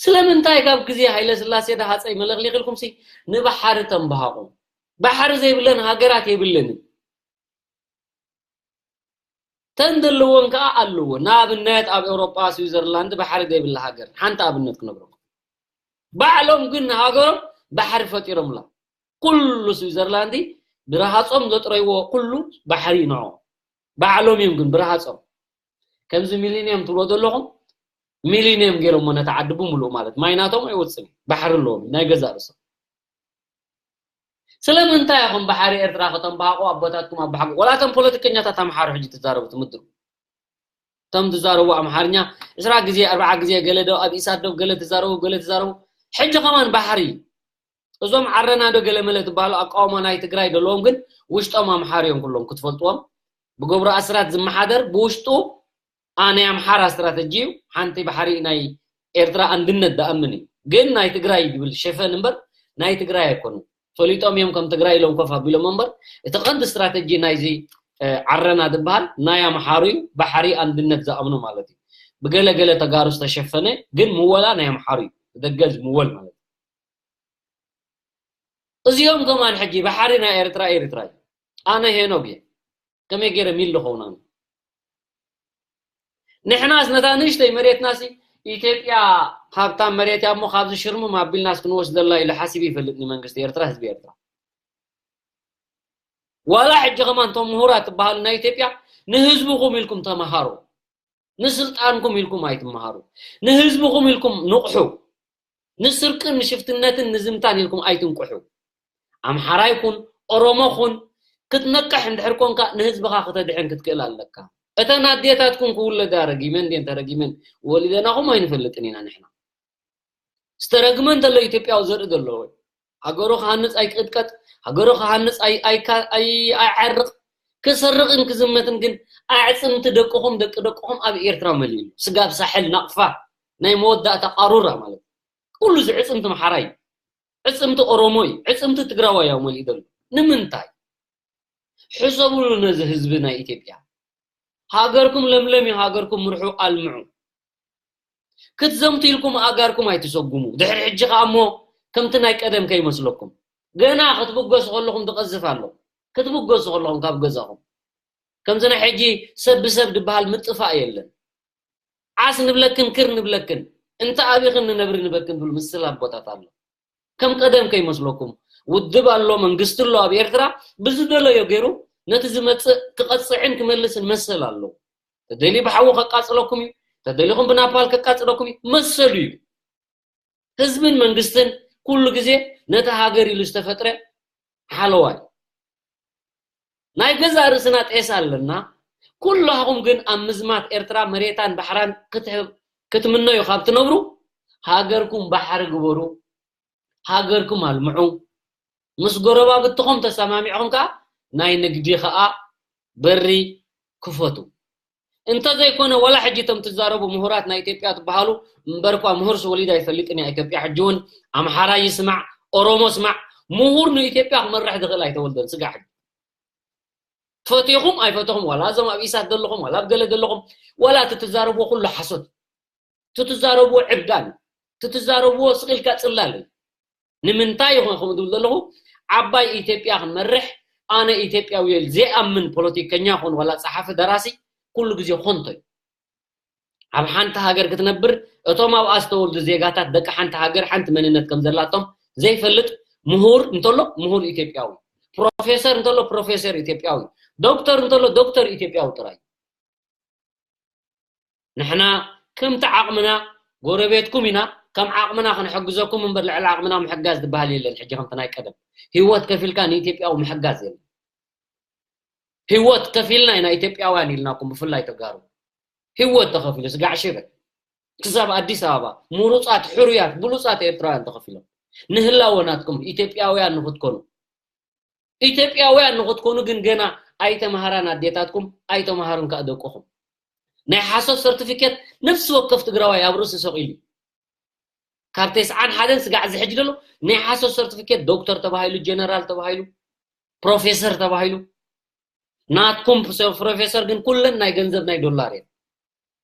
ስለምንታይ ካብ ግዜ ሃይለ ስላሴ ዶ ሃፀይ መለኽሊኽ ኢልኩም ሲ ንባሕሪ ተንባሃቑ? ባሕሪ ዘይብለን ሃገራት የብለንን። ተን ዘለወን ከዓ ኣለዎ። ንኣብነት ኣብ ኤውሮጳ ስዊዘርላንድ ባሕሪ ዘይብላ ሃገር ሓንቲ ኣብነት ክነግረኩም። ባዕሎም ግን ንሃገሮም ባሕሪ ፈጢሮምላ። ኩሉ ስዊዘርላንድ ብረሃጾም ዘጥረይዎ ኩሉ ባሕሪ ንዖ። ባዕሎም እዮም ግን ብረሃጾም። ከምዚ ሚሊኒየም ትብሎ ዘለኹም ሚሊኒየም ገይሮሞ ነታ ዓዲ ብምሉኡ ማለት ማይ ናቶም ኣይወፅን እዩ። ባሕሪ ኣለዎም ናይ ገዛ ርእሶም። ስለምንታይ ኢኹም ባሕሪ ኤርትራ ከተንባሃቑ ኣቦታትኩም ኣባሓጎ ወላ እቶም ፖለቲከኛታት ኣምሓሩ ሕጂ ትዛረቡ ትምድሩ እቶም ትዛረቡ ኣምሓርኛ ዕስራ ግዜ ኣርባዓ ግዜ ገለ ዶ ኣብ ኢሳት ዶ ገለ ትዛረቡ ገለ ትዛረቡ ሕጂ ከማን ባሕሪ እዞም ዓረና ዶ ገለ መለ ትበሃሉ ኣቃውማ ናይ ትግራይ ዘለዎም ግን ውሽጦም ኣምሓሩ እዮም ኩሎም ክትፈልጥዎም ብገብሩ ኣስራት ዝመሓደር ብውሽጡ ኣነ ኣምሓራ ስትራተጂ እዩ ሓንቲ ባሕሪ ናይ ኤርትራ ኣንድነት ዝኣምን እዩ ግን ናይ ትግራይ ዝብል ሸፈን እምበር ናይ ትግራይ ኣይኮኑ ፈሊጦም እዮም ከም ትግራይ ኢሎም ኮፍ ኣቢሎም እምበር እቲ ቀንዲ ስትራተጂ ናይዚ ዓረና ዝበሃል ናይ ኣምሓሩ እዩ ባሕሪ ኣንድነት ዝኣምኑ ማለት እዩ ብገለገለ ተጋሩ ዝተሸፈነ ግን ምወላ ናይ ኣምሓሩ እዩ ብደገ ዝምወል ማለት እዩ እዚኦም ከማን ሕጂ ባሕሪ ናይ ኤርትራ ኤርትራ እዩ ኣነ ሄኖግ እየ ከመይ ገይረ ሚል ዝኸውን ኣነ ንሕናስ ነታ ንእሽተይ መሬትናሲ ኢትዮጵያ ሃብታም መሬት እያ እሞ ካብዚ ሽርሙም ኣቢልናስ ክንወስደላ ኢሉ ሓሲቡ ይፈልጥ ንመንግስቲ ኤርትራ ህዝቢ ኤርትራ ዋላ ሕጂ ከማን እቶም ምሁራት ትበሃሉ ናይ ኢትዮጵያ ንህዝብኹም ኢልኩም ተመሃሩ ንስልጣንኩም ኢልኩም ኣይትመሃሩ ንህዝብኹም ኢልኩም ንቕሑ ንስርቅን ንሽፍትነትን ንዝምታን ኢልኩም ኣይትንቅሑ ኣምሓራይ ኩን ኦሮሞ ኩን ክትነቅሕ እንድሕር ኮንካ ንህዝብኻ ክተድሕን ክትክእል ኣለካ እተን ኣዴታትኩም ክውለዳ ረጊመን ድየን ተረጊመን ወሊደናኹም ኣይንፈልጥን ኢና ንሕና ዝተረግመ እንተሎ ኢትዮጵያዊ ዘርኢ ዘሎ ሃገሩ ክሃንፅ ኣይቅጥቀጥ ሃገሩ ክሃንፅ ኣይዓርቕ ክሰርቕን ክዝመትን ግን ኣዕፅምቲ ደቅኹም ደቂ ደቅኹም ኣብ ኤርትራ መሊኡ ስጋብ ሳሕል ናቕፋ ናይ መወዳእታ ቃሩራ ማለት ኩሉ እዚ ዕፅምቲ ምሓራይ ዕፅምቲ ኦሮሞ እዩ ዕፅምቲ ትግራዋይ እዩ መሊኡ ዘሎ ንምንታይ ሕሰብሉ ነዚ ህዝቢ ናይ ኢትዮጵያ ሃገርኩም ለምለም እዩ ሃገርኩም ምርሑ ኣልምዑ ክትዘምቱ ኢልኩም ኣጋርኩም ኣይትሰጉሙ ድሕሪ ሕጂ ከዓ እሞ ከምቲ ናይ ቀደም ከይመስለኩም ገና ክትብገሱ ከለኹም ትቐዝፍ ኣሎ ክትብገሱ ከለኹም ካብ ገዛኹም ከምዚ ናይ ሕጂ ሰብ ብሰብ ዝበሃል ምጥፋእ የለን ዓስ ንብለክን ክር ንብለክን እንተ ኣቢኽን ንነብሪ ንበክን ዝብሉ ምስል ኣቦታት ኣሎ ከም ቀደም ከይመስለኩም ውድብ ኣሎ መንግስቲ ኣሎ ኣብ ኤርትራ ብዝደለዮ ገይሩ ነቲ ዝመፅእ ክቐፅዕን ክመልስን መሰል ኣለዎ ተደልዩ ብሓዊ ከቃፅለኩም እዩ ተደሊኹም ብናፓል ከቃፅለኩም እዩ መሰሉ እዩ ህዝብን መንግስትን ኩሉ ግዜ ነቲ ሃገር ኢሉ ዝተፈጥረ ሓለዋይ ናይ ገዛ ርእስና ጤስ ኣለና ኩላኹም ግን ኣብ ምዝማት ኤርትራ መሬታን ባሕራን ክትምነዩ ካብ ትነብሩ ሃገርኩም ባሕሪ ግበሩ ሃገርኩም ኣልምዑ ምስ ጎረባብትኹም ተሰማሚዕኹም ከዓ ናይ ንግዲ ከዓ በሪ ክፈቱ እንተዘይኮነ ወላ ሕጂ እቶም ትዛረቡ ምሁራት ናይ ኢትዮጵያ ትበሃሉ እምበርኳ ምሁርስ ወሊድ ኣይፈልጥን እያ ኢትዮጵያ ሕጂ እውን ኣምሓራ ይስማዕ ኦሮሞ ስማዕ ምሁር ንኢትዮጵያ ክመርሕ ዝኽእል ኣይተወልደን ስጋ ሕጂ ትፈትኹም ኣይፈትኹም ዋላ እዞም ኣብ ኢሳት ዘለኹም ዋላ ኣብ ገለ ዘለኹም ዋላ እቲ ትዛረብዎ ኩሉ ሓሶት ትትዛረብዎ ዕብዳን ትትዛረብዎ ስቕ ኢልካ ፅላል እዩ ንምንታይ ይኾን ከምኡ ዝብል ዘለኹ ዓባይ ኢትዮጵያ ክንመርሕ ኣነ ኢትዮጵያዊ እየ ዘይኣምን ፖለቲከኛ ኾን ዋላ ፀሓፊ ደራሲ ኩሉ ግዜ ኾንቶ እዩ ኣብ ሓንቲ ሃገር ክትነብር እቶም ኣብኣ ዝተወልዱ ዜጋታት ደቂ ሓንቲ ሃገር ሓንቲ መንነት ከም ዘላቶም ዘይፈልጥ ምሁር እንተሎ ምሁር ኢትዮጵያዊ ፕሮፌሰር እንተሎ ፕሮፌሰር ኢትዮጵያዊ ዶክተር እንተሎ ዶክተር ኢትዮጵያዊ ጥራይ ንሕና ከምቲ ዓቕምና ጎረቤትኩም ኢና ከም ዓቕምና ክንሕግዘኩም እምበር ልዕሊ ዓቕምና ምሕጋዝ ዝበሃል የለን ሕጂ ከምቲ ናይ ቀደም ህይወት ከፊልካ ንኢትዮጵያዊ ምሕጋዝ የለን ህይወት ከፊልና ኢና ኢትዮጵያውያን ኢልናኩም ብፍላይ ተጋሩ ህይወት ተኸፊሉ ስጋዕ ሽበ ክሳብ ኣዲስ ኣበባ ምሩፃት፣ ሕሩያት፣ ብሉፃት ኤርትራውያን ተኸፊሎም ንህላወ ናትኩም ኢትዮጵያውያን ንክትኮኑ፣ ኢትዮጵያውያን ንክትኮኑ ግን ገና ኣይተምሃራን ኣዴታትኩም፣ ኣይተምሃሩን ከዓ ደቅኹም። ናይ ሓሶት ሰርቲፊኬት ነፍሲ ወከፍ ትግራዋይ ኣብ ርእሲ ሰቂሉ እዩ። ካብ ተስዓን ሓደን ስጋዕ ዝሕጅ ዘሎ ናይ ሓሶት ሰርቲፊኬት፣ ዶክተር ተባሂሉ፣ ጀነራል ተባሂሉ፣ ፕሮፌሰር ተባሂሉ። ናትኩም ፕሮፌሰር ግን ኩለን ናይ ገንዘብ ናይ ዶላር እየን።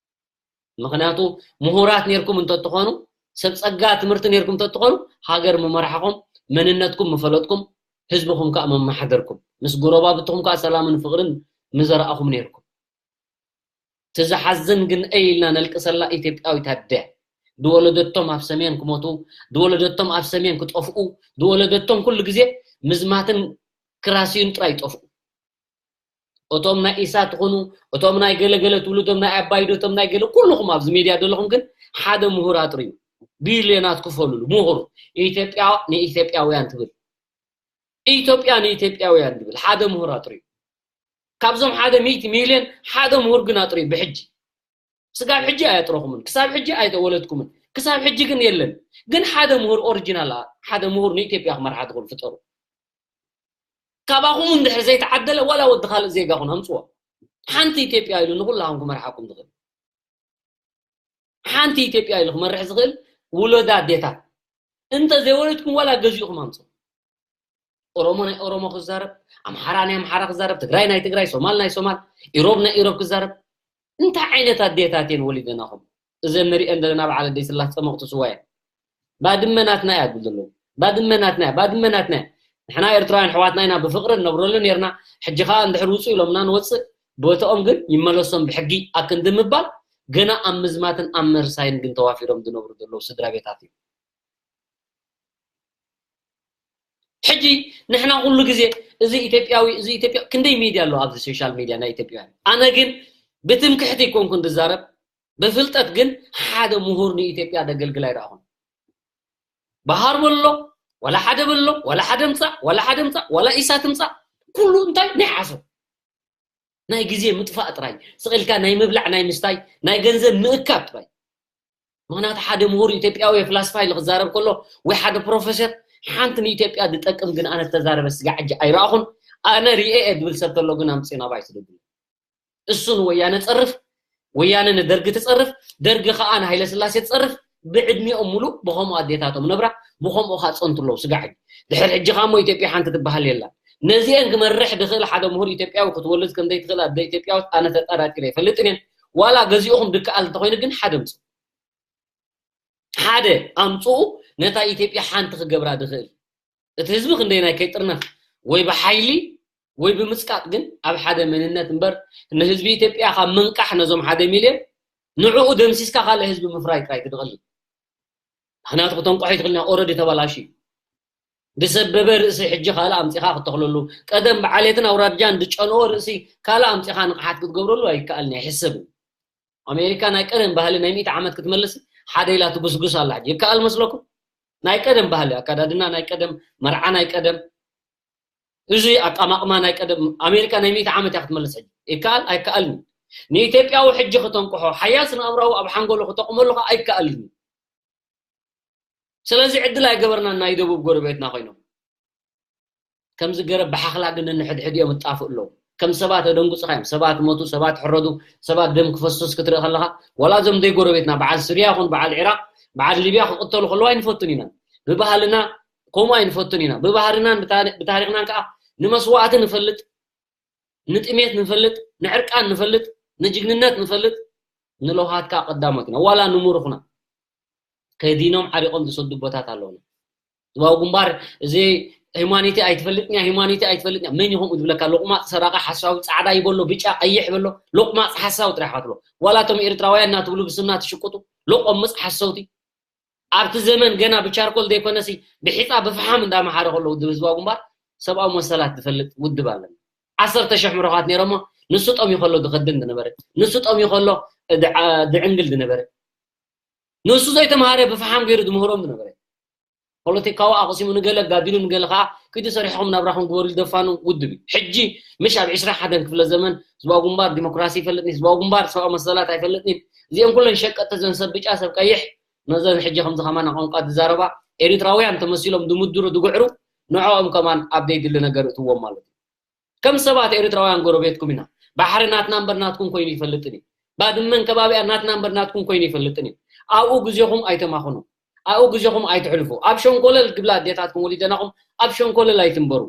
ምክንያቱ ምሁራት ነርኩም እንተትኾኑ፣ ሰብ ጸጋ ትምህርቲ ነርኩም እንተትኾኑ፣ ሃገር ምመራሕኹም፣ መንነትኩም ምፈለጥኩም፣ ህዝብኹም ከዓ መማሓደርኩም፣ ምስ ጎረባብትኹም ከዓ ሰላምን ፍቕርን ምዘራእኹም ነርኩም። እቲ ዝሓዝን ግን እይ ኢልና ነልቅሰላ ኢትዮጵያዊት ኣደ፣ ዝወለደቶም ኣብ ሰሜን ክሞቱ፣ ዝወለደቶም ኣብ ሰሜን ክጠፍኡ፣ ዝወለደቶም ኩሉ ግዜ ምዝማትን ክራስዩን ጥራይ ይጠፍኡ። እቶም ናይ ኢሳት ትኹኑ፣ እቶም ናይ ገለገለ ትብሉ፣ እቶም ናይ ኣባይዶ፣ እቶም ናይ ገለ፣ ኩልኹም ኣብዚ ሚድያ ዘለኹም ግን ሓደ ምሁር ኣጥርዩ፣ ቢልዮናት ክፈሉሉ ምሁር። ኢትዮጵያ ንኢትዮጵያውያን ትብል፣ ኢትዮጵያ ንኢትዮጵያውያን ትብል ሓደ ምሁር ኣጥርዩ። ካብዞም ሓደ ሚእቲ ሚልዮን ሓደ ምሁር ግን ኣጥርዩ ብሕጂ። ስጋብ ሕጂ ኣየጥረኹምን፣ ክሳብ ሕጂ ኣይተወለድኩምን፣ ክሳብ ሕጂ ግን የለን። ግን ሓደ ምሁር ኦሪጂናል፣ ሓደ ምሁር ንኢትዮጵያ ክመርሓ ትኽእሉ ፍጠሩ። ካባኹም እንድሕር ዘይተዓደለ ዋላ ወዲ ካልእ ዜጋ ኹን ኣምፅዎ። ሓንቲ ኢትዮጵያ ኢሉ ንኩላኹም ክመርሓኩም ዝኽእል፣ ሓንቲ ኢትዮጵያ ኢሉ ክመርሕ ዝኽእል ውለዳ ኣዴታት። እንተ ዘይወለድኩም ዋላ ገዚእኹም ኣምፅዎ። ኦሮሞ ናይ ኦሮሞ ክዛረብ፣ ኣምሓራ ናይ ኣምሓራ ክዛረብ፣ ትግራይ ናይ ትግራይ፣ ሶማል ናይ ሶማል፣ ኢሮብ ናይ ኢሮብ ክዛረብ። እንታይ ዓይነት ኣዴታት እየን ወሊደናኹም? እዘን ንሪአን ዘለና በዓል ኣደይ ስላስ ጸመቕቲ ስዋ እየን። ባድመ ናትና እያ ትብል ዘለዉ። ባድመ ናትና እያ፣ ባድመ ናትና እያ። ንሕና ኤርትራውያን ኣሕዋትና ኢና ብፍቕሪ ንነብረሉ ነርና። ሕጂ ኸኣ እንድሕር ውጹ ኢሎምና ንወጽእ፣ ቦትኦም ግን ይመለሶም ብሕጊ ኣክንዲ ምባል ገና ኣብ ምዝማትን ኣብ ምርሳይን ግን ተዋፊሮም ዝነብሩ ዘለዉ ስድራ ቤታት እዩ። ሕጂ ንሕና ኩሉ ግዜ እዚ ኢትዮጵያዊ፣ እዚ ኢትዮጵያ፣ ክንደይ ሚድያ ኣሎ ኣብዚ ሶሻል ሚድያ ናይ ኢትዮጵያውያን። ኣነ ግን ብትምክሕቲ ኣይኮንኩን ዝዛረብ፣ ብፍልጠት ግን ሓደ ምሁር ንኢትዮጵያ ደገልግል ኣይረኣኹን። በሃር በሎ፣ ዋላ ሓደ በሎ፣ ዋላ ሓደ ምጻእ፣ ዋላ ሓደ ምጻእ፣ ዋላ ኢሳት ምጻእ፣ ኩሉ እንታይ ናይ ሓሶት። ናይ ግዜ ምጥፋእ ጥራይ፣ ስቕ ኢልካ ናይ ምብላዕ ናይ ምስታይ ናይ ገንዘብ ምእካብ ጥራይ። ምኽንያቱ ሓደ ምሁር ኢትዮጵያዊ ወይ ፍላስፋ ኢሉ ክዛረብ ከሎ ወይ ሓደ ፕሮፌሰር ሓንቲ ንኢትዮጵያ ዝጠቅም ግን ኣነ ዝተዛረበ ስጋዕ ሕጂ ኣይረኣኹን። ኣነ ሪኤ እየ ዝብል ሰብ ተሎ ግን ኣምፅእ ናባይ ስደዱ። እሱ ንወያነ ጸርፍ፣ ወያነ ንደርጊ ትጸርፍ፣ ደርጊ ከዓ ንሃይለ ስላሴ ትጸርፍ። ብዕድሚኦም ሙሉእ ብኸምኡ ኣዴታቶም ነብራ፣ ብኸምኡ ከዓ ጸንቱ ኣለዉ ስጋዕ ሕጂ። ድሕሪ ሕጂ ከዓ እሞ ኢትዮጵያ ሓንቲ ትበሃል የላን። ነዚአን ክመርሕ ዝኽእል ሓደ ምሁር ኢትዮጵያዊ ክትወልድ ከም ዘይትኽእል ኣደ ኢትዮጵያዊት ኣነ ተጠራጢረ ኣይፈልጥን እየን። ዋላ ገዚኡኹም ድከኣል እንተኾይኑ ግን ሓደ ምጽእ። ሓደ ኣምጽኡ ነታ ኢትዮጵያ ሓንቲ ክገብራ ዝኽእል። እቲ ህዝቢ ክንደይናይ ከይጥርነፍ ወይ ብሓይሊ ወይ ብምጽቃጥ ግን ኣብ ሓደ መንነት እምበር ንህዝቢ ኢትዮጵያ ካብ ምንቃሕ ነዞም ሓደ ሚልዮን ንዕኡ ደምሲስካ ካልእ ህዝቢ ምፍራይ ጥራይ ትድቕል። ምኽንያቱ ክተንቆሖ ይትኽእልና ኦረዲ ተባላሽ እዩ። ዝሰበበ ርእሲ ሕጂ ካልእ ኣምጺኻ ክተኽለሉ፣ ቀደም ብዓሌትን ኣውራጃን ዝጨንኦ ርእሲ ካልእ ኣምጺኻ ንቕሓት ክትገብረሉ ኣይከኣልን፣ ኣይሕሰብን። ኣሜሪካ ናይ ቀደም ባህሊ ናይ ሚእቲ ዓመት ክትመልስ ሓደ ኢላ ትጉስጉስ ኣላ። ሕጂ ይከኣል መስለኩም? ናይ ቀደም ባህሊ፣ ኣካዳድና ናይ ቀደም፣ መርዓ ናይ ቀደም፣ እዚ ኣቃማቕማ ናይ ቀደም ኣሜሪካ ናይ ሚእቲ ዓመት እያ ክትመልስ። ሕጂ ይከኣል ኣይከኣልን? ንኢትዮጵያዊ ሕጂ ክተንቅሖ፣ ሓያስ ንኣምራዊ ኣብ ሓንጎሎ ክተቕመሉ ከዓ ኣይከኣልን። ስለዚ ዕድል ኣይገበርናን ናይ ደቡብ ጎረቤትና ኮይኖም። ከምዚ ገረብ ብሓኽላ ግን ንሕድሕድ እዮም እጣፍኡ ኣለዉ። ከም ሰባት ኣደንጉጽኻ እዮም። ሰባት ሞቱ፣ ሰባት ሕረዱ፣ ሰባት ደም ክፈስስ ክትርኢ ከለኻ፣ ዋላ እዞም ደይ ጎረቤትና በዓል ስርያ ይኹን በዓል ዒራቕ፣ በዓል ሊብያ ክቕተሉ ከለዉ ኣይንፈቱን ኢና። ብባህልና ከምኡ ኣይንፈቱን ኢና። ብባህርናን ብታሪ-፣ ብታሪኽናን ከኣ ንመስዋእቲ ንፈልጥ፣ ንጥሜት ንፈልጥ፣ ንዕርቃን ንፈልጥ፣ ንጅግንነት ንፈልጥ፣ ንለውሃት ከኣ ቀዳሞት ኢና። ዋላ ንምሩኽና ከዲኖም ዓሪቖም ዝሰዱ ቦታት ኣለዉና። ህዝባዊ ግንባር እዚ ሃይማኖት ኣይትፈልጥን እያ፣ ሃይማኖት ኣይትፈልጥን እያ። መን እዩ ከምኡ ዝብለካ? ሎቕማፅ ሰራቂ ሓሳዊ ፃዕዳ ይበሎ፣ ብጫ ቀይሕ በሎ፣ ሎቕማፅ ሓሳዊ ጥራሕ ኢኻ ትብሎ። ዋላ እቶም ኤርትራውያን እናትብሉ ብስምና ትሽቅጡ፣ ሎቆምፅ ሓሰውቲ። ኣብቲ ዘመን ገና ብቻርኮል ዘይኮነሲ ብሒፃ ብፍሓም እንዳመሓረ ከሎ ውድብ ህዝባዊ ግንባር ሰብኣዊ መሰላት ዝፈልጥ ውድብ ኣለና። ዓሰርተ ሽሕ ምሩኻት ነይሮሞ፣ ንሱ ጠምዩ ከሎ ዝኸድን ዝነበረ፣ ንሱ ጠምዩ ከሎ ድዓ-፣ ዝዕንግል ዝነበረ፣ ንሱ ዘይተምሃረ ብፍሓም ገይሩ ዝምህሮም ዝነበረ፣ ፖለቲካዊ ኣቕሲሙ ንገለ ኣጋዲሉ ንገለ ከዓ ኪዱ ሰሪሕኹም ናብራኹም ግበሩ ዝደፋኑ ውድብ እዩ። ሕጂ ምሽ ኣብ ዕስራ ሓደን ክፍለ ዘመን ህዝባዊ ግንባር ዲሞክራሲ ይፈልጥኒ፣ ህዝባዊ ግንባር ሰብኣዊ መሰላት ኣይፈልጥኒ፣ እዚኦም ኩለን ሸቀጥቲ፣ ዘን ሰብ ብጫ ሰብ ቀይሕ፣ ነዘን ሕጂ ከምዚ ከማን ቋንቋ ዝዛረባ ኤሪትራውያን ተመሲሎም ዝምድሩ ዝጉዕሩ፣ ንዕኦም ከማን ኣብ ዘይድሊ ነገር እትዎም ማለት እዩ። ከም ሰባት ኤሪትራውያን ጎረቤትኩም ኢና። ባሕሪ ናትና እምበር ናትኩም ኮይኑ ይፈልጥን እዩ። ባድመን ከባቢኣ ናትና እምበር ናትኩም ኮይኑ ይፈልጥን እዩ። ኣብኡ ግዜኹም ኣይተማኽኑ። ኣብኡ ግዜኹም ኣይትሕልፉ። ኣብ ሸንኮለል ክብላ ኣዴታትኩም ወሊደናኹም ኣብ ሸንኮለል ኣይትንበሩ።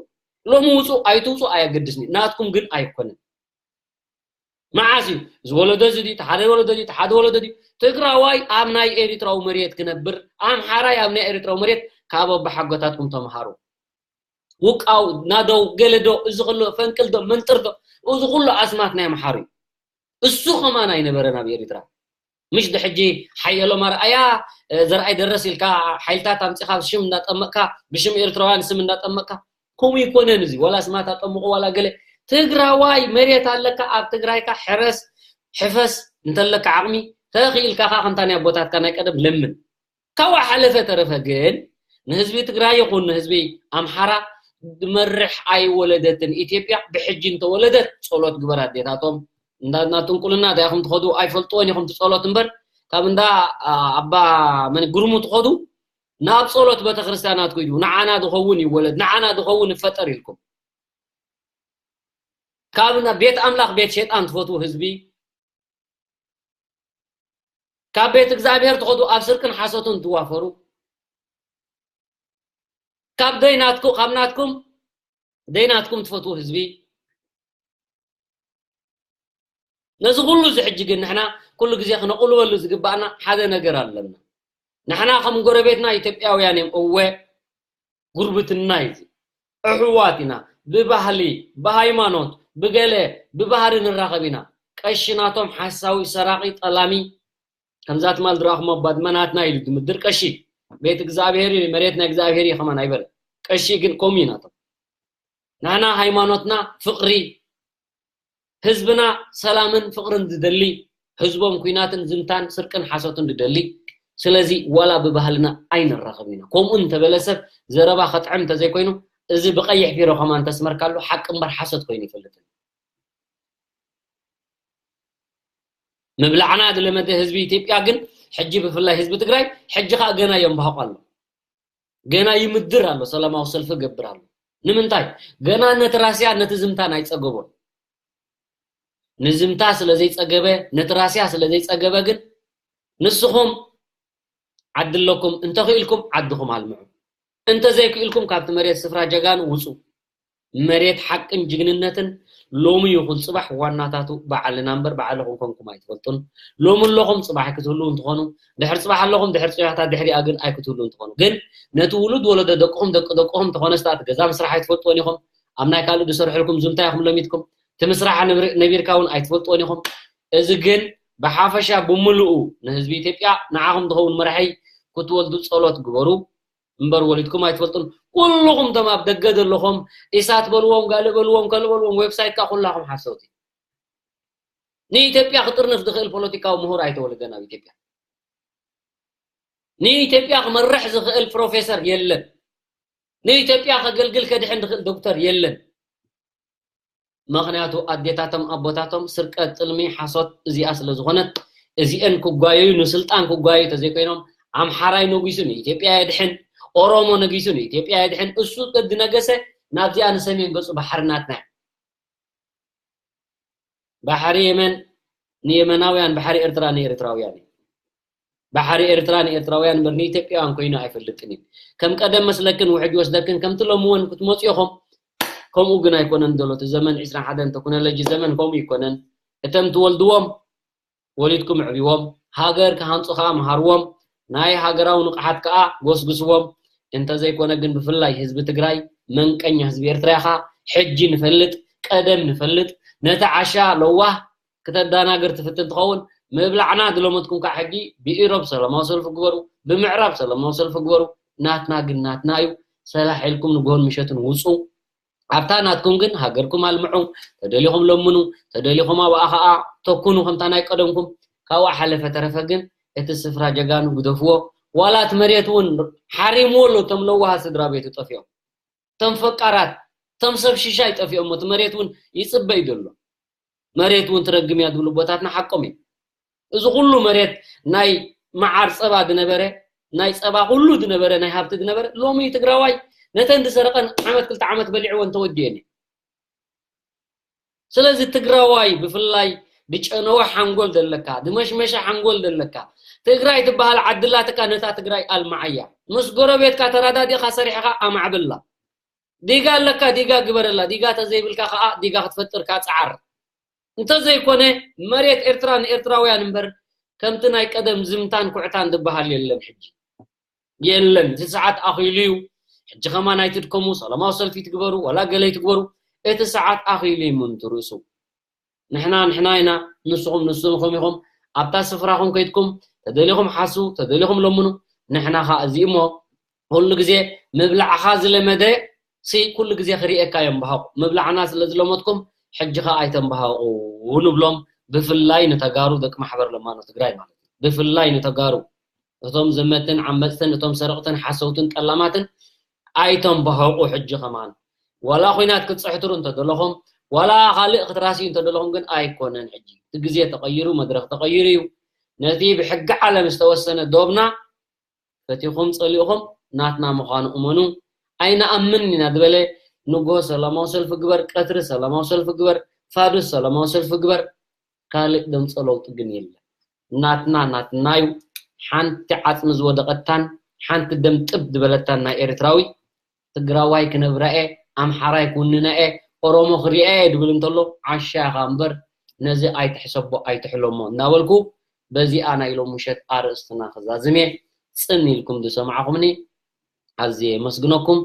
ሎሚ ውፁ ኣይትውፁ ኣየገድስኒ፣ ናትኩም ግን ኣይኮነን። መዓስ እዩ ዝወለዶ እዚ ድዩ፣ ሓደ ወለዶ ድዩ፣ ሓደ ወለዶ ድዩ? ትግራዋይ ኣብ ናይ ኤሪትራዊ መሬት ክነብር፣ ኣምሓራይ ኣብ ናይ ኤሪትራዊ መሬት ካብ ኣቦሓጎታትኩም ተምሃሩ። ውቃው ናደው ገለዶ፣ እዚ ክሎ ፈንቅልዶ መንጥርዶ፣ እዚ ኩሉ ኣስማት ናይ ኣምሓሩ እዩ። እሱ ከማን ኣይነበረን ኣብ ኤሪትራ። ምሽ ድሕጂ ሓየሎም ኣርኣያ፣ እ፣ ዘርኣይ ደረስ ኢልካ ሓይልታት ኣምጺኻ ሽም እንዳጠመቕካ፣ ብሽም ኤርትራውያን ስም እንዳጠመቕካ፣ ከምኡ ይኮነን እዚ። ዋላ ስማት ኣጠምቑ ዋላ ገለ፣ ትግራዋይ መሬት ኣለካ፣ ኣብ ትግራይካ ሕረስ፣ ሕፈስ፣ እንተለካ ዓቕሚ፣ ተኽኢልካ ከኣ ከምታ ናይ ኣቦታትካ ናይ ቀደም ለምን። ካብኡ ሓለፈ ተረፈ ግን ንህዝቢ ትግራይ ይኹን ንህዝቢ ኣምሓራ ዝመርሕ ኣይወለደትን ኢትዮጵያ። ብሕጂ እንተወለደት ጸሎት ግበር ኣዴታቶም። እንዳ፣ እንዳ ጥንቁልና እንታይ ኢኹም ትኸዱ ኣይፈልጥዎን ኢኹም ትጸሎት እምበር ካብ እንዳ፣ ኣ፣ ኣባ መን ጉርሙ ትኸዱ ናብ ጸሎት ቤተክርስትያናት ከይዱ ንዓና ዝኸውን ይወለድ፣ ንዓና ዝኸውን ይፈጠር ኢልኩም። ካብ ና-፣ ቤት ኣምላኽ ቤት ሸይጣን ትፈትዉ ህዝቢ፣ ካብ ቤት እግዚኣብሔር ትኸዱ ኣብ ስርቅን ሓሶትን ትዋፈሩ፣ ካብ ደይናትኩ-፣ ካብ ናትኩም ደይናትኩም ትፈትዉ ህዝቢ፣ ነዚ ኩሉ እዚ ሕጂ ግን ንሕና ኩሉ ግዜ ክነቕልበሉ ዝግባኣና ሓደ ነገር ኣለና። ንሕና ከም ጎረቤትና ኢትዮጵያውያን እዮም፣ እወ፣ ጉርብትና እዩ እዚ። ኣሕዋት ኢና፣ ብባህሊ፣ ብሃይማኖት፣ ብገለ፣ ብባህሪ ንራኸብ ኢና። ቀሺ ናቶም ሓሳዊ፣ ሰራቒ፣ ጠላሚ፣ ከምዛ ትማል ዝረኣኹሞ ኣባ ድማ ናትና ኢሉ ድምድር ቀሺ። ቤት እግዚኣብሔር እዩ፣ መሬት ናይ እግዚኣብሔር እዩ ከማን ኣይበለ። ቀሺ ግን ከምኡ እዩ ናቶም። ንሕና ሃይማኖትና ፍቕሪ፣ ህዝብና ሰላምን ፍቕርን ዝደሊ፣ ህዝቦም ኲናትን ዝምታን ስርቅን ሓሶትን ዝደሊ። ስለዚ ዋላ ብባህልና ኣይንራኸብ ኢና። ከምኡ እንተበለ ሰብ ዘረባ ከጥዕም እንተዘይኮይኑ፣ እዚ ብቐይሕ ቢሮ ከማን ተስመርካሉ ሓቂ እምበር ሓሶት ኮይኑ ይፈልጥን። ምብላዕና ዝለመደ ህዝቢ ኢትዮጵያ ግን ሕጂ ብፍላይ ህዝቢ ትግራይ ሕጂ ከኣ ገና የንባህቆ ኣሎ። ገና ይምድር ኣሎ፣ ሰላማዊ ሰልፊ ገብር ኣሎ። ንምንታይ? ገና ነቲ ራስያ ነቲ ዝምታን ኣይጸገቦን። ንዝምታ ስለ ዘይጸገበ፣ ነቲ ራስያ ስለ ዘይጸገበ ግን ንስኹም ዓዲ ኣለኩም፣ እንተኽኢልኩም ዓድኹም ኣልምዑ። እንተዘይክኢልኩም ካብቲ መሬት ስፍራ ጀጋኑ ውጹ። መሬት ሓቅን ጅግንነትን ሎሚ ይኹን ጽባሕ ዋናታቱ ባዕልና እምበር ባዕልኹም ኮንኩም ኣይትፈልጡን። ሎሚ ኣለኹም ጽባሕ ኣይክትህልዉ እንትኾኑ፣ ድሕር ጽባሕ ኣለኹም ድሕር ጽባሕታ ድሕሪኣ ግን ኣይክትህልዉ እንትኾኑ። ግን ነቲ ውሉድ ወለዶ ደቅኹም ደቂ ደቅኹም ተኾነ ስታት ገዛ ምስራሕ ኣይትፈልጥዎን ኢኹም። ኣብ ናይ ካልእ ዝሰርሕልኩም ዝምታ ኢኹም ለሚትኩም። እቲ ምስራሕ ነብር-፣ ነቢርካ እውን ኣይትፈልጥዎን ኢኹም። እዚ ግን ብሓፈሻ ብምሉኡ ንህዝቢ ኢትዮጵያ ንዓኹም ዝኸውን መራሒ ክትወልዱ ጸሎት ግበሩ። እምበር ወሊድኩም ኣይትፈልጡን። ኩልኹም እቶም ኣብ ደገ ዘለኹም ኢሳት በልዎም፣ ጋልእ በልዎም፣ ከልእ በልዎም፣ ዌብሳይትካ ኩላኹም ሓሰውቲ። ንኢትዮጵያ ክጥርንፍ ዝኽእል ፖለቲካዊ ምሁር ኣይተወለደን ኣብ ኢትዮጵያ። ንኢትዮጵያ ክመርሕ ዝኽእል ፕሮፌሰር የለን። ንኢትዮጵያ ከገልግል ከድሕን ዝኽእል ዶክተር የለን። ምኽንያቱ ኣዴታቶም ኣቦታቶም ስርቀት፣ ጥልሚ፣ ሓሶት እዚኣ ስለ ዝኾነት እዚአን ክጓየዩ ንስልጣን ክጓየዩ ተዘይኮይኖም ኣምሓራይ ነጊሱ ንኢትዮጵያ የድሕን፣ ኦሮሞ ነጊሱ ንኢትዮጵያ የድሕን። እሱ ተድነገሰ ናብዚኣ ንሰሜን ገጹ ባሕሪ ናትና እዩ። ባሕሪ የመን ንየመናውያን፣ ባሕሪ ኤርትራ ንኤርትራውያን እዩ። ባሕሪ ኤርትራ ንኤርትራውያን እምበር ንኢትዮጵያውያን ኮይኑ ኣይፈልጥን እዩ። ከም ቀደም መስለክን ውሕጅ ወስደክን ከምቲ ሎሚ እውን ክትመፁ ኢኹም። ከምኡ ግን ኣይኮነን ዘሎ እቲ ዘመን ዕስራን ሓደን ቴክኖሎጂ ዘመን ከምኡ ይኮነን። እቶም ትወልድዎም ወሊድኩም ኣዕብዎም፣ ሃገር ክሃንፁ ከዓ መሃርዎም፣ ናይ ሃገራዊ ንቕሓት ከዓ ጎስጉስዎም። እንተዘይኮነ ግን ብፍላይ ህዝቢ ትግራይ መንቀኛ ህዝቢ ኤርትራ ኢኻ። ሕጂ ንፈልጥ፣ ቀደም ንፈልጥ። ነቲ ዓሻ ለዋህ ክተዳናግር ትፍትን ትኸውን። ምብላዕና ድለመትኩም ከዓ ሕጂ ብኢሮብ ሰላማዊ ሰልፊ ግበሩ፣ ብምዕራብ ሰላማዊ ሰልፊ ግበሩ። ናትና ግን ናትና እዩ። ሰላሕ ኢልኩም ንግሆን ምሸትን ውፁ። ኣብታ ናትኩም ግን ሃገርኩም ኣልምዑ፣ ተደሊኹም ለምኑ፣ ተደሊኹም ኣብኣ ከዓ ተኩኑ ከምታ ናይ ቀደምኩም። ካብኡ ሓለፈ ተረፈ ግን እቲ ስፍራ ጀጋኑ ግደፍዎ። ዋላ እቲ መሬት እውን ሓሪምዎ ኣሎ፣ እቶም ለዋሃ ስድራ ቤቱ ጠፊኦም። እቶም ፈቃራት፣ እቶም ሰብ ሽሻይ ጠፊኦም፣ እቲ መሬት እውን ይጽበ እዩ ዘሎ። መሬት እውን ትረግም እያ ዝብሉ ኣቦታትና ሓቆም እዩ። እዚ ኩሉ መሬት ናይ መዓር ጸባ ዝነበረ፣ ናይ ጸባ ኩሉ ዝነበረ፣ ናይ ሃብቲ ዝነበረ፣ ሎሚ ትግራዋይ ነተን ዝሰረቐን ዓመት ክልተ ዓመት በሊዕወን ተወዲኤን እዩ። ስለዚ ትግራዋይ ብፍላይ ድጨነወ ሓንጎል ዘለካ፣ ድመሽመሸ ሓንጎል ዘለካ፣ ትግራይ ትበሃል ዓድላትካ ነታ ትግራይ ኣልማዓያ። ምስ ጎረቤትካ ተራዳዲእካ ሰሪሕኻ ኣማዕብላ። ዲጋ ኣለካ፣ ዲጋ ግበረላ። ዲጋ ተዘይብልካ ከዓ ዲጋ ክትፈጥርካ ጸዓር። እንተዘይኮነ መሬት ኤርትራ ንኤርትራውያን እምበር ከምቲ ናይ ቀደም ዝምታን ኩዕታን ዝበሃል የለን። ሕጂ የለን። እቲ ሰዓት ኣኺሉ እዩ። ሕጂ ከማን ኣይትድከሙ፣ ሰላማዊ ሰልፊ ትግበሩ፣ ዋላ ገለ ትግበሩ፣ እቲ ሰዓት ኣኺሉ እዩ ምንቱ ርእሱ። ንሕና ንሕና ኢና፣ ንስኹም ንስኹም ኢኹም። ኣብታ ስፍራኹም ከይድኩም ተደሊኹም ሓሱ፣ ተደሊኹም ለምኑ። ንሕና ኸኣ እዚ እሞ ኩሉ ግዜ ምብላዕኻ ዝለመደ ሲ ኩሉ ግዜ ክርእየካ እዮም በሃቑ። ምብላዕና ስለ ዝለመድኩም ሕጂ ኸኣ ኣይተንበሃቑ ንብሎም። ብፍላይ ንተጋሩ ደቂ ማሕበር ለማኖ ትግራይ ማለት እዩ። ብፍላይ ንተጋሩ እቶም ዘመትን ዓመፅትን እቶም ሰረቕትን ሓሰውትን ጠላማትን ኣይተንበሃቑ። ሕጂ ከማን ዋላ ኹናት ክትፅሕትሩ እንተደለኹም ዋላ ካልእ ክትራስዩ እንተደለኹም ግን ኣይኮነን። ሕጂ እቲ ግዜ ተቐይሩ፣ መድረኽ ተቐይሩ እዩ። ነቲ ብሕጊ ዓለም ዝተወሰነ ዶብና ፈቲኹም ጸሊእኹም ናትና ምዃኑ እመኑ። ኣይንኣምን ኢና ዝበለ ንግሆ ሰላማዊ ሰልፊ ግበር፣ ቀትሪ ሰላማዊ ሰልፊ ግበር፣ ፋዱስ ሰላማዊ ሰልፊ ግበር፣ ካልእ ደምጾ ለውጢ ግን የለን። ናትና ናትና እዩ። ሓንቲ ዓጽሚ ዝወደቐታን ሓንቲ ደም ጥብ ዝበለታን ናይ ኤርትራዊ ትግራዋይ ክነብራ እየ፣ ኣምሓራይ ክውንና እየ፣ ኦሮሞ ክሪኣ እየ ድብል እንተሎ ዓሻ ኢኻ እምበር ነዚ ኣይትሕሰቦ ኣይትሕለሞ እናበልኩ በዚኣ ናይ ሎም ምሸት ኣርእስትና ክዛዝም እየ። ጽን ኢልኩም ዝሰማዕኹምኒ ኣዝየ የመስግነኩም።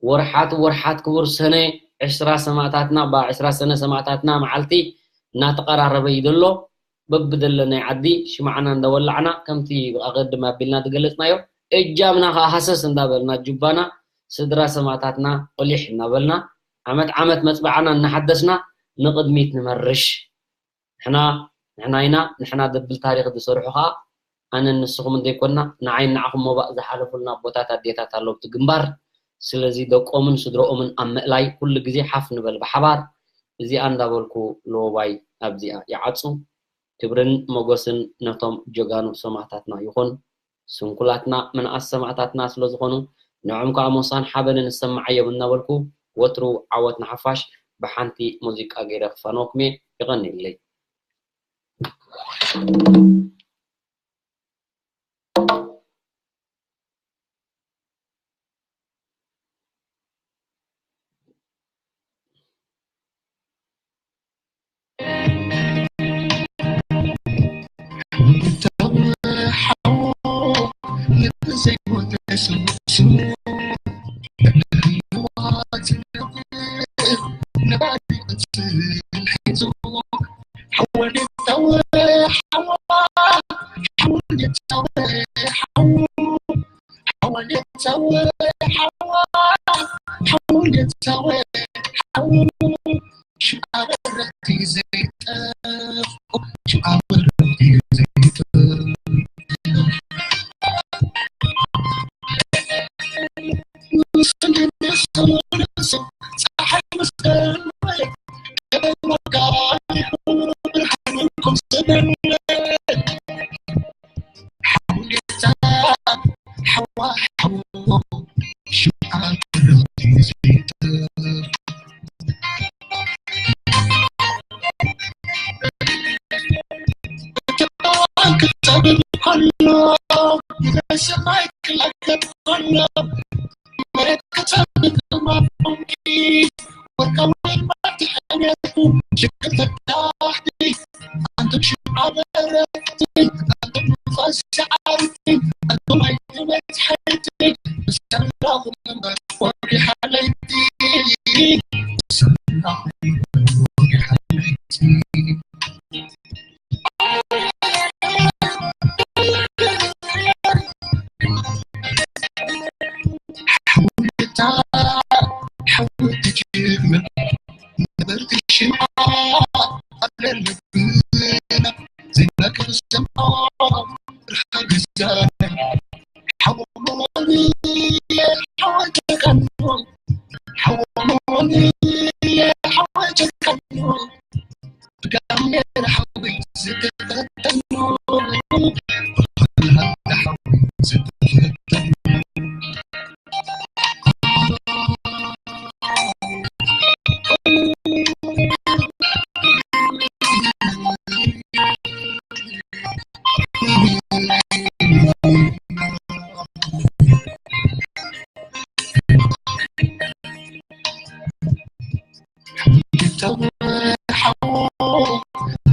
ወርሓት ወርሓት ክቡር ሰነ ዕስራ ሰማእታትና፣ ባ ዕስራ ሰነ ሰማእታትና መዓልቲ እናተቐራረበ እዩ ዘሎ። በብደለናይ ዓዲ ሽማዕና እንዳወላዕና ከምቲ ብኣቐድም ኣቢልና ዝገለጽናዮ እጃምና ከኣ ሃሰስ እንዳበልና ጁባና ስድራ ሰማእታትና ቁሊሕ እናበልና ዓመት ዓመት መጽባዕና እናሓደስና ንቕድሚት ንመርሽ። ንሕና ንሕና ኢና፣ ንሕና ዘብል ታሪኽ ዝሰርሑ ኸኣ ኣነን ንስኹምን ዘይኮንና፣ ንዓይን ንዓኹም ሞባእ ዝሓለፉልና ኣቦታት ኣዴታት ኣለዉ ኣብቲ ግንባር። ስለዚ ደቆምን ስድረኦምን ኣብ ምእላይ ኩሉ ግዜ ሓፍ ንበል ብሓባር። እዚኣ እንዳበልኩ ለወባይ ኣብዚኣ ይዓጹ። ክብርን ሞገስን ነቶም ጀጋኑ ሰማእታትና ይኹን። ስንኩላትና ምንኣስ ሰማእታትና ስለ ዝኾኑ ንዕኦም ከኣ ሞሳን ሓበንን እሰምዓዮም እናበልኩ ወትሩ ዓወት ንሓፋሽ ብሓንቲ ሙዚቃ ገይረ ክፋነወኩም እየ። የቐንየለይ። ተወሓው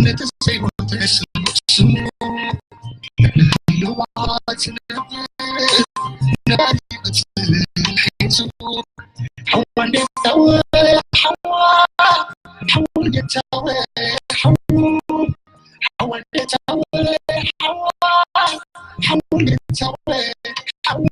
ነቲ ዘይሞተ ስሙ ንህልዋት ነባሪ ቅጽል ሒዙ ሓዋ እንዴታወ ሓዋ ሓዋ እንዴታወ ሓዋ ሓዋ እንዴታወ ሓዋ ሓዋ እንዴታወ ሓዋ